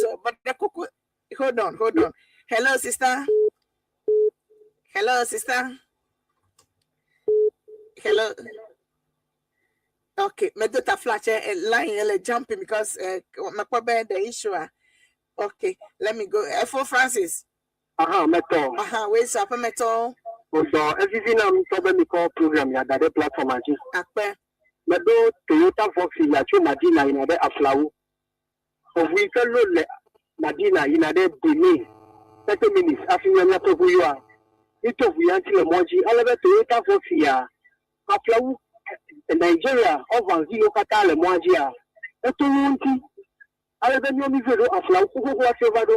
So, but the kuku, hold on, hold on. Hello, sister. Hello, sister. Hello. Okay, my daughter flash a line eh, jumping because my the issue. ah. Okay, let me go. F4 Francis. Aha, metɔ. Aha, wait, so metal. Wòzɔ evivi nam ŋutɔ be mikɔ program ya da ɖe platform dzi. Akpe. Meɖo Toyota Voxy ya tso Madina yina ɖe Aflawo. Eʋu yi ke lo le Madina yina ɖe Benin 30 minutes hafi mía míaƒe ʋu yɔa. Míto ʋu ya ŋuti le mɔ dzi ale be Toyota Voxy ya Aflawo Nigeria ɔvan viwo katã le mɔa dzia eto wo ŋuti ale be míawo míve ɖo Aflawo xoxoxo hafi wova ɖo.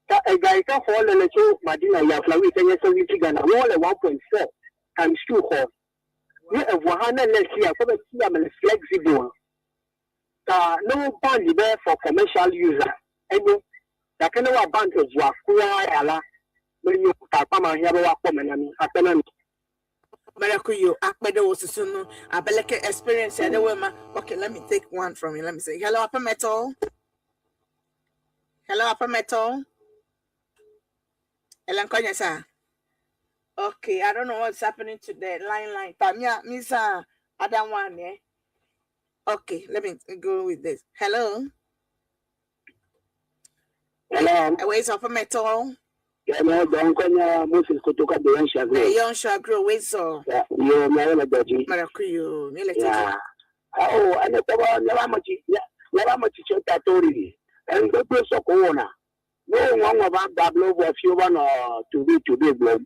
Ta ega yi ke xɔ le le tso Madina yi Aflawo yi ke nye 70 Ghana wowɔ le 1.4 times 2 xɔ. Ye eʋua hã ne le sia kpɔ be sia me le flexible. Ta ne wo ban ɖi be for commercial user enyo. Gake ne woa ban eʋua kura ya la menyo ta akpa ma hiã be woakpɔ me na mí akpe na mi. Miracle akpe ɖe wo susu nu abe leke experience ya ɖe wo ma. Okay, let me take one from you. Let me say hello, Upper Metal. Hello, Upper Metal. Ellen Konya, sir. Okay, I don't know what's happening to the line. Tamia, Misa, other one, yeah. Okay, let me go with this. Hello. Hello. Where's Upper Metal? Yɛmɛ dɔn Moses kutoka Beyan Shagro. Yon Shagro, where's uh, Yo miawo le gbedzi. Miracle, you, Ya. Awo ene tɔbɔ miaba ame tsi miaba ame tsitsi ta to ɖi. Enugbegble sɔ ko wɔna. Ne wo ŋɔŋɔ va gablo vɔ fi wova nɔ tobe tobe gblɔm.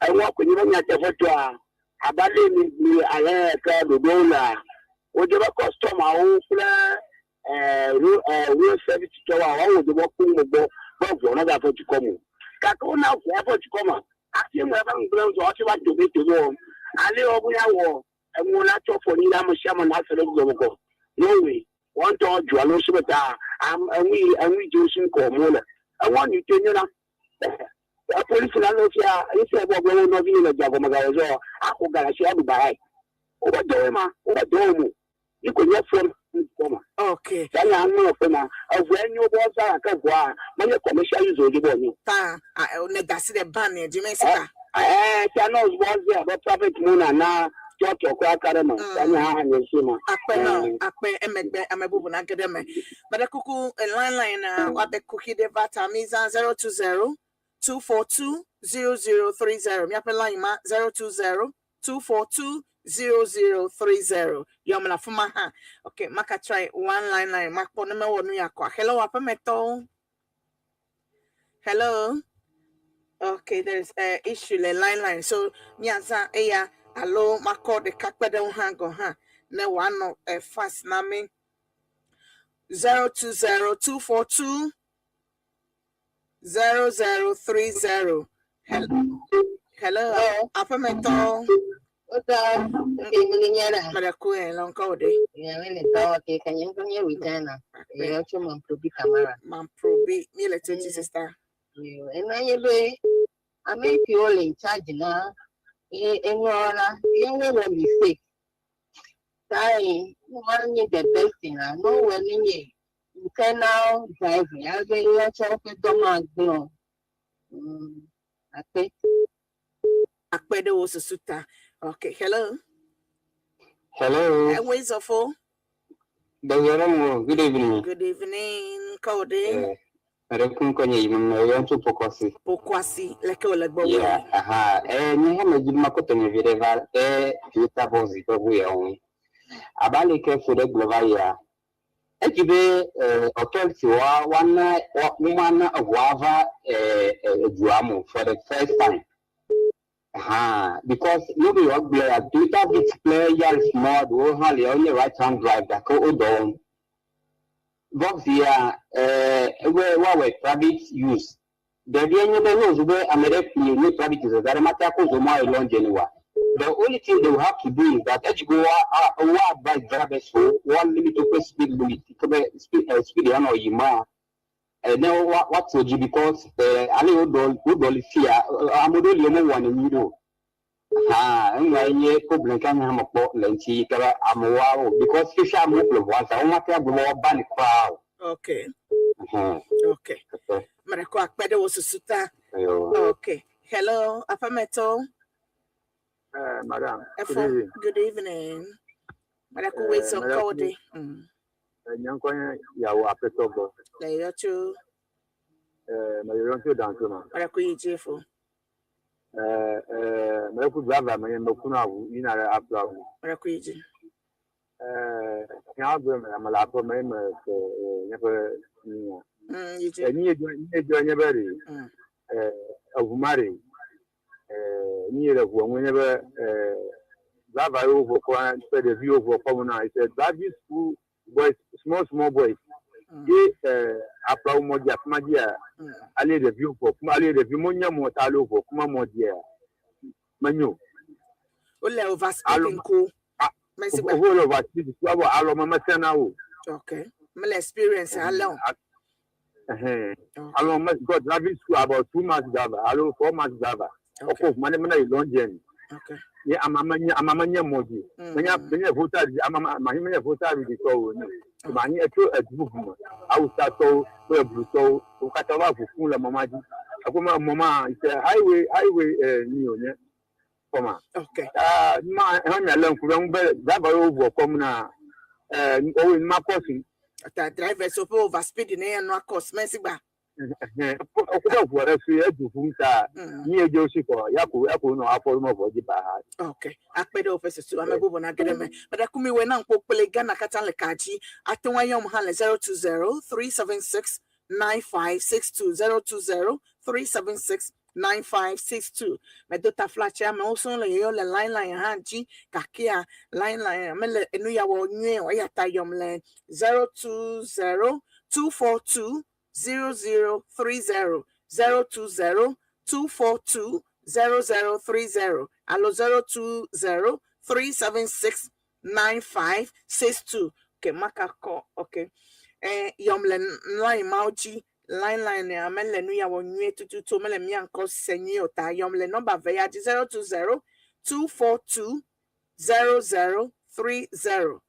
Eŋɔ ko nyi be nyateƒe toa abe ale mi mi ale ke ɖoɖowo lea wodze be kɔstɔmawo kple road service tɔwoa woawo dze be woakpɔ ŋgɔ gbɔ be ʋua nagava dukɔ me o. Gake wona ʋua va dukɔ me hafi ŋu ava ŋugblẽ zɔ hafi va tobe tobe wɔm. Ale wobe ya wɔ enuwo la tsɔ fɔ nyi ɖe ame sia ame nase ɖe gɔme gɔ. Ne wowɔe. Wɔn ŋutɔ dua le wo si be ta am eŋui eŋui dzi wo si ŋkɔ wɔm wole. Ewɔ nyui to enyo na. Polisi la ne fia ŋusẽ gbɔ gblɔ wo nɔvi le dua gɔme gawɔ zɔ axɔ ga le asi aɖu baɣae. Wobe dɔwoe ma, wobe dɔ wɔm o. Yi ko nye fɔm dukɔ ma. Okay. Ta nya ŋlɔ kpe ma. Eʋua enyo be woazã gake ʋua menye commercial use wòdzi be wònye o. Ta ne da asi ɖe ban dzi me si ta. Ɛɛ ta ne wòzɔ woazãe abe private mona na trɔtrɔ kura ka ɖe eme. Ta nye hã nye si ma. Akpe na akpe emegbe ame bubu nage ɖe eme. Meɖe kuku line line na woabe kuxi ɖe va ta mi zã 020 242 0030. Míaƒe line ma 020 242 0030. Yɔm le afi ma hã. Ok, maka try one line line makpɔ ne mewɔ nu ya kɔa. Hello, aƒemetɔwo. Hello. Okay, there's a issue le line line. So míazã eya alo makɔ ɖeka kpe ɖe ŋu hã gɔ̃ hã ne wòanɔ fast na mí. 020 242 0030. Hello. Hello. Aƒemetɔwo. Wota ke mele nya ɖa. Meɖe ku ɛ lɔ ŋkɔ wò ɖe. Nyawe le dɔwɔ ke ka nye ŋkɔ nye Regina. Eyɔ tso Mamprobi Kamara. Mamprobi mi le tso dzi sister. Ena nye be ame siwo le in charge na eŋlɔ la ye wowɔ mistake. Ta wa nye the best thing la ne wowɔ ne nye internal driving ale be woatsɔ woƒe dɔ ma gblɔ. Akpe. Akpe ɖe wo susu ta. Okay, hello. Hello. Ewe zɔfo. Dɔyɔrɔmo, good evening. Good evening. Ŋkɔ wò ɖe. Meɖe ŋkɔ nye yi me yɔm tso Pokuase. Pokuase leke wòle gbɔ Yeah, aha. Nye hã medzi be makɔ tɔnye vi ɖe va ɖe Toyota Voxy ƒe ʋu yawo ŋu. Abe ale ke fo ɖe gblɔ va yia, edzi be authority wa woana womana eʋua va edua me for the first time. Aha, because no be yewoagblɔ ya Toyota Vitz kple Yaris mɔ ɖewo hã le wonye right hand drive gake wo dɔ wɔm. Voxy ya ebe woawɔe private use. Ɖevia nye be ne wòzu be ame ɖe ƒli nye private use ɖe mate akɔ zo mɔ ayi long journey wa. The only thing they will have to do is that edzi be wa advise drivers wo wa limit woƒe speed limit ke be speed ya nɔ yi ma ne wa woatso dzi because ale woɖɔ li fia ame ɖewo li womewɔnɛ nyuie ɖe o. Ha, eŋua nye problem ke nye hã mekpɔ le ŋuti ke be amewo because fifia amewo ƒle ʋua za womate agblɔ be woaba ne kura o. Okay. Okay. Okay. Meɖe ku akpe ɖe wo susu ta. Ayo. Okay. Hello, aƒemetɔ. Madam, good Efo. evening. Good evening. Meɖe ku wei zɔ Madam, ŋkɔ wò ɖe. Nye ŋkɔ nye Yawo Aƒetɔ gbɔ. Le yɔ tso. Meyɔ tso Dantoma. Meɖe ku yi dzi fo. Mele ku driver menye mekuna ʋu yina ɖe Aflawo. Meɖe ku yi dzi. Nya gbe me ame le aƒe me ye me se míaƒe nya. Yi dzi. Nu ye dzɔ nye be ɖe eʋu ma ɖe nu ye le ʋua ŋu nye be driver yiwo ʋua kɔ kple ɖevi yiwo ʋua kɔ na it's a driving school boys, small small boys. Ye Aflawo mɔ dzi afi ma dzia ale ɖeviwo ʋua kuma ale ɖevi menye mɔ ta ale ʋua kuma mɔ dzia menyo. Wole over speeding ko. Mesi gba. Wo le over speed ku abɔ alɔme mesẽna o. Okay. Mele experience ale o. Alɔ me got driving school about 2 months driver alo 4 months driver. Ɔkɔ ʋuma ne mena yi long journey. Ye ama menye ama menye mɔ dzi. Menye menye Volta ama ma menye Volta region tɔwo ne. Ma nyi etso edu bubu me. Awusatɔwo kple Blutɔwo wo katã va ʋu ƒum le mɔ ma dzi. Ekɔ ma mɔ ma it's a highway ni wònye kɔma. Okay. Ah, ma hã nya le ŋku ɖe ŋu be driver yiwo ʋua kɔm na wowoe nu ma kɔ si. Ta drivers wo ƒe over speeding ne ya nɔa course mesi gba. Ɔkɔ bɛ ʋua ɖe fi edu ƒum ta ni ye dze si kɔ yako yako nɔ afɔ me vɔ dzi ba ha. Okay. Akpe ɖe woƒe susu ame bubu nage ɖe eme. Meɖe ku mi wɔ na ŋkpo kple Ghana katã le ka dzi. Ate ŋu ayɔm hã le 020 376 9562 020 376 9562. Medo taflatse amewo sɔŋ le yɔyɔ le line line hã dzi gakea line line mele enu ya wɔ nyuie o eya ta yɔm le 020 242 0030 020 242 0030 alo 020 376 9562. Okay, maka kɔ okay. Eh, yɔm le line mawo dzi line line ya mele nu ya wɔ nyuie tututu mele mia ŋkɔ se nyuie o ta yɔm le nɔmba ve ya dzi 020 242 0030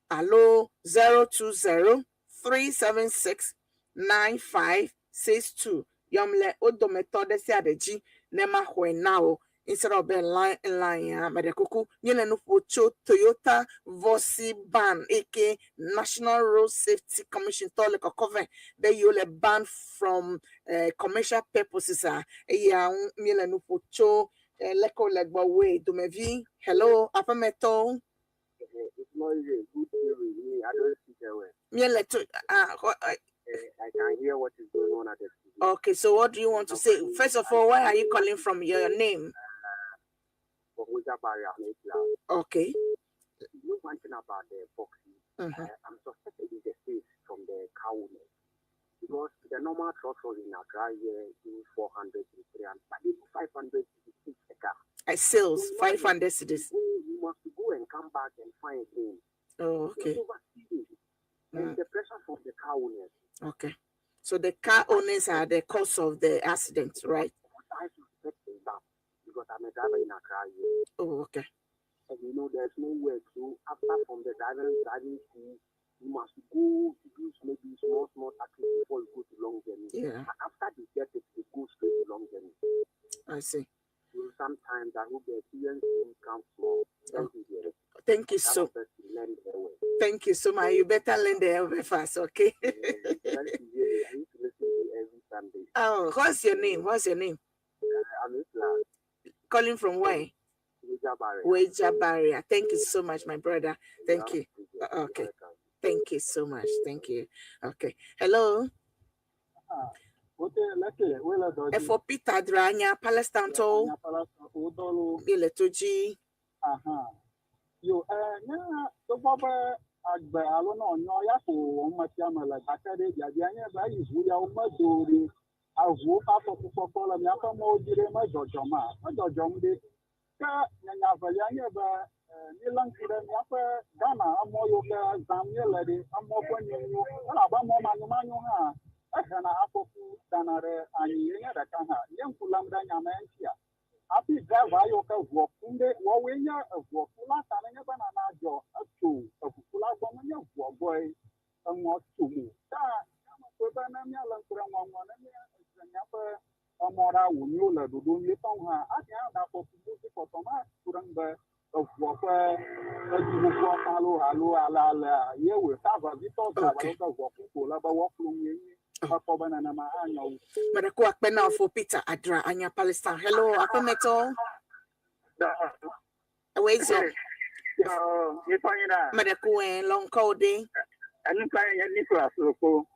alo 020 376 9562 yɔm le wo dometɔ ɖe sia ɖe dzi ne maxɔe na wo instead of be line line ya meɖe kuku míele nu ƒo tso Toyota Voxy ban eke National Road Safety Commission tɔ le kɔkɔ vɛ be yewo le ban from commercial purposes a eya ŋu míele nu ƒo tso leke wole gbɔ woe domevi hello aƒemetɔwo It's not a good theory. Me, I don't see the way. Míele to ah, I can hear what is going on at the studio. Okay, so what do you want to say? First of all, where are you calling from? Your name? Okay. You know one thing about the Voxy? I'm suspecting it's the sales from the car owners. Because the normal truck in Accra here do 400 to 300, but they do 500 to a car. I sales 500 cedis. You must go and come back and find again. Oh, okay. And the pressure from the car owners. Okay. So the car owners are the cause of the accident, right? What I suspect is that because I'm a driver in Accra here. Oh, okay. And you know, there's no work. So after from the driving school, you must go to do maybe small, small taxi before you go to long journey. Yeah. But after they get it, they go straight to long journey. I see. So sometimes I hope the experience will come small. Thank you, dear. Thank you so. Thank you so much. You better learn the very fast, okay? Yeah, thank you, dear. I used to listen to you every Sunday. Oh, what's your name? What's your name? I'm Islam. Calling from where? Weija Barrier. Weija Barrier. Thank you so much, my brother. Thank you. Okay. Thank you so much. Thank you. Okay. Hello. Efo Peter Dranya, Palestine to. Ile Toji. Aha. Yo, nya togbɔ be agbe alo ne wònyɔ ya ko wɔm mesia me le gake ɖe biabia nye be eyi ʋu yawo medo ɖe aʋuwo ƒe afɔkukpɔkpɔ le míaƒe mɔwo dzi ɖe medzɔdzɔma medzɔdzɔm ɖe ke nye nya velia nye be míelé ŋku ɖe míaƒe Ghana emɔ yiwo ke zãm míele ɖe emɔ ƒe nyonyo elabe emɔ manyomanyo hã ehena afɔku dana ɖe anyi ye nye ɖeka hã nye ŋku lém ɖe nya ma ŋutia hafi driver yiwo ke ʋua kum ɖe woawoe nye eʋua kula ta nenye be nana dzɔ etso eʋukula gbɔ menye ʋua gbɔe eŋɔ tsom o ta míame kpɔe be ne míalé ŋku ɖe ŋua ŋua ne míedze míaƒe emɔ ɖa wònyo le ɖoɖo nyuitɔ ŋu hã ate ŋu aɖe afɔku ŋuti kpɔtɔ ma ku ɖe ŋu be eʋua ƒe edziʋuʋua ta alo alo ale alea ye wòe ta vevitɔ driver yiwo ke ʋua kum ko le be woaklo ŋue nye mekpɔ be nenema anyo wu. Meɖe akpe na fo Peter Adra Anya Palestine. Hello, aƒemetɔ. Ewe zɔ. Meɖe ku lɔ ŋkɔ ɖe.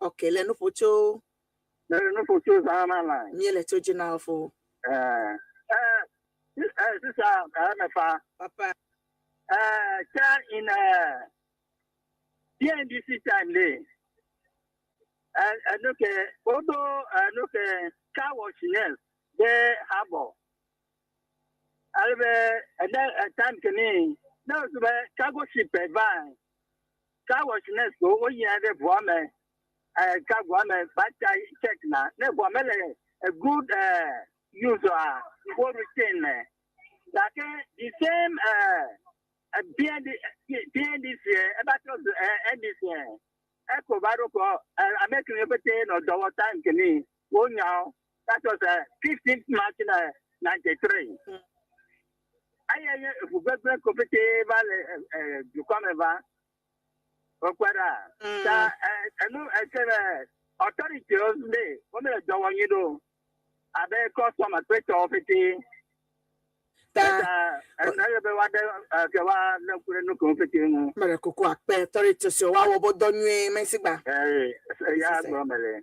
Okay, le nuƒo tso. Le nuƒo tso Zama line. Míele tso dzi na fo. Sister Mefa. Papa. Cha in PNDC time le. Enuke odo enuke car wash yes de harbour. Albe ene time kini na so be cargo ship e va. Car wash nurse ko o yin de ʋua me. Cargo me ba check na. Ne ʋua me le a good use wo retain me. Like the same PND PNDC eba to NDC eko ba ro ko American pete no dɔwɔ time kini wo nya that was 15th March 93. Aye ye efugbegbe ko pete va le dukɔ me va okpera ta enu ese authority de wo me le dɔwɔ nyi ɖo abe customer kple tɔwo pete Ta ene be wa ɖe ke wa le ku ɖe nu ko pete ŋu. Meɖe kuku akpe authority si wa wɔ bo dɔ nyuie mesigba. Ya gblɔ me le.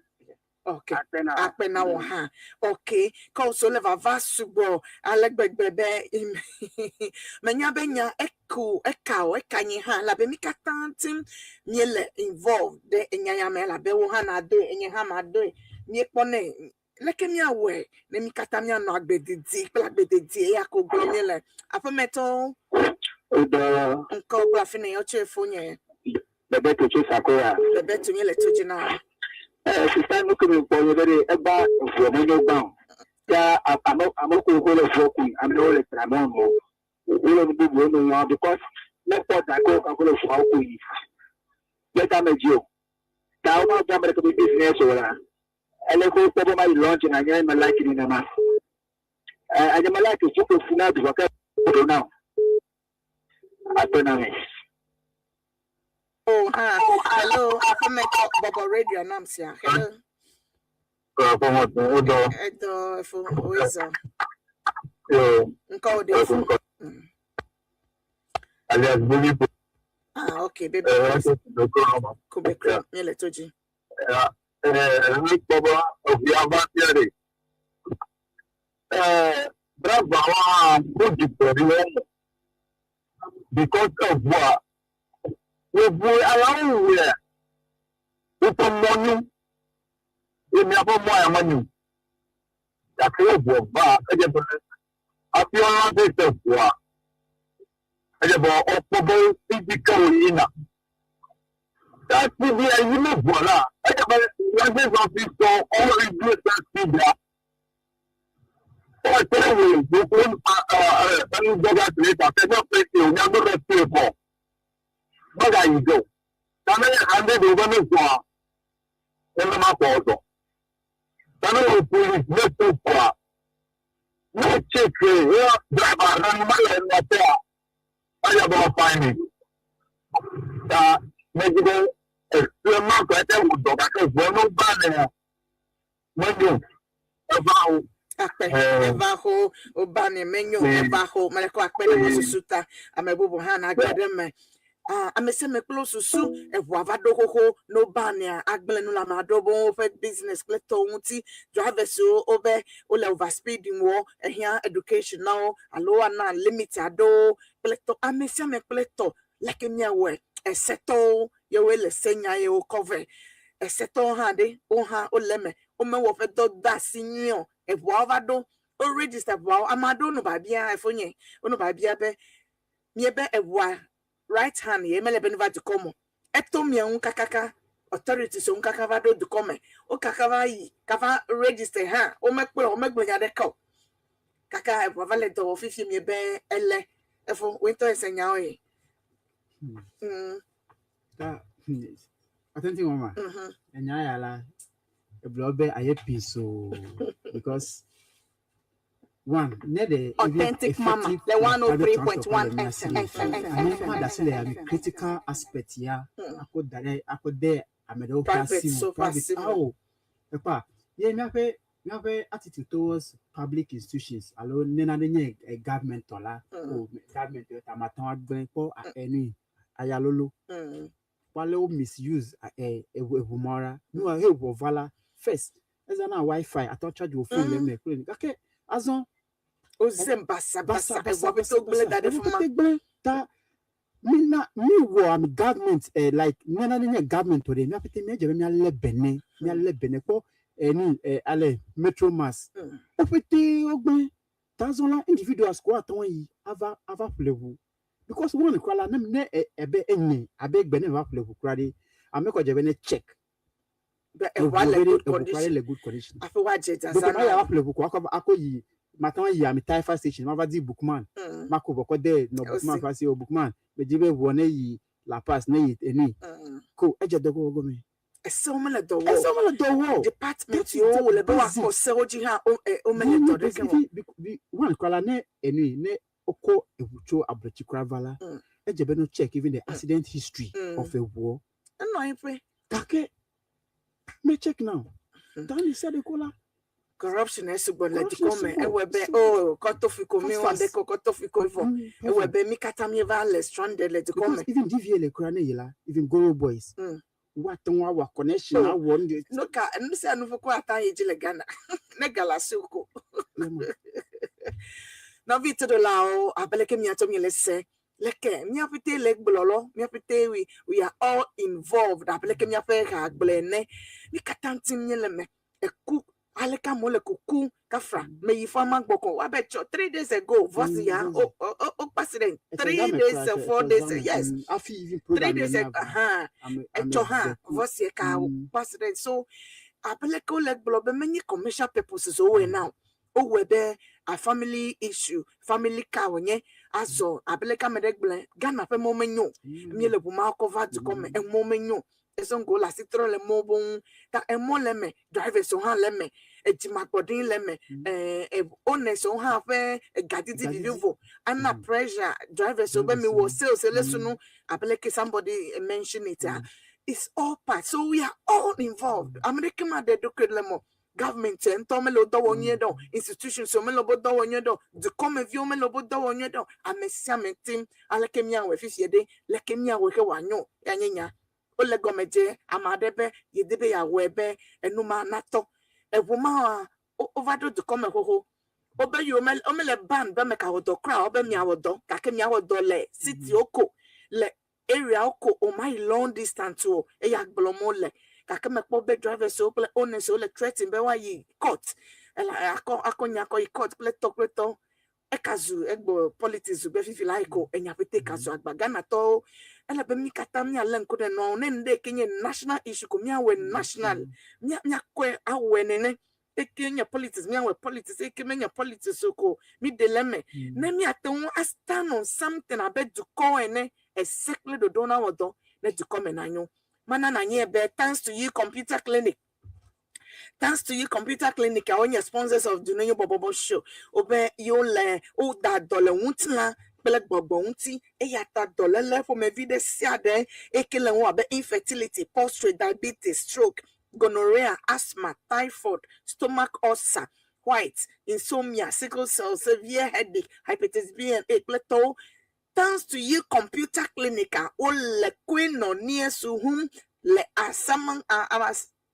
Okay. Akpe na. Akpe na wò hã. Okay. Kɔ le vava sugbɔ ale gbegbe be menya be nya eku eka o eka nyi hã labe mi katã tim míele involve ɖe enya ya me labe wo hã na doe enye hã ma doe míekpɔnɛ leke míawɔe ne mi katã míanɔ agbe didi kple agbe dedie eya ko gblɔ míele aƒemetɔwo Odo ŋkɔ kple afi ne yɔ tso efo nye. Bebeto tso Sakoya. Bebeto míele to dzi na wò. Eh, sista nu ke mi kpɔ nye be ɖe egba ʋua menyo gbã o. Ya ame ame kowo le ʋua kum, amewo le tramɔ nu. Wole nu bubuwo nu wɔm because ne kpɔ da ke wo le ʋuawo ku yi. Gbeta me dzi o. Ta wo ma gba ame ɖeke be business o la. Ele ko kpɔ be ma yi launch na nye me like ni nema. Eh, anye me like ʋu ke fu na du ke do na o. Akpe na mi. Oh, ha. Hello, aƒemetɔ bɔbɔ radio nam sia. Hello. Edo efo oezo. Ŋkɔ wo ɖe fo. Alias Baby. Ah, okay, baby. Kube kro, míele to dzi. Mi kpɔ be eʋua va fia ɖe. Driver wa hã wo dzigbɔ ɖi wo me because eʋua yevu alawo wɛ woƒe mɔ nyo ye miaƒe mɔ ya menyo gake eʋua va edze be hafi woalã ɖe te ʋua edze be wokpɔ be fidzi ke woyina ta speed ya yi me ʋua la edze be license office all reduce that speed ya woate wɔ gbogbo enugbɔga later ke ne ƒe o miagbe be pay for megayi dze o ta ne 100 wo be ne zɔa nenema kɔ zɔ ta ne wɔ police ne to ʋua ne check ye driver ne nu mele nɔƒea eya be woafine ta medzi be esia ma kɔ ete wò dɔ gake ʋua ne woba nea menyo eva wo. Akpe eva xo woba ne menyo eva xo mele kɔ akpe ɖe wo susu ta ame bubu hã na gbe ɖe me. Ah, ame sia ame kple wo susu eʋua va ɖo xoxo ne woba nea agblẽ nu le ame aɖewo be woƒe business kple tɔwo ŋuti drivers wo wobe wole over speeding wɔ ehiã education na wo alo woana limit aɖewo kple tɔ ame sia ame kple tɔ leke míawɔe esetɔwo yewoe le se nya yewo kɔ vɛ esetɔwo hã ɖe wo hã wole eme womewɔ ƒe dɔ de asi nyuie o eʋuawo va ɖo wo register ʋuawo ame aɖewo nɔ babia efonye wonɔ babia be miebe eʋua right hand ye mele be ne va dukɔ me o eto mia ŋu kakaka authorities ŋu kaka va ɖo dukɔ me wo kaka va yi kava register hã womekpɔe o womegblɔ nya ɖeke o kaka eʋua va le dɔ wɔ fifi miebe ele efo wo ŋutɔ ese nyawo ye. Ta authentic mama. Enya ya la egblɔ be aye peace o because one ne de Authentic Mama, le 103.1 FM. FM. Ma da si le ami critical aspect ya akɔ da ɖe akɔ de ame ɖewo ƒe Private asi me so private asi me. awo ekpa ye míaƒe attitude towards public institutions alo ne nane nye government tɔ la o government tɔ ta mate ŋu agblẽ kpɔ enui ayalolo wale wo misuse eʋumɔ la nua he ʋɔ va la first ezana wifi atɔ charge wo phone le eme kple gake azɔ Oze basa basa eʋua ƒe to gblẽ da ɖe fi ma. Ƒete gblẽ ta mina mi wɔ ami government like nana ne nye government o ɖe míaƒete míadze be míalé bene míalé bene kpɔ enu ale Metro Mass woƒete wogblẽ ta azɔ la individuals ko ate ŋu ayi ava ƒle ʋu because one kura la ne ebe enye abe gbe ne va ƒle ʋu kura ɖe ame kɔ dze be ne check Be eʋua le good eʋu kura ɖe condition. le good condition Aƒe woadze zaza donc ma ya na. va ƒle ʋu ko akɔ yi mate ŋu ayi ami Taifa station ma va di bookman mako bɔ kɔ de nɔ bookman Osi. fa si o bookman medzi be ʋua ne yi La Paz ne yi enui ko edze dɔ gbɔgbɔ me. Esewo mele dɔ wɔ. Esewo mele dɔ wɔ. Department That is yiwo the wòle be basic. woakpɔ sewo dzi hã wo womele dɔ ɖeke wɔ. One kura la ne enui ne wokɔ eʋu tso ablɔtsi kura va la edze be no check even the accident history of eʋuɔ. Enɔ anyi ƒe. Gake me check now. Tani sia ɖe ko la. Corruption esugbɔ le Corruption dukɔ me sugbɔ, ewɔe be sugbɔ. o kɔtofi ko mi Fast, wɔ fast. ɖe ko kɔtofi ko vɔ ewɔe be mi katã míeva le stranded le dukɔ Because me. even DVLA le kura ne yi la even Goro boys woate ŋu awɔ connection Oh. awɔ nu de. Nu ka nu sia nu ƒe ko ata yi dzi le Ghana ne galasi ko. Nɔvi toɖolawo abe leke miatsɔ mi le se leke míaƒete le gblɔlɔ míaƒete we are all involved abe leke míaƒe ha gblɔe ene mi katã ŋuti míele me eku Aleke amewo le kuku kafra meyi fama gbɔ ko wabe tsɔ 3 days ago voice ya o o o accident 3 days, 4 days, yes. Hafi even 3 program days yẹn ago hã ame etsɔ hã ame ve voice ka accident. So abeleke wole gblɔ be menye commercial purposes wowɔe na o, wowɔe be a family issue, family car wònye. Azɔ abeleke ame ɖe gblẽ Ghana ƒe mɔ menyo o. Míele ʋu ma kɔ va dukɔ me, emɔ menyo ezɔngo le asi trɔ le mɔ bo ŋu ta emɔ le eme, drivers hã le eme, edzimagbɔɖi le eme, ɛɛ owners hã ƒe gadidi Gadidi. Vivivo ana pressure drivers be mi wɔ sales ele sunu abeleke somebody mention it ah, it's all part, so we are all involved. Ame ɖeke ma ɖe ɖokui le mɔ government ŋutɔ mele wo dɔ wɔ nyuie ɖe o, institutions mele wo dɔ wɔ nyuie ɖe o, dukɔmeviwo mele wo dɔ wɔ nyuie ɖe o, ame sia ame tim. Aleke miawɔe fifie ɖe, leke miawɔe ke wòanyo ya nye nya wole gɔme dze ame aɖe be yedi be yeawɔe be enu ma natɔ eʋu ma wa wova ɖo dukɔ me xoxo wobe yiwo mele womele ban be meka wɔ dɔ kura wobe miawɔ dɔ gake miawɔ dɔ le city wo ko le area wo ko o ma yi long distance o. Eya gblɔm wole gake mekpɔ be drivers wo kple owners wo le threatening be woayi court ela akɔ akɔ nya kɔ yi court kple tɔ kple tɔ. Eka zu egbɔ politics zu be fifi la yi ko enya ƒete ka zu agba Ghanatɔwo. Ele be mí katã míalé ŋku ɖe nua ŋu ne nu ɖe ke nye national issue ko míawɔe national, mía míakɔe awɔe nene. Eke nye politics míawɔe politics, eke menye politics o ko míɖe le eme ne míate ŋu a stand on something abe dukɔ ene ese kple ɖoɖo nawɔ dɔ ne dukɔ me nanyo. Mana nanyi be thanks to you computer clinic, thanks to you computer clinic a wonye sponsors of Dunenyo Bɔbɔbɔ show. Wobe yewo le woda dɔ le ŋutilã kple gbɔgbɔ ŋuti eya ta dɔléle ƒomevi ɖe sia ɖe eke le ŋu abe infertility, prostate, diabetes, stroke, gonorrhea, asthma, typhoid, stomach ulcer, white, insomnia, sickle cell, severe headache, hepatitis B and A kple tɔwo. Thanks to you computer clinic a wole koe nɔ nie suhum le asaman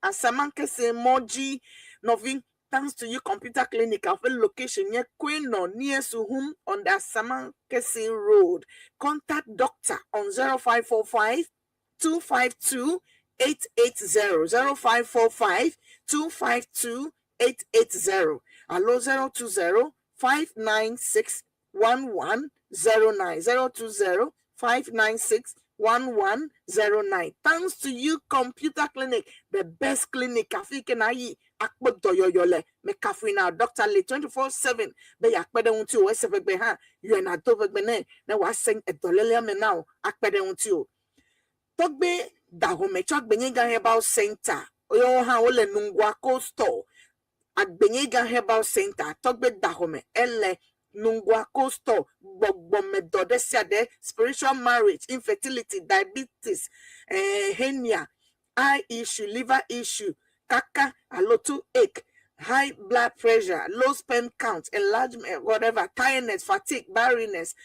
asamankese mɔ dzi nɔvi. Thanks to you computer clinic a ƒe location nye koe nɔ near Suhum on the Asamankese road. Contact doctor on 0545 252 880, 0545 252 880 alo 020 596 1109, 020 596 1109. Thanks to you computer clinic, the best clinic afi ke na yi akpɔ dɔyɔyɔ le mekafui na doctor le 24/7 be yeakpe ɖe ŋuti o ese ƒegbe hã yɔe na do ƒegbe nɛ ne wòase edɔlélea me na o akpe ɖe ŋuti o. Tɔgbe Dahome tsɔ Agbenyega Herbal Center yewo hã wole Nungua store. Agbenyega Herbal Center Tɔgbe Dahome ele Nungua store. Gbɔgbɔmedɔ ɖe sia ɖe, spiritual marriage, infertility, diabetes, hernia, eye issue, liver issue, kaka alo toothache, high blood pressure, low sperm count, enlargement, whatever, tiredness, fatigue, barrenness,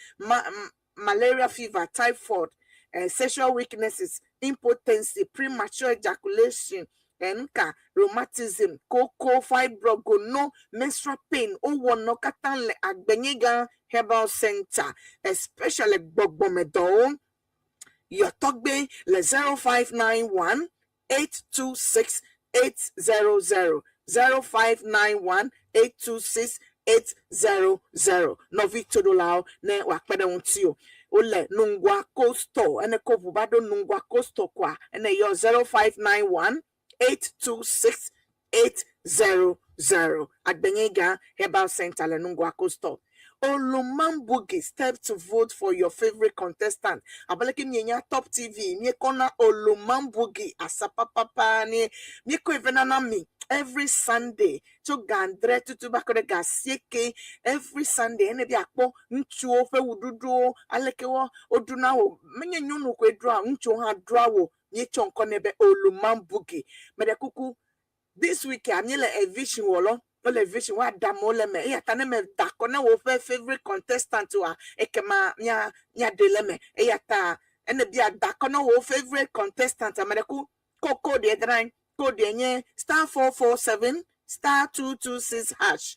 malaria fever, typhoid, sexual weaknesses, impotency, premature ejaculation, nka rheumatism, koko, fibroid, gono, menstrual pain, wowɔnɔ katã le Agbenyega Herbal Center, especially gbɔgbɔmedɔwo. Yɔtɔgbe le 0591 826 800, 0591 826 800. Nɔvi toɖolawo ne wòakpe ɖe ŋuti o wole Nungua Coastal ene ko ʋu va ɖo Nungua Coastal koa ene yɔ 0591 826 800. Agbenyega Herbal Center le Nungua Coastal. Olomambugi, step to vote for your favorite contestant. Abaleke mienya Top TV miekɔna Olomambugi asapapapa ni miekɔ eve nana mi every Sunday tso ga 7 tutu ba kɔ ɖe ga 8 every Sunday. Ene bi akpɔ ŋutsuwo ƒe wuɖuɖuwo aleke wo woɖuna wo menye nyɔnu koe ɖua, ŋutsuwo hã ɖua wo. Míetsɔ ŋkɔ nɛ be Olomambugi. Meɖe kuku this week a míele evision wɔlɔ wole vision woaɖe amewo le me eya ta ne me da akɔ ne woƒe favorite contestant wa ekema mía míaɖe le me eya ta ene bia da akɔ ne wo favorite contestant. Ame ɖe ku ko code yɛ dra code yɛ nye *447*226#,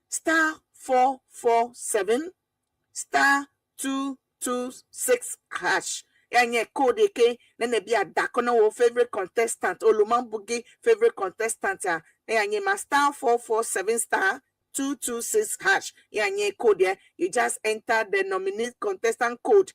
*447*226# ya nye code ke ne ne bia da akɔ ne wo favorite contestant, Olomambugi favorite contestant a. Eya nye ma *447 *226 hash. Ya nye code ya. You just enter the nominee contestant code.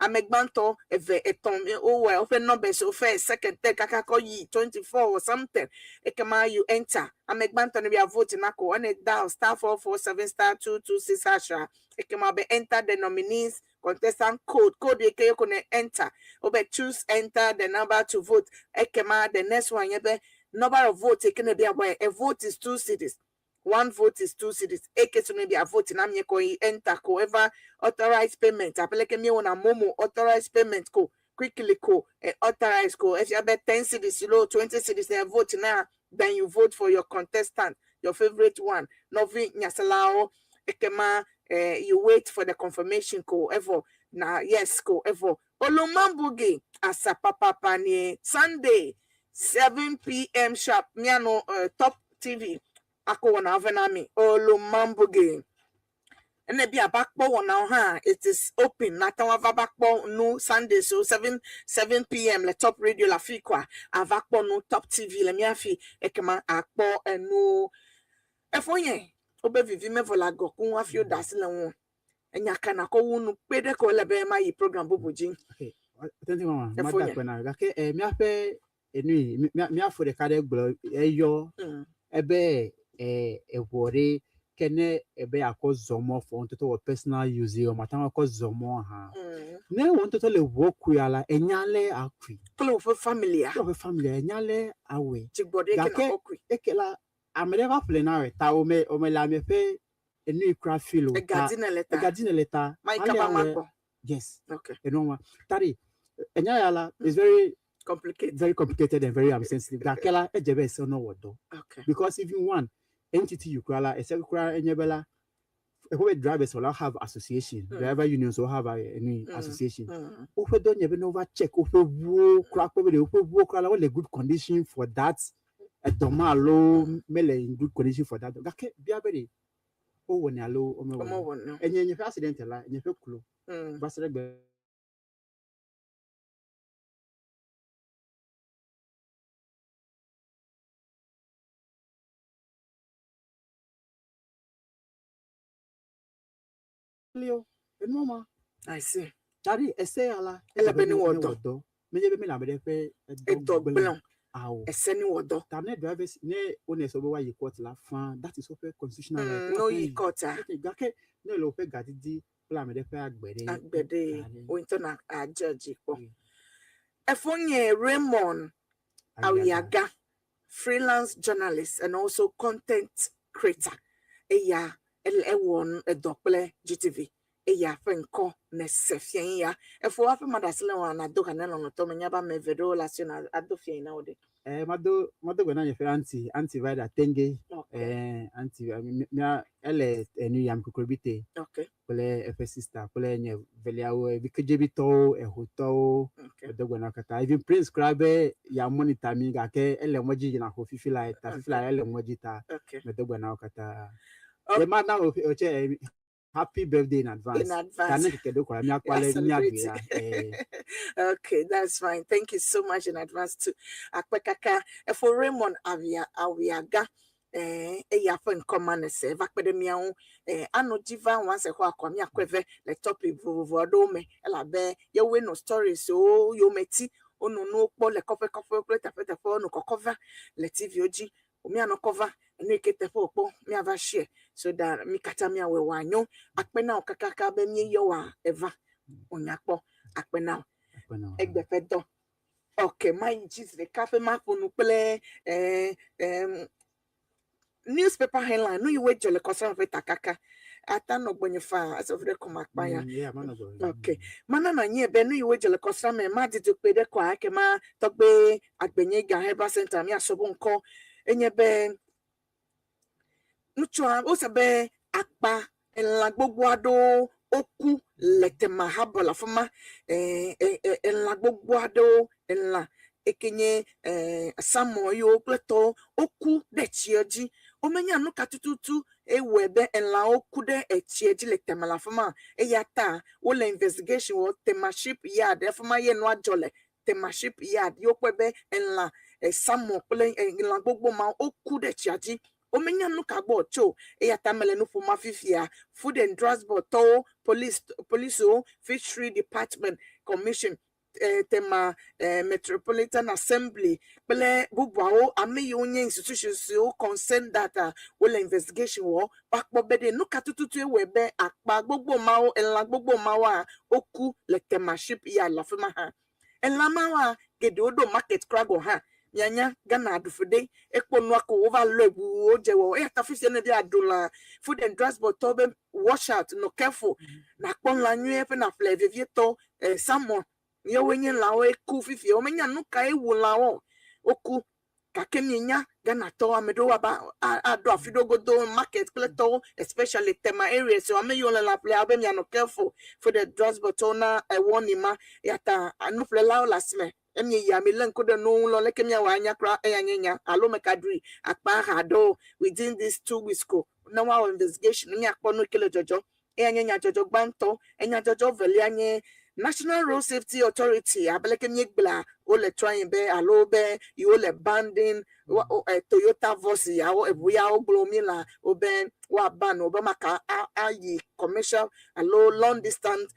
Ame gbãtɔ, eve, etɔ̃, wowɔe woƒe numbers wo first, second, third, kaka kɔ yi 24 or something. Ekema you enter. Ame gbãtɔ ne bia vote na ko ene dial *447 *226 hash a. Ekema be enter the nominees contestant code. Code yi ke yoko ne enter. Wobe choose enter the number to vote. Ekema the next one ye be number of votes eke ne bia boy. A vote is 2 cedis. One vote is 2 cedis. Eke so ne bia vote na mie ko yi enter ko ever authorized payment. Apeleke mie wona momo authorized payment ko quickly ko authorize ko. If you have 10 cedis low 20 cedis na vote na, then you vote for your contestant, your favorite one. Novi nyasalao ekema you wait for the confirmation ko ever na yes ko ever. Olumambugi asapapa panie Sunday 7 p.m. sharp miano Top TV ako wana avenami Olumambugi. Ene bi abakpo wana ha, it is open na tawa vabakpo no Sunday so 7 p.m. le Top Radio la fi kwa avakpo no Top TV le miafi ekema akpo enu efonye obe vivi mevola gokun afio dasi le won enya kana ko wunu pede ko le be ma yi program boboji. Okay, thank you mama. Mada ko na gake mi ape enui mi afo de kade gbo eyo ebe ewore kene ebe akozomo for ntoto personal use o mata akozomo ha. Ne won toto le woku ala enyale akui. Klo for family. Klo for family enyale awe. Chigbode ke na okui. Ekela amere va plena ta o me la me pe enu ikra feel o. Egadine leta. Yes. Okay. Eno tari enyala is very complicated. Very complicated and very sensitive. Gakela ejebe se no wodo. Okay. Because if you want entity you krala except kra enyebela who drivers will have association, driver unions will have any association. Who don't even over check who wo kra who kra all a good condition for that. A doma lo mele in good condition for that. Gake biabere o woni alo o me won. Enye enye accident la enye fe kulo. Basere Leo, enoma. I see. Tari ese ala. Ela be ni wodo. Me be me la be fe edo gblan. Awo. Ese ni wodo. Ta ne drivers ne one so be wa yi court la fan. That is open constitutional right. No yi court. Gake ne lo fe gadidi la me de fe agbede. Agbede o intona a judge po. Efonye Raymond Awiaga, freelance journalist and also content creator. Eya ewon edokple GTV. Eya fe nko ne sefien ya. Efo afa madasile wa na do kanelo no to menya ba me vedo la na ado fien na ode. Mado mado na fe anti vida tenge. Anti mi ele enu yam kukrobite. Okay. Kole efe sister kole nye veliawo bi kejebi to e hoto. Okay. Edo gbe na kata even Prince Krabe ya monitor mi gake ele moji na ko fifi la ta fifi la ele moji ta. Okay. Edo gbe na kata. E ma na o che happy birthday in advance. In advance. Okay, that's fine. Thank you so much in advance too. Akpekaka for Raymond Awiaga. Eya fe nkoma ne se vakpede miawo ano jiva wanse ho akwa mi akweve le topic vovovo do me elabe yewe no stories o yo meti onu no po le kofe kofe kle tafe tafe onu kokova le TV oji omi ano cover enu ikete fo po mi ava share so that mi kata mi awe wanyo akpe na okakaka be mi yo wa eva onyakpo akpe na egbe fe do. Okay, my cheese the cafe map onu pele newspaper headline no you wait jole kosa fe takaka ata no gbonye fa as of the come akpa ya. Okay, mana na nye be no you wait jole kosa me ma didu pe de kwa ke ma togbe agbenye ga herbal center mi asobo nko enye be ŋutsua wose be akpa elã gbogbo aɖewo woku le Tema Harbour le afi ma. Elã gbogbo aɖewo elã eke nye salmon yiwo kple tɔwo woku ɖe tsia dzi. Womenya nu ka tututu ewɔe be elãwo ku ɖe etsia dzi le Tema le afi ma. Eya ta wole investigation wɔ Tema ship yard afi ma ye nua dzɔ le Tema ship yard ye wokpɔe be elã eh, salmon kple eh, lã gbogbo mawo woku ɖe tsia dzi. Womenya nu ka gbɔ wòtso o. Eya ta mele nu ƒom fifia. Food and Drugs Board tɔwo, police, polisiwo, Fishery Department Commission, eh, Tema eh, Metropolitan Assembly kple bubuawo, ame yiwo nye institutions siwo concern that ah, wole investigation wɔ woakpɔ be ɖe nu ka tututue wɔe be akpa gbogbo mawo, elã gbogbo mawoa, woku le Tema ship yard le afi ma hã. Elã mawoa, geɖewo ɖo market kura gɔ̃ hã. Mianya Ghana ɖuƒe ɖe, ekpɔ nua ko wova lɔe ʋuu wodze wɔ. Eya ta fifia ne ɖe aɖu lã, Food and Drugs Board tɔwo be watch out, nɔ careful, nakpɔ lã nyuie ƒe naƒle vevietɔ eh, salmon yewoe nye lãwoe ku fifia. Womenya nu kae wu lãwo o. Woku. Gake mienya Ghanatɔwo ame ɖewo aba aɖo afi ɖewo godo market kple tɔwo especially Tema areas ame yiwo le lã ƒlea be mianɔ careful. Food and Drugs Board tɔwo na warning ma. Eya ta nuƒlelawo le asime emieyi mi lé ŋku ɖe nuwo ŋu lɔ leke miawɔ anya kura eya nye nya alo meka ɖui akpa aha ɖewo within these 2 weeks ko ne woawɔ investigation ne miakpɔ nu yi ke le dzɔdzɔ. Eya nye nyadzɔdzɔ gbãtɔ. Enyadzɔdzɔ velia nye National Road Safety Authority abe leke míegblɔa wole trying be alo be yewo le banning Toyota Voxy yawo eʋu yawo gblɔ mi la wobe woaban wo be maka ayi commercial alo long distance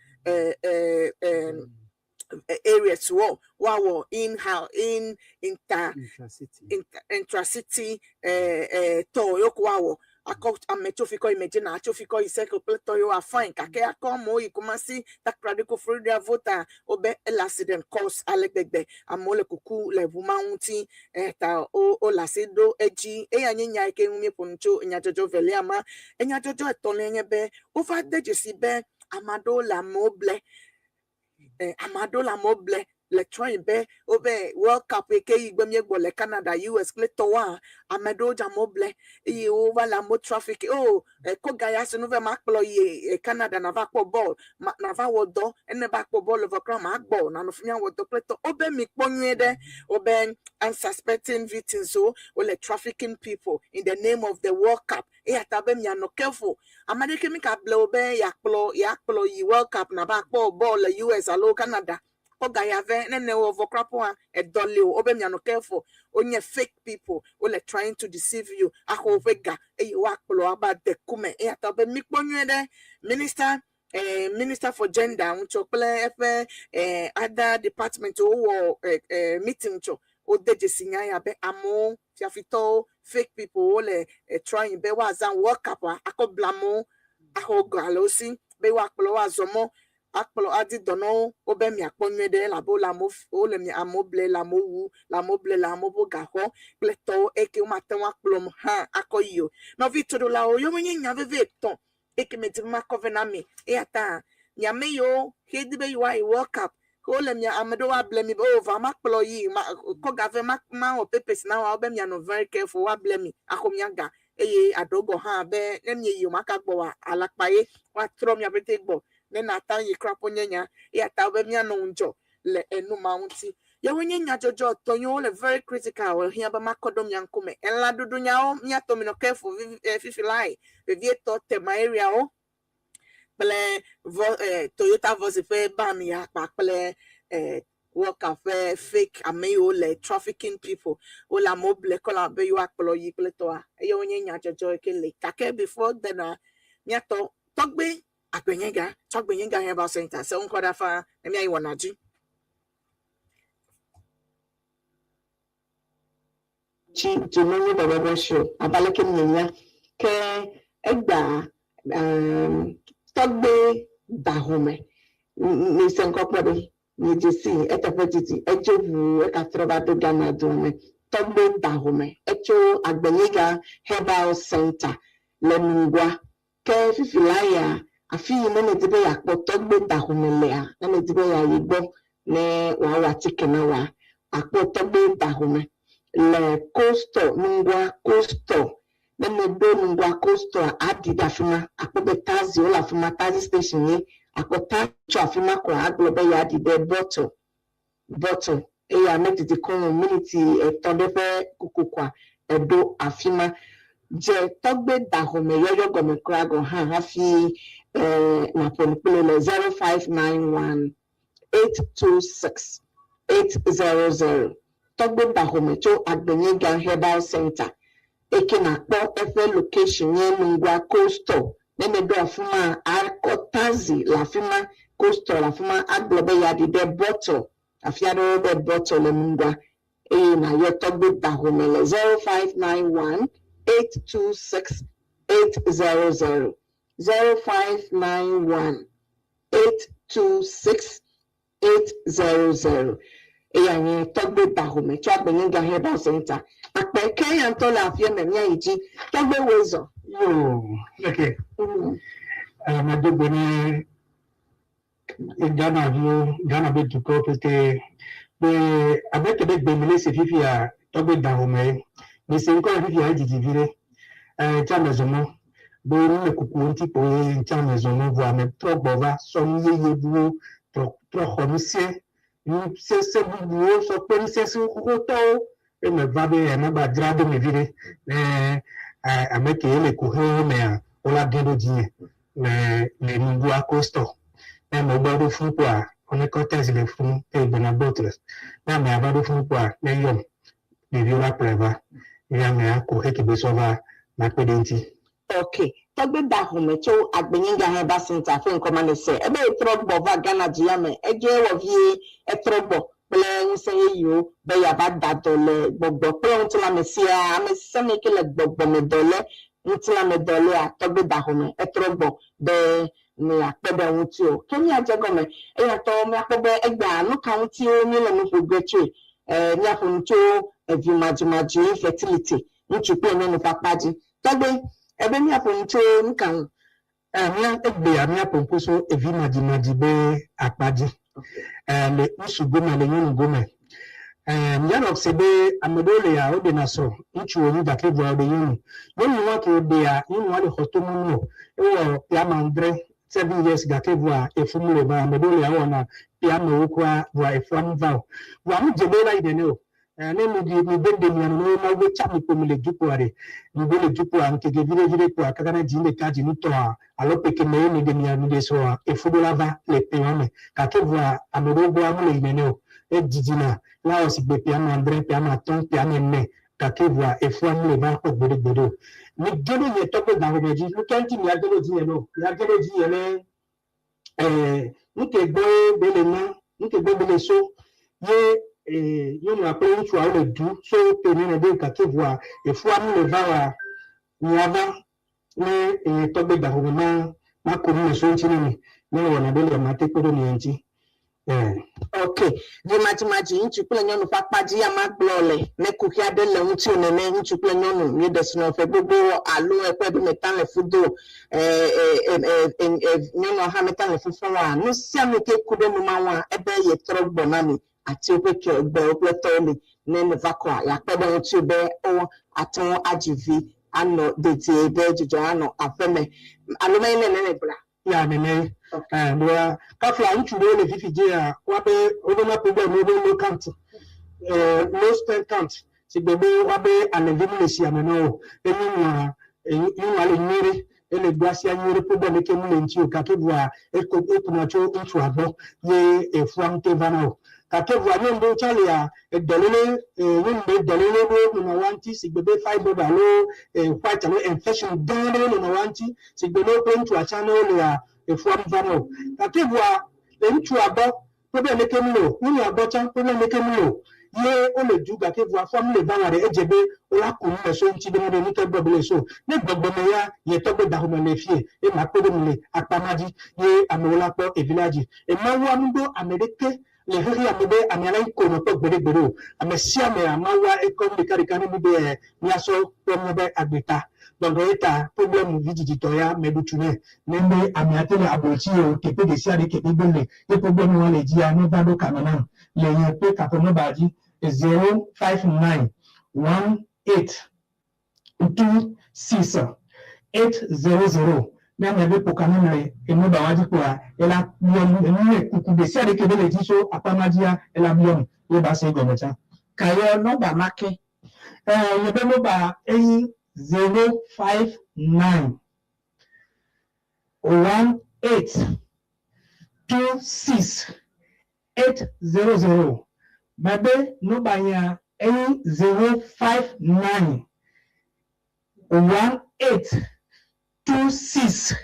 areas wo woawɔ in how in inter Intracity. Intracity tɔ yewo ko woawɔ akɔ ame tso fi kɔ yi Medina tso fi kɔ yi Circle kple tɔ yewo afine gake akɔ amewo yi Kumasi, Takoradi, Koforidua, Volta wobe ele accident cause ale gbegbe amewo le kuku le ʋu ma ŋuti eya ta wo wole asi ɖo edzi. Eya nye nya yi ke ŋu míeƒo nu tso nyadzɔdzɔ velia ma. Enyadzɔdzɔ etɔ̃lia nye be wova de dzesi be ame aɖewo le amewo ble ame aɖewo le amewo ble le trying be wobe World Cup yi ke yi gbe míegbɔ le Canada, US kple tɔwoa ame aɖewo dze amewo ble eye wova le amewo traffic o kɔ ga ya sinu vɛ makplɔ yi Canada nava kpɔ bɔl nava wɔ dɔ ene ba kpɔ bɔl vɔ kura magbɔ nanɔ fi miawɔ dɔ kple tɔ wobe mi kpɔ nyuie ɖe wobe unsuspecting victims wo wole trafficking people in the name of the World Cup. Eya ta be mianɔ careful ame aɖeke mi ka ble wo be yeakplɔ yeakplɔ yi World Cup nava kpɔ bɔl le US alo Canada kɔ ga ya vɛ ne ne wɔ vɔ kura po hã edɔ li o wobe mianɔ careful wonye fake people wole trying to deceive you axɔ woƒe ga eye woakplɔ aba de kume. Eya ta be mikpɔ nyuie ɖe minister for gender ŋutsɔ kple eƒe other department wowɔ meeting ŋutsɔ wode dzesi nya ya be amewo fiafitɔwo fake people wole trying be woazã World Cup akɔ bla amewo axɔ ga le wo si be woakplɔ woazɔ mɔ akplɔ adi dɔ na wo wobe miakpɔ nyuie ɖe elabe wole amewo wole mi amewo ble le amewo wu le amewo ble le amewo ƒe gaxɔ kple tɔwo eke womate ŋu akplɔ hã akɔ yi o. Nɔvi toɖolawo yewo nye nya veve etɔ̃ eke me di be makɔ vɛ na mi. Eya ta miame yiwo he di be yewoayi World Cup wole mia ame ɖewo able mi be o va makplɔ yi ma kɔ ga vɛ ma mawɔ papers na wa wobe mianɔ very careful woable mi axɔ mia ga eye aɖewo gɔ hã be ne mieyi o maka gbɔ wa alakpa ye woatrɔ mia ƒete gbɔ ne nata yi kura ƒo nye nya. Eya ta wobe mianɔ ŋudzɔ le enu ma ŋuti. Yewo nye nyadzɔdzɔ etɔ̃ yiwo le very critical hiã be makɔ ɖo mia ŋkume. Elã ɖuɖu nyawo miatɔ minɔ careful fifi lae vevietɔ Tema areawo kple vɔ Toyota Voxy ƒe ban ya kpakple World Cup ƒe fake ame yiwo le trafficking people wole amewo ble kɔ la be yewoakplɔ yi kple tɔa eye wonye nyadzɔdzɔ yi ke le. Gake before then miatɔ tɔgbe Agbenyega tso Agbenyega Herbal Center se ŋkɔ ɖa faa ne miayi wɔna dzi. Tsi dzumenyi bɔbɔbɔ show abe aleke mienya ke egba tɔgbe dahome mise ŋkɔ kpɔ ɖe miedze si eteƒe didi edzo ʋu ekatrɔ va do Ghana dua me tɔgbe dahome etso Agbenyega Herbal Center le Nungua ke fifi la ya afi yi ne nedi be yeakpɔ tɔgbe dahome lea ne nedi be yeayi gbɔ ne wòawɔ atike na woa akpɔ tɔgbe dahome le Coastal Nungua Coastal ne meɖo Nungua Coastal aɖi ɖe afi ma akpɔ be taxi wole afi ma taxi station ye akpɔ taxi tso afi ma ko agblɔ be yeaɖi ɖe bottle bottle eye ame didi kɔ miniti etɔ̃ ɖe ƒe kokokoa eɖo afi ma dze tɔgbe dahome yɔyɔ gɔme kura gɔ hã hafi nàƒo nu kple le 0591 826 800. Tɔgbe Bahome tso Agbenyega Herbal Centre eke nakpɔ eƒe location nye Nungua Cold Store. Ne nèɖo afi ma, akɔ taxi le afi ma, Cold Store le afi ma, agblɔ be yeaɖi ɖe bottle, afi aɖewo be bottle le Nungua eye nàyɔ Tɔgbe Bahome le 0591 826 800, 0591 826 800. Eya nye Tɔgbe Bahome tso Agbenyega Herbal Centre. Akpe ke eya ŋutɔ le afia me míayi dzi. Tɔgbe woe zɔ. Yo, leke. Medo gbe ne Ghana viwo, Ghana be dukɔwo pete be abe ke be gbe mi le se fifia Tɔgbe Dahome ye. Mi se ŋkɔ fifia edzidzi vi ɖe. Tsa me zɔ mɔ be numekukuwo ŋuti kpo ye ŋtsa me zɔ mɔ vɔa me trɔ gbɔ va sɔ nu yeye buwo trɔ trɔ xɔ nusẽ nu sese bubuwo sɔ kpe nusese xoxotɔwo ye me va be ma gba dzra do me viɖe ne ame ke le kuxewo mea wo la ge ɖo dzinye le le nugua coastal ne amewo gba ɖo funu kpoa wo ne kɔtɛzi le funu eye gbɔna bottle ne amea va ɖo funu kpoa ne yɔm ɖeviwo la kplɔe va ye amea kuxe ke be sɔ va makpe ɖe ŋuti. Ok. Tɔgbe da home tso Agbenyigba Herbal Centre ƒe ŋkɔ ma nèse. Ebe yetrɔ gbɔ va Ghana du ya me. Edzoe wɔ vie etrɔ gbɔ kple ŋusẽ yeyewo be yeava da dɔ le gbɔgbɔ kple ŋutilã me siaa. Ame sia ame yi ke le gbɔgbɔmedɔ le, ŋutilãmedɔ lea, tɔgbe da home etrɔ gbɔ be míakpe ɖe ŋuti o. Ke míadze egɔme. Eyatɔ míakpɔ be egbea nu ka ŋutiwo míele nu ƒo ge tsoe. E, míaƒo nu tso evimadzimadzi, infertility, ŋutsu kple nyɔnu ƒe akpa dzi. Tɔgbe, ebe míaƒo nu tso nu ka ŋu? E, mía egbea míaƒo ŋku so evimadzimadzi be akpa dzi. E, le ŋutsu gome, le nyɔnu gome. E, míanɔ se be ame ɖewo lia, woɖena srɔ̃, ŋutsu wonyi gake vɔa woɖe nyɔnu. Nyɔnua ke woɖea, nyɔnua le xɔtomɔnu o. Ewɔ ƒe ame adre, 7 years gake vɔa efu mu le va. Ame ɖewo lia wowɔna ƒe amewo kura vɔa efua mu va o. Vɔa nu dze be la yi nene o. Ne mi ɖi mi be ɖe mia nɔnɔwo Mawu be tsa mi kpo mi le dukpoa ɖe. Mi be le dukpoa ŋkeke viɖe viɖe kpoa kaka ne dzi ɖeka dzi nutɔa alo ƒe keme ye mi ɖe mia mi ɖe srɔ̃a efu ɖo la va le ƒe wa me. Gake vɔa ame ɖewo gbɔa mu le yi nene o. Edzidina la wɔ sigbe ƒe ame adre, ƒe ame atɔ̃, ƒe ame ene gake vɔa efua mu le va kpɔ gbeɖe gbeɖe o. Mi ge ɖe nye tɔgbe gaƒoƒo dzi. Nu ka ŋuti mia ge ɖe dzi nye ɖo? Mia ge ɖe dzi nye ne nu ke gbɔ ye be le na, nu ke gbɔ be le so ye nyɔnua kple ŋutsuawo le du so ƒe nene ɖe gake vɔa efua mu le va wa miava ne tɔgbe gaƒoƒo ma mako nu le so ŋuti ne mi ne wɔna ɖe le mate kpe ɖe mia ŋuti. Ok, vimadzimadzi ŋutsu kple nyɔnu ƒe akpa dzi ya magblɔ le ne kuxi aɖe le ŋutiwò nene ŋutsu kple nyɔnu míeɖe srɔ̃ ƒe gbogbo alo eƒe ɖo meta le fu do nyɔnua hã meta le fu fɔm oa nu sia nu ke ku ɖe nu ma ŋua ebe yetrɔ gbɔ na mi atiwo ƒe ke gbewo kple tɔwo li ne neva kɔa yeakpe ɖe ŋutiwò be wo ate ŋu adzi vi anɔ dedie be dzidzɔ anɔ aƒeme alo menye nene ne gblɔa. Ya nene ɖoa kafla ŋutsu ɖewo le fifi dzia woabe wobena problem wobe low count, low sperm count si gbe be woabe alẽvi mu le sia me na wo ye nyɔnua nyɔnua le nyuie ɖe ele do asia nyuie ɖe problem ke mu le ŋuti o gake vɔa eko ekuna tso ŋutsua gbɔ ye efua ŋute vana o gake vɔa nyɔnu ɖewo tsã lia edɔléle nyɔnu ɖe dɔléle ɖewo nɔna woa ŋuti si gbe be fibroid alo white alo infection gã ɖewo nɔna woa ŋuti si gbe ne wo kple ŋutsua tsã ne wolea efua mu vana o gake vɔa le ŋutsua gbɔ problem ɖeke mu le o nyɔnua gbɔ tsã problem ɖeke mu le o ye wole du gake vɔa fua mu le va wa ɖe edze be wola ku nu le so ŋuti be ne ɖe nu ke gbɔ be le so ne gbɔgbɔme ya ye tɔgbe daxɔme le fie ye ma kpe ɖe mu le akpa ma dzi ye amewo la kpɔ evi la dzi emawua nu ɖo ame ɖeke le xexe ame be amea la yi ko nɔ kpɔ gbeɖe gbeɖe o ame sia ame amawua ekɔ nu ɖeka ɖeka ne mi be miasɔ kpɔ miaƒe agbe ta donc ye ta problème vidzidzitɔ ya meɖu tu nɛ ne be amea te le ablotsi o teƒe ɖe sia ɖe ke be le ye problème wa le dzia ne va ɖo kame nam le nye ƒe kaƒonɔba dzi 0591826800 ne ame be ƒo ka nam le enɔba wa dzi kpoa ela biɔm enu le kuku ɖe sia ɖe ke be le dzi so akpa ma dzia ela biɔm ye ba se egɔme tsã. Kayɔ nɔba ma ke. Nye be nɔba eyi 0591826800 mebe nɔba ya. Enyi 059 18 26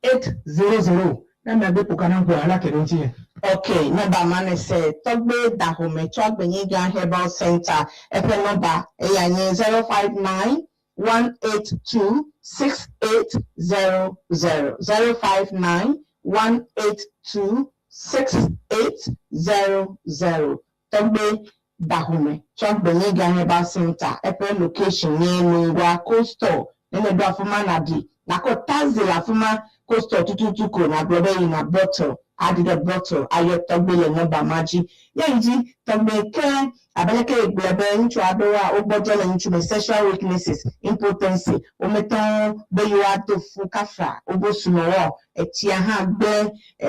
800. Ne megbe ƒo ka na ŋkua, ala ke ɖe ŋutinye. Ok, nɔmba ma ne se Tɔgbe Dahome Tsɔagbenyigã Herbal Center eƒe nɔmba eya nye 059 182 6800 059 182 6800. Tɔgbe Dahome Tsɔagbenyigã Herbal Center eƒe location nye Nungua Coastal. Ne nèɖo afi ma nàɖi, nàkɔ taxi le afi ma coastal tututu ko nàgblɔ be yina bottle, aɖi ɖe bottle ayɔ tɔgbe le nɔmba ma dzi. Ye yi dzi tɔgbe ke abe leke yegblɔe be ŋutsu aɖewoa wogbɔdzɔ le ŋutsu me sexual weaknesses, impotency, womete ŋu be yewoado fu kafla wobe sunɔwɔ o. Etsia hã gblẽ. E,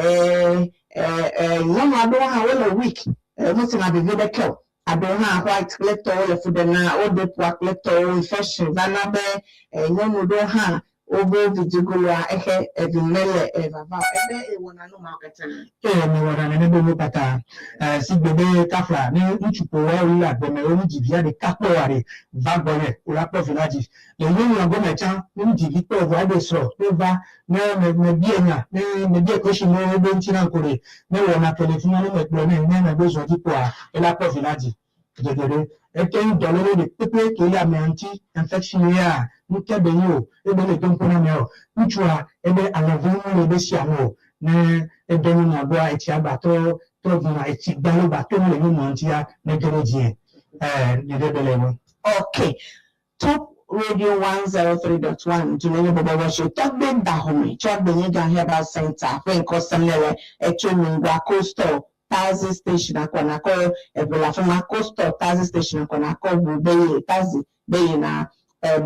e, e, nyɔnu aɖewo hã wole weak, e, womesena veve ɖeke o. Aɖewo hã white kple tɔwo le fu ɖem na wo ɖoƒua kple tɔwo. Infection va na be nyɔnu ɖewo hã wobe vidzigoloa exe evi mele vava o. Ebe ewɔna nu mawo katã. Eye mewɔna nene be wo kpata sigbe be kafla ne ŋutsu ƒo woa le agbe me wo dzi via ɖeka kpɔ oa ɖe va gbɔnye wo la kpɔ vi la dzi. Le nyɔnua gɔme tsã ne mi dzi vi kpɔ vɔa eɖe srɔ ne va ne me me bie nya ne me bie question ne wo be ŋuti na ŋko ɖe ne wɔna ke le fima ne me gblɔ nɛ ne me be zɔ dzi kpɔa ela kpɔ vi la dzi dzedze ɖe. Ete ŋu dɔlele ɖe kpekpe ke le amea ŋuti infection yea nuke be nyi o ebe le do ŋko na amea o. Ŋutsua ebe alɔvi mu le ebe sia me o ne edɔ nyɔnua gbɔa etsia gba trɔ trɔ vuna etsi gbalo gba to nu le nyɔnua ŋutia ne ge ɖe dzie. Ɛɛ ne ɖe be le eme. Ok. Top Radio 103.1 Dunenyo Bɔbɔbɔ Show Tɔgbe Dahome Tsɔagbenyigã Herbal Center ƒe ŋkɔ sem nele etso Nungua Coastal Taxi Station akɔ nakɔ eʋu le afima Coastal Taxi Station akɔ nakɔ ʋu be yi taxi be yina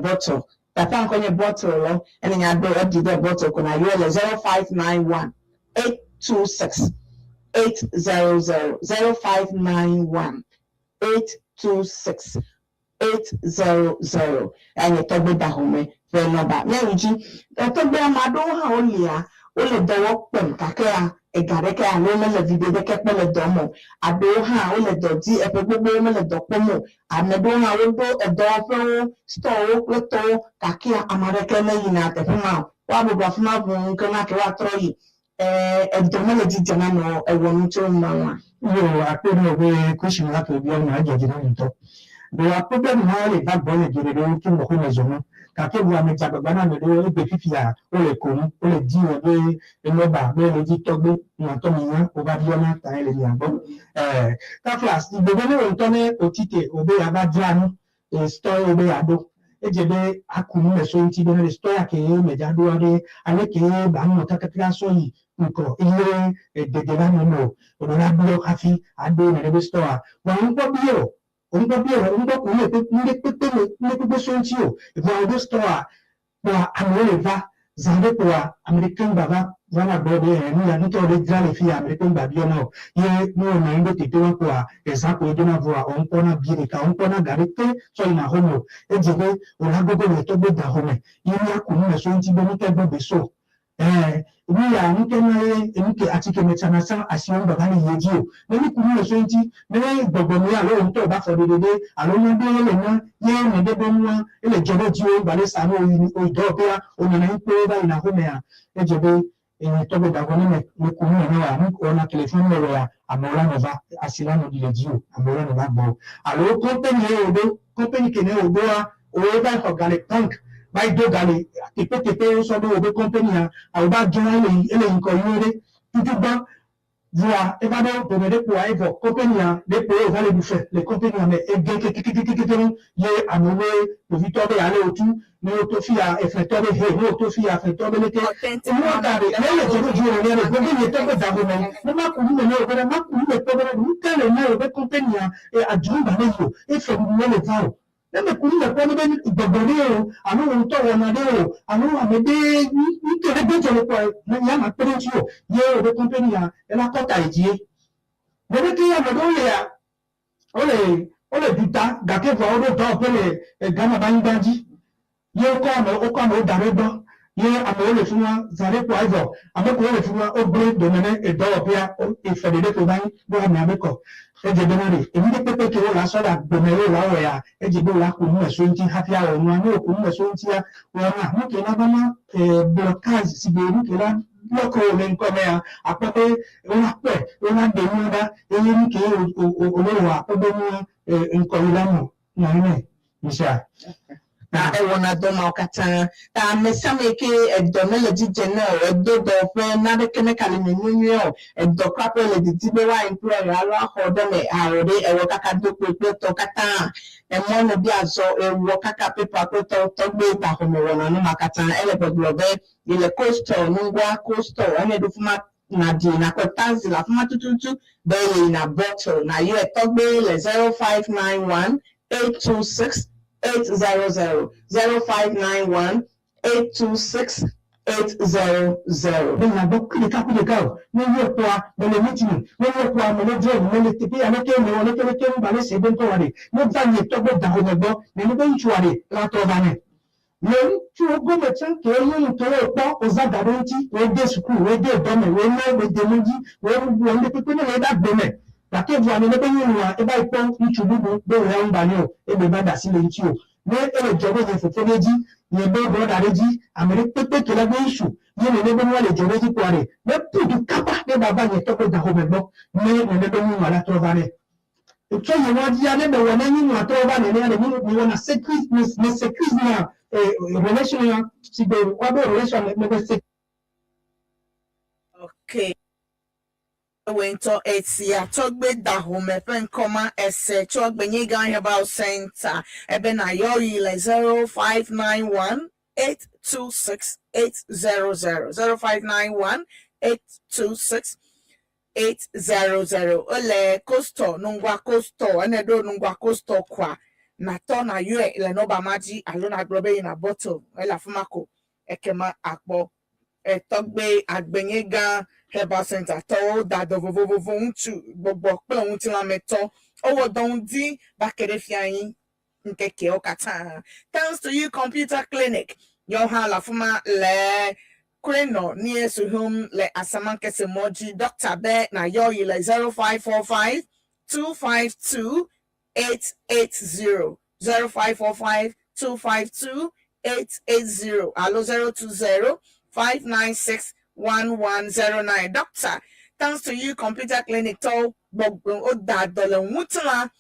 bottle teƒea ŋkɔ nye bottle lɔ ene nya ɖo eɖi ɖe bottle ko na yɔe le 0591 826 800 0591 826 800 enye Tɔgbe Dahome ƒe nɔmba. Míayi dzi. Tɔgbe ame aɖewo hã wolia, wole dɔ wɔ kpem gakea ega ɖeke alo womele viɖe ɖeke kpɔm le dɔ me o. Aɖewo hã wole dɔ di eƒe gbogbowo mele dɔ kpɔm o. Ame ɖewo hã woɖo edɔwɔƒewo, stɔwo kple tɔwo gakea ame aɖeke meyina teƒe ma o. Woabɔbɔ afi ma ʋuu ŋke na ke woatrɔ yi. Ɛɛ edɔ mele dzi dzem na ame o, ewɔ nu tso nu ma ŋua? Yo akpe ne wò be question la ke wòbia nua edzɔ dzi nam ŋutɔ. Ɖo akpe be nua le va gbɔ le geɖe ɖewo ke gbɔxwe me zɔm. Gake vɔa medze agbagba na ame ɖewo egbe fifia wole kom, wole di wɔ be enɔba be le dzi tɔgbe mia ŋutɔ minya wova biɔna tae le mia gbɔ. Ɛɛ kafla sigbe be ne wò ŋutɔ ne wòtsi te wò be yeava dzra nu stɔ ye wobe yeaɖo. Edze be aku nu me so eŋuti be ne ɖe stɔ ya ke ye medza ɖoa ɖe, aleke ye ba nɔ kakaka sɔ yi ŋkɔ ye dede la nɔ eme o. Wòɖo la biɔ hafi aɖo nene be stɔa. Vɔa ŋkpɔ biɔ o. Ŋkpɔ biɔ o. Ŋkpɔ ku nu ɖe nu ɖe kpekpe me nu ɖe kpekpe so eŋuti o. Vɔa wòɖo stɔa kpɔa amewo le va. Zã ɖe kpɔa ame ɖeke ŋgba va vana gblɔ be ɛ nu ya ŋutɔ ɖe dzra le fiya ame ɖeke ŋgba biɔ na o. Ye ne wonɔ anyi ɖo teƒe ma kpɔa ezã koe dona vɔa woŋkpɔna bi ɖeka woŋkpɔna ga ɖeke tsɔ yina xɔme o. Edze be wòla gogo le tɔgbe da xɔme ye míaku nu me so eŋuti be nuke gbɔ be so. Ɛ nu ya nuke na ye enuke atike me tsana tsã asiwo ŋgba va le yi edzi o. Ne míku nu me so eŋuti ne gbɔgbɔ me alo wò ŋutɔ wò ba fɔ ɖeɖe ɖe alo nya ɖe ele na ye nèɖe be nua ele dzɔ ɖe dziwò ŋgba le sa ne wòyi wòyi dɔwɔƒea wònɔna anyi kpoo va yina xɔmea edze be enye tɔgbe da xɔ ne me meku nu me ne wa nu wɔna telefon me wɔa amewo la nɔ va asi la nɔ ɖi le dziwò amewo la nɔ va gbɔwò alo company ye wòɖo company ke ne wòɖoa wòye va xɔ ga le bank va yi do ga le teƒeteƒe wosɔ ɖo wò be company-a awo ba dzɔ ele ele yi ŋkɔ nyuie ɖe tutugbã vɔa eva ɖo dome ɖe kpoa evɔ company-a ɖe kpo ye wòva le ɖu fe le company-a me ege kekekekeke ye amewo be ɖevitɔ be ale wotu ne woto fia efetɔ be he ne woto fia efetɔ be leke enua ga ɖe ne le dze ɖo dzi wò nenea ɖe gbogbo nye tɔ be da xɔme ne maku nu me ne wò be maku nu me kpɔ be nu ke le na wò be company-a adzɔ ŋgba ne yi o efe ɖuɖu mele va o ne meku nu me kpɔ ne be gbɔgbɔ ɖe o alo wò ŋutɔ wɔna ɖe o alo ame ɖe ŋutɔ ɖe gbedzɔ le kpɔ ya ma kpe ɖe ŋuti o ye wò be company-a ela kɔta yi dzie ɖeɖeke ame ɖewo lea wole wole duta gake vɔa woɖo dɔwɔƒe le Ghana be anyigba dzi ye wokɔ ame wokɔ amewo da ɖe egbɔ. Ye amewo le fi ma zã ɖe kpoa evɔ ame kewo le fi ma wogblẽ dome ne edɔwɔƒea efe ɖeɖe ko va nyi be amea be kɔ. Edze bena ɖe enu ɖe kpekpe ke wo la sɔ le agbe me ye wo la wɔea, edze be wo la ku nu me so eŋuti hafi awɔ nua. Ne wo ku nu me so eŋutia, wɔna nu ke la va na blocage sigbe nu ke la block wo le ŋkɔ mea, akpɔ be wo la kpɔe, wo la ɖe nua ɖa eye nu ke wo le wɔa akpɔ be nua ŋkɔ yi la nɔ nɔ anyi nɛ. Misia. Ta ewɔna dɔ mawo katã. Ta ame sia ame yi ke edɔ mele dzi dze nɛ o, edo dɔwɔƒe naneke mekali nyonyo nyuie o, edɔ kura ƒe le didi be woa employ ye alo axɔ ɖe eme ao ɖe, ewɔ kaka do kpoe kple etɔwo katã. Emɔ ne bi azɔ ewɔ kaka paper kple etɔwo tɔgbe ta xɔme wɔna nu ma katã. Ele gbɔgblɔ be yele coastal nungua coastal ene ɖo fima nàɖi nàkpɔ taxi le afi ma tututu be yeyina bottle nàyɔe tɔgbe le 0591 826 800 0591 826 800. Be nya gbɔ ku ɖeka ku ɖeka o. Ne yɔ kpɔa, mele meeting, ne yɔ kpɔa, mele drone, mele teƒe ya leke mewɔ leke leke ŋgba le se be ŋkɔ wa ɖe. Ne va nye tɔgbe da xome gbɔ, nene be ŋutsua ɖe la trɔ va nɛ. Le ŋutsuwo gome tsã ke nyɔnu kewo wokpɔ wozã ga ɖe ŋuti, wode suku, wode dɔ me, wona wode mɔ dzi, wowɔ nuɖe kpekpe ne le eƒe agbe me. Gake vɔa nene be nyɔnua eva yi kpɔ ŋutsu bubu be wòya ŋgba nɛ o, egbe va da asi le ŋuti o. Ne ele dzɔ be nye fofo ɖe dzi, nye be brɔda ɖe dzi, ame ɖe kpekpe ke la be ŋutsu ye nene be nua le dzɔ ɖe edzi kpɔa ɖe, ne ƒu du kaba ne ba va nye tɔgbe daxome gbɔ ne nene be nyɔnua la trɔ va nɛ. Tsɔ yi wa dzia ne mewɔ ne nyɔnua trɔ va nenea ɖe mi wɔna secure me secure na relation ya sigbe woabe relation me me se. Okay. Ewe ŋutɔ esia tɔgbe dahome ƒe ŋkɔma ese tso Gbenyigã Herbal Center ebe na yɔ yi le 0591 826 800 0591 826 800. Ele coastal nungua coastal ene ɖo nungua coastal kwa natɔ na yɔe le nɔba ma dzi alo nagblɔ be yina bottle ele afi ma ko ekema akpɔ etɔgbe Agbenyigã Herbal Center tɔwo da dɔ vovovovo ŋutsu gbɔgbɔ kple ŋutilãmetɔ wowɔ dɔ ŋdi va ke ɖe fia anyi ŋkekewo katã. Thanks to you Computer Clinic yɔ hã le afi ma le Krenɔ near Suhum le Asamankese mɔ dzi. Doctor be nayɔ yi le 0545 252 880 0545 252 880 alo 020 596 1109. Doctor, thanks to you Computer Clinic tɔwo gbɔgbɔ woda dɔ le ŋutilã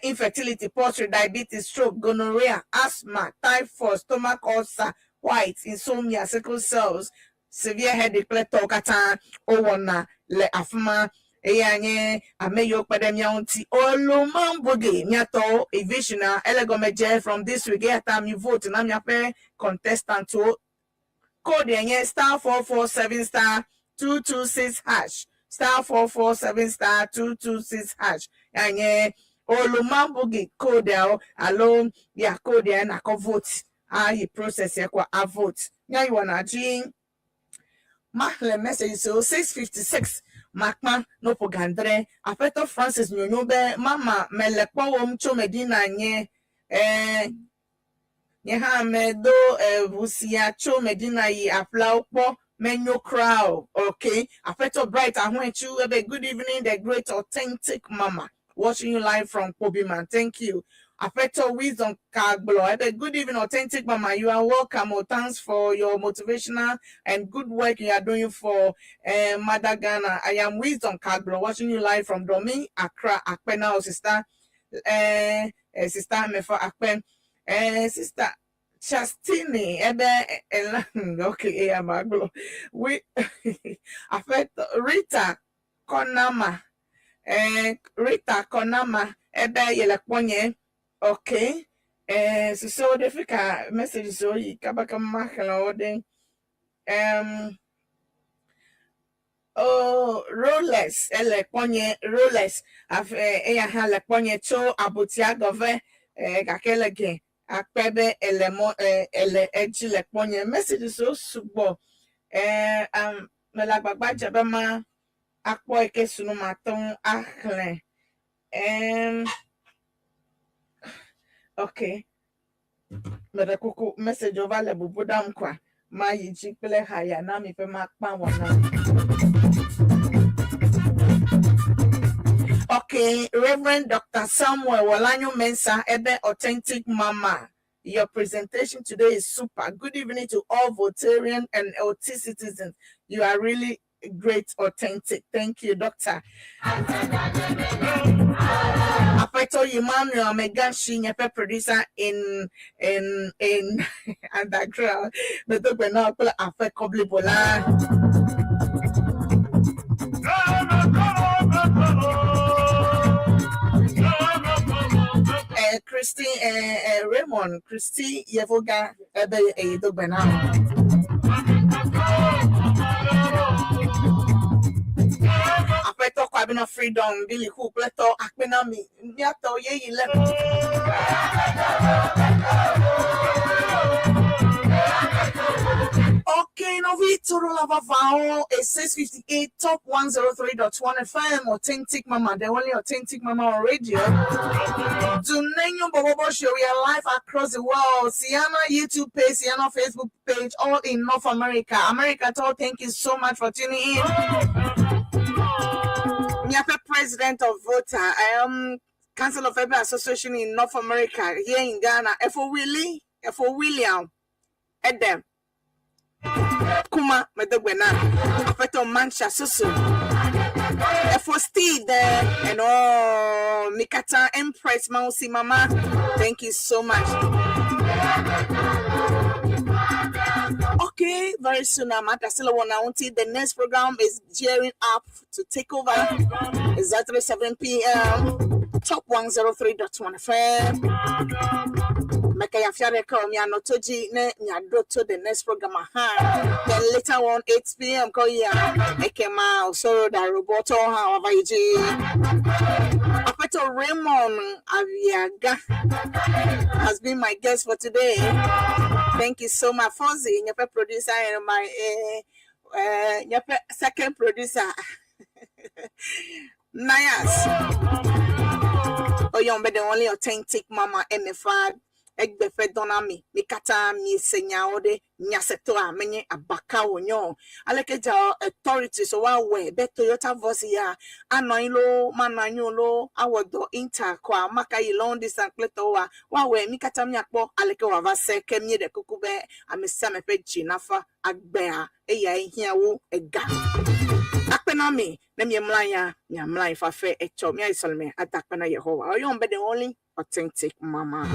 infertility, poultry, diabetes, stroke, gonorrhea, asthma, typhoid, stomach ulcer, white, insomnia, sickle cells, severe headache kple tɔwo katã wowɔna le afi ma. Eya nye ame yiwo kpe ɖe mía ŋuti. Olumambugi míatɔwo evision ele gɔme dze from this week eya ta mi vote na miaƒe contestantwo. Code yɛ nye *447 *226 hash *447 *226 hash. Ya nye Olumambugi code yawo alo ya code ya nakɔ vote ayi process yɛ kɔ a vote. Nya yi wɔna dzi maxlẽ message so 6:56 makpa no ƒo gandre aƒetɔ Francis nyonyo be mama mele kpɔwom tso Medina nye nye hã medo ʋu sia tso Medina yi aƒlawo kpɔ menyo kura o. Okay, aƒetɔ Bright Ahoetsu ebe good evening, the great authentic mama watching you live from Kpobiman. Thank you. Aƒetɔ Wisdom Kagblɔ ebe good evening, authentic mama, you are welcome. Oh, thanks for your motivational and good work you are doing for Mother Ghana. I am Wisdom Kagblɔ watching you live from Domi, Accra. Akpe now, sister. Sister Mefa Akpe. Sister Chastini ebe ela okay eya magblɔ. We Aƒetɔ Rita Konama. Rita Konama ebe yele kpɔnye. Okay. Susuwo ɖe fi ka messages wo yi kaba kaba maxlẽ wo ɖe. Oh, Rolex ele kpɔnye Rolex afi eya hã le kpɔnye tso Abutia gɔve gake ele ge akpe be ele mɔ ele edzi le kpɔnye. Messages wo sugbɔ. Mele agbagba dze be ma akpɔ yi ke sunu mate ŋu axlẽ. Okay. Meɖe kuku message wo va le bubu ɖam koa. Mayi dzi kple haya na mi ƒe makpa wɔna. Okay, Reverend Dr. Samuel Wolanyo Mensah, Ebe Authentic Mama. Your presentation today is super. Good evening to all Voltarian and LT citizens. You are really great, authentic. Thank you, Doctor. Apeto Emmanuel Megashi, nyepe producer in in in underground. Metogbe na kple aƒe kɔblibo la. Eh, Christy, eh, eh, Raymond, Christy Yevoga, ebe eyidogbe na. Aƒetɔ Kwabena Freedom, Billy Hu kple tɔ akpe na mi. Míatɔ yeyi le. Okay, nɔvi Torola vavawo, it's 6:58, Top 103.1 FM, Authentic Mama, the only authentic mama on radio. Dunenyo Bobobo Show, we are live across the world. Sienna YouTube page, Sienna Facebook page, all in North America. America, tall, thank you so much for tuning in. Miape president of Volta, I am Council of Urban Association in North America, here in Ghana. Efo Willie, Efo William, Edem. Kuma Medogbena, Afeto Mancha Susu, Efo Steve there, and oh, Mikata Empress Mausi Mama. Thank you so much. Okay, very soon I'm at Asila Wanaunti. The next program is gearing up to take over exactly 7 p.m. Top 103.1 FM. Meka ya fiare ka mi anotoji ne mi to the next program aha. Then later on 8 p.m. ko ya ekema osoro da roboto ha wavaiji. Apeto Raymond Aviaga has been my guest for today. Thank you so much, Fonzie, your producer and my your second producer, Nayas. Oyombe, the only authentic mama MFR. Egbefe dɔna mi mi katã miese nyawo ɖe nyasetɔ a menye abaka wònye o aleke dza authorities woawɔe be Toyota Voice ya anɔ anyi loo manɔ anyi o loo awɔ dɔ inter kɔa maka yi long distance kple tɔwoa woawɔe mi katã miakpɔ aleke wòava se ke míeɖe kuku be ame sia ame ƒe dzi nafa agbea eyae hiã wu ega akpe na mi ne miemlɔ anyia miamlɔ anyi fafɛ etsɔ miayi sɔleme ada akpe na Yehowa oyɔm be the only authentic mama.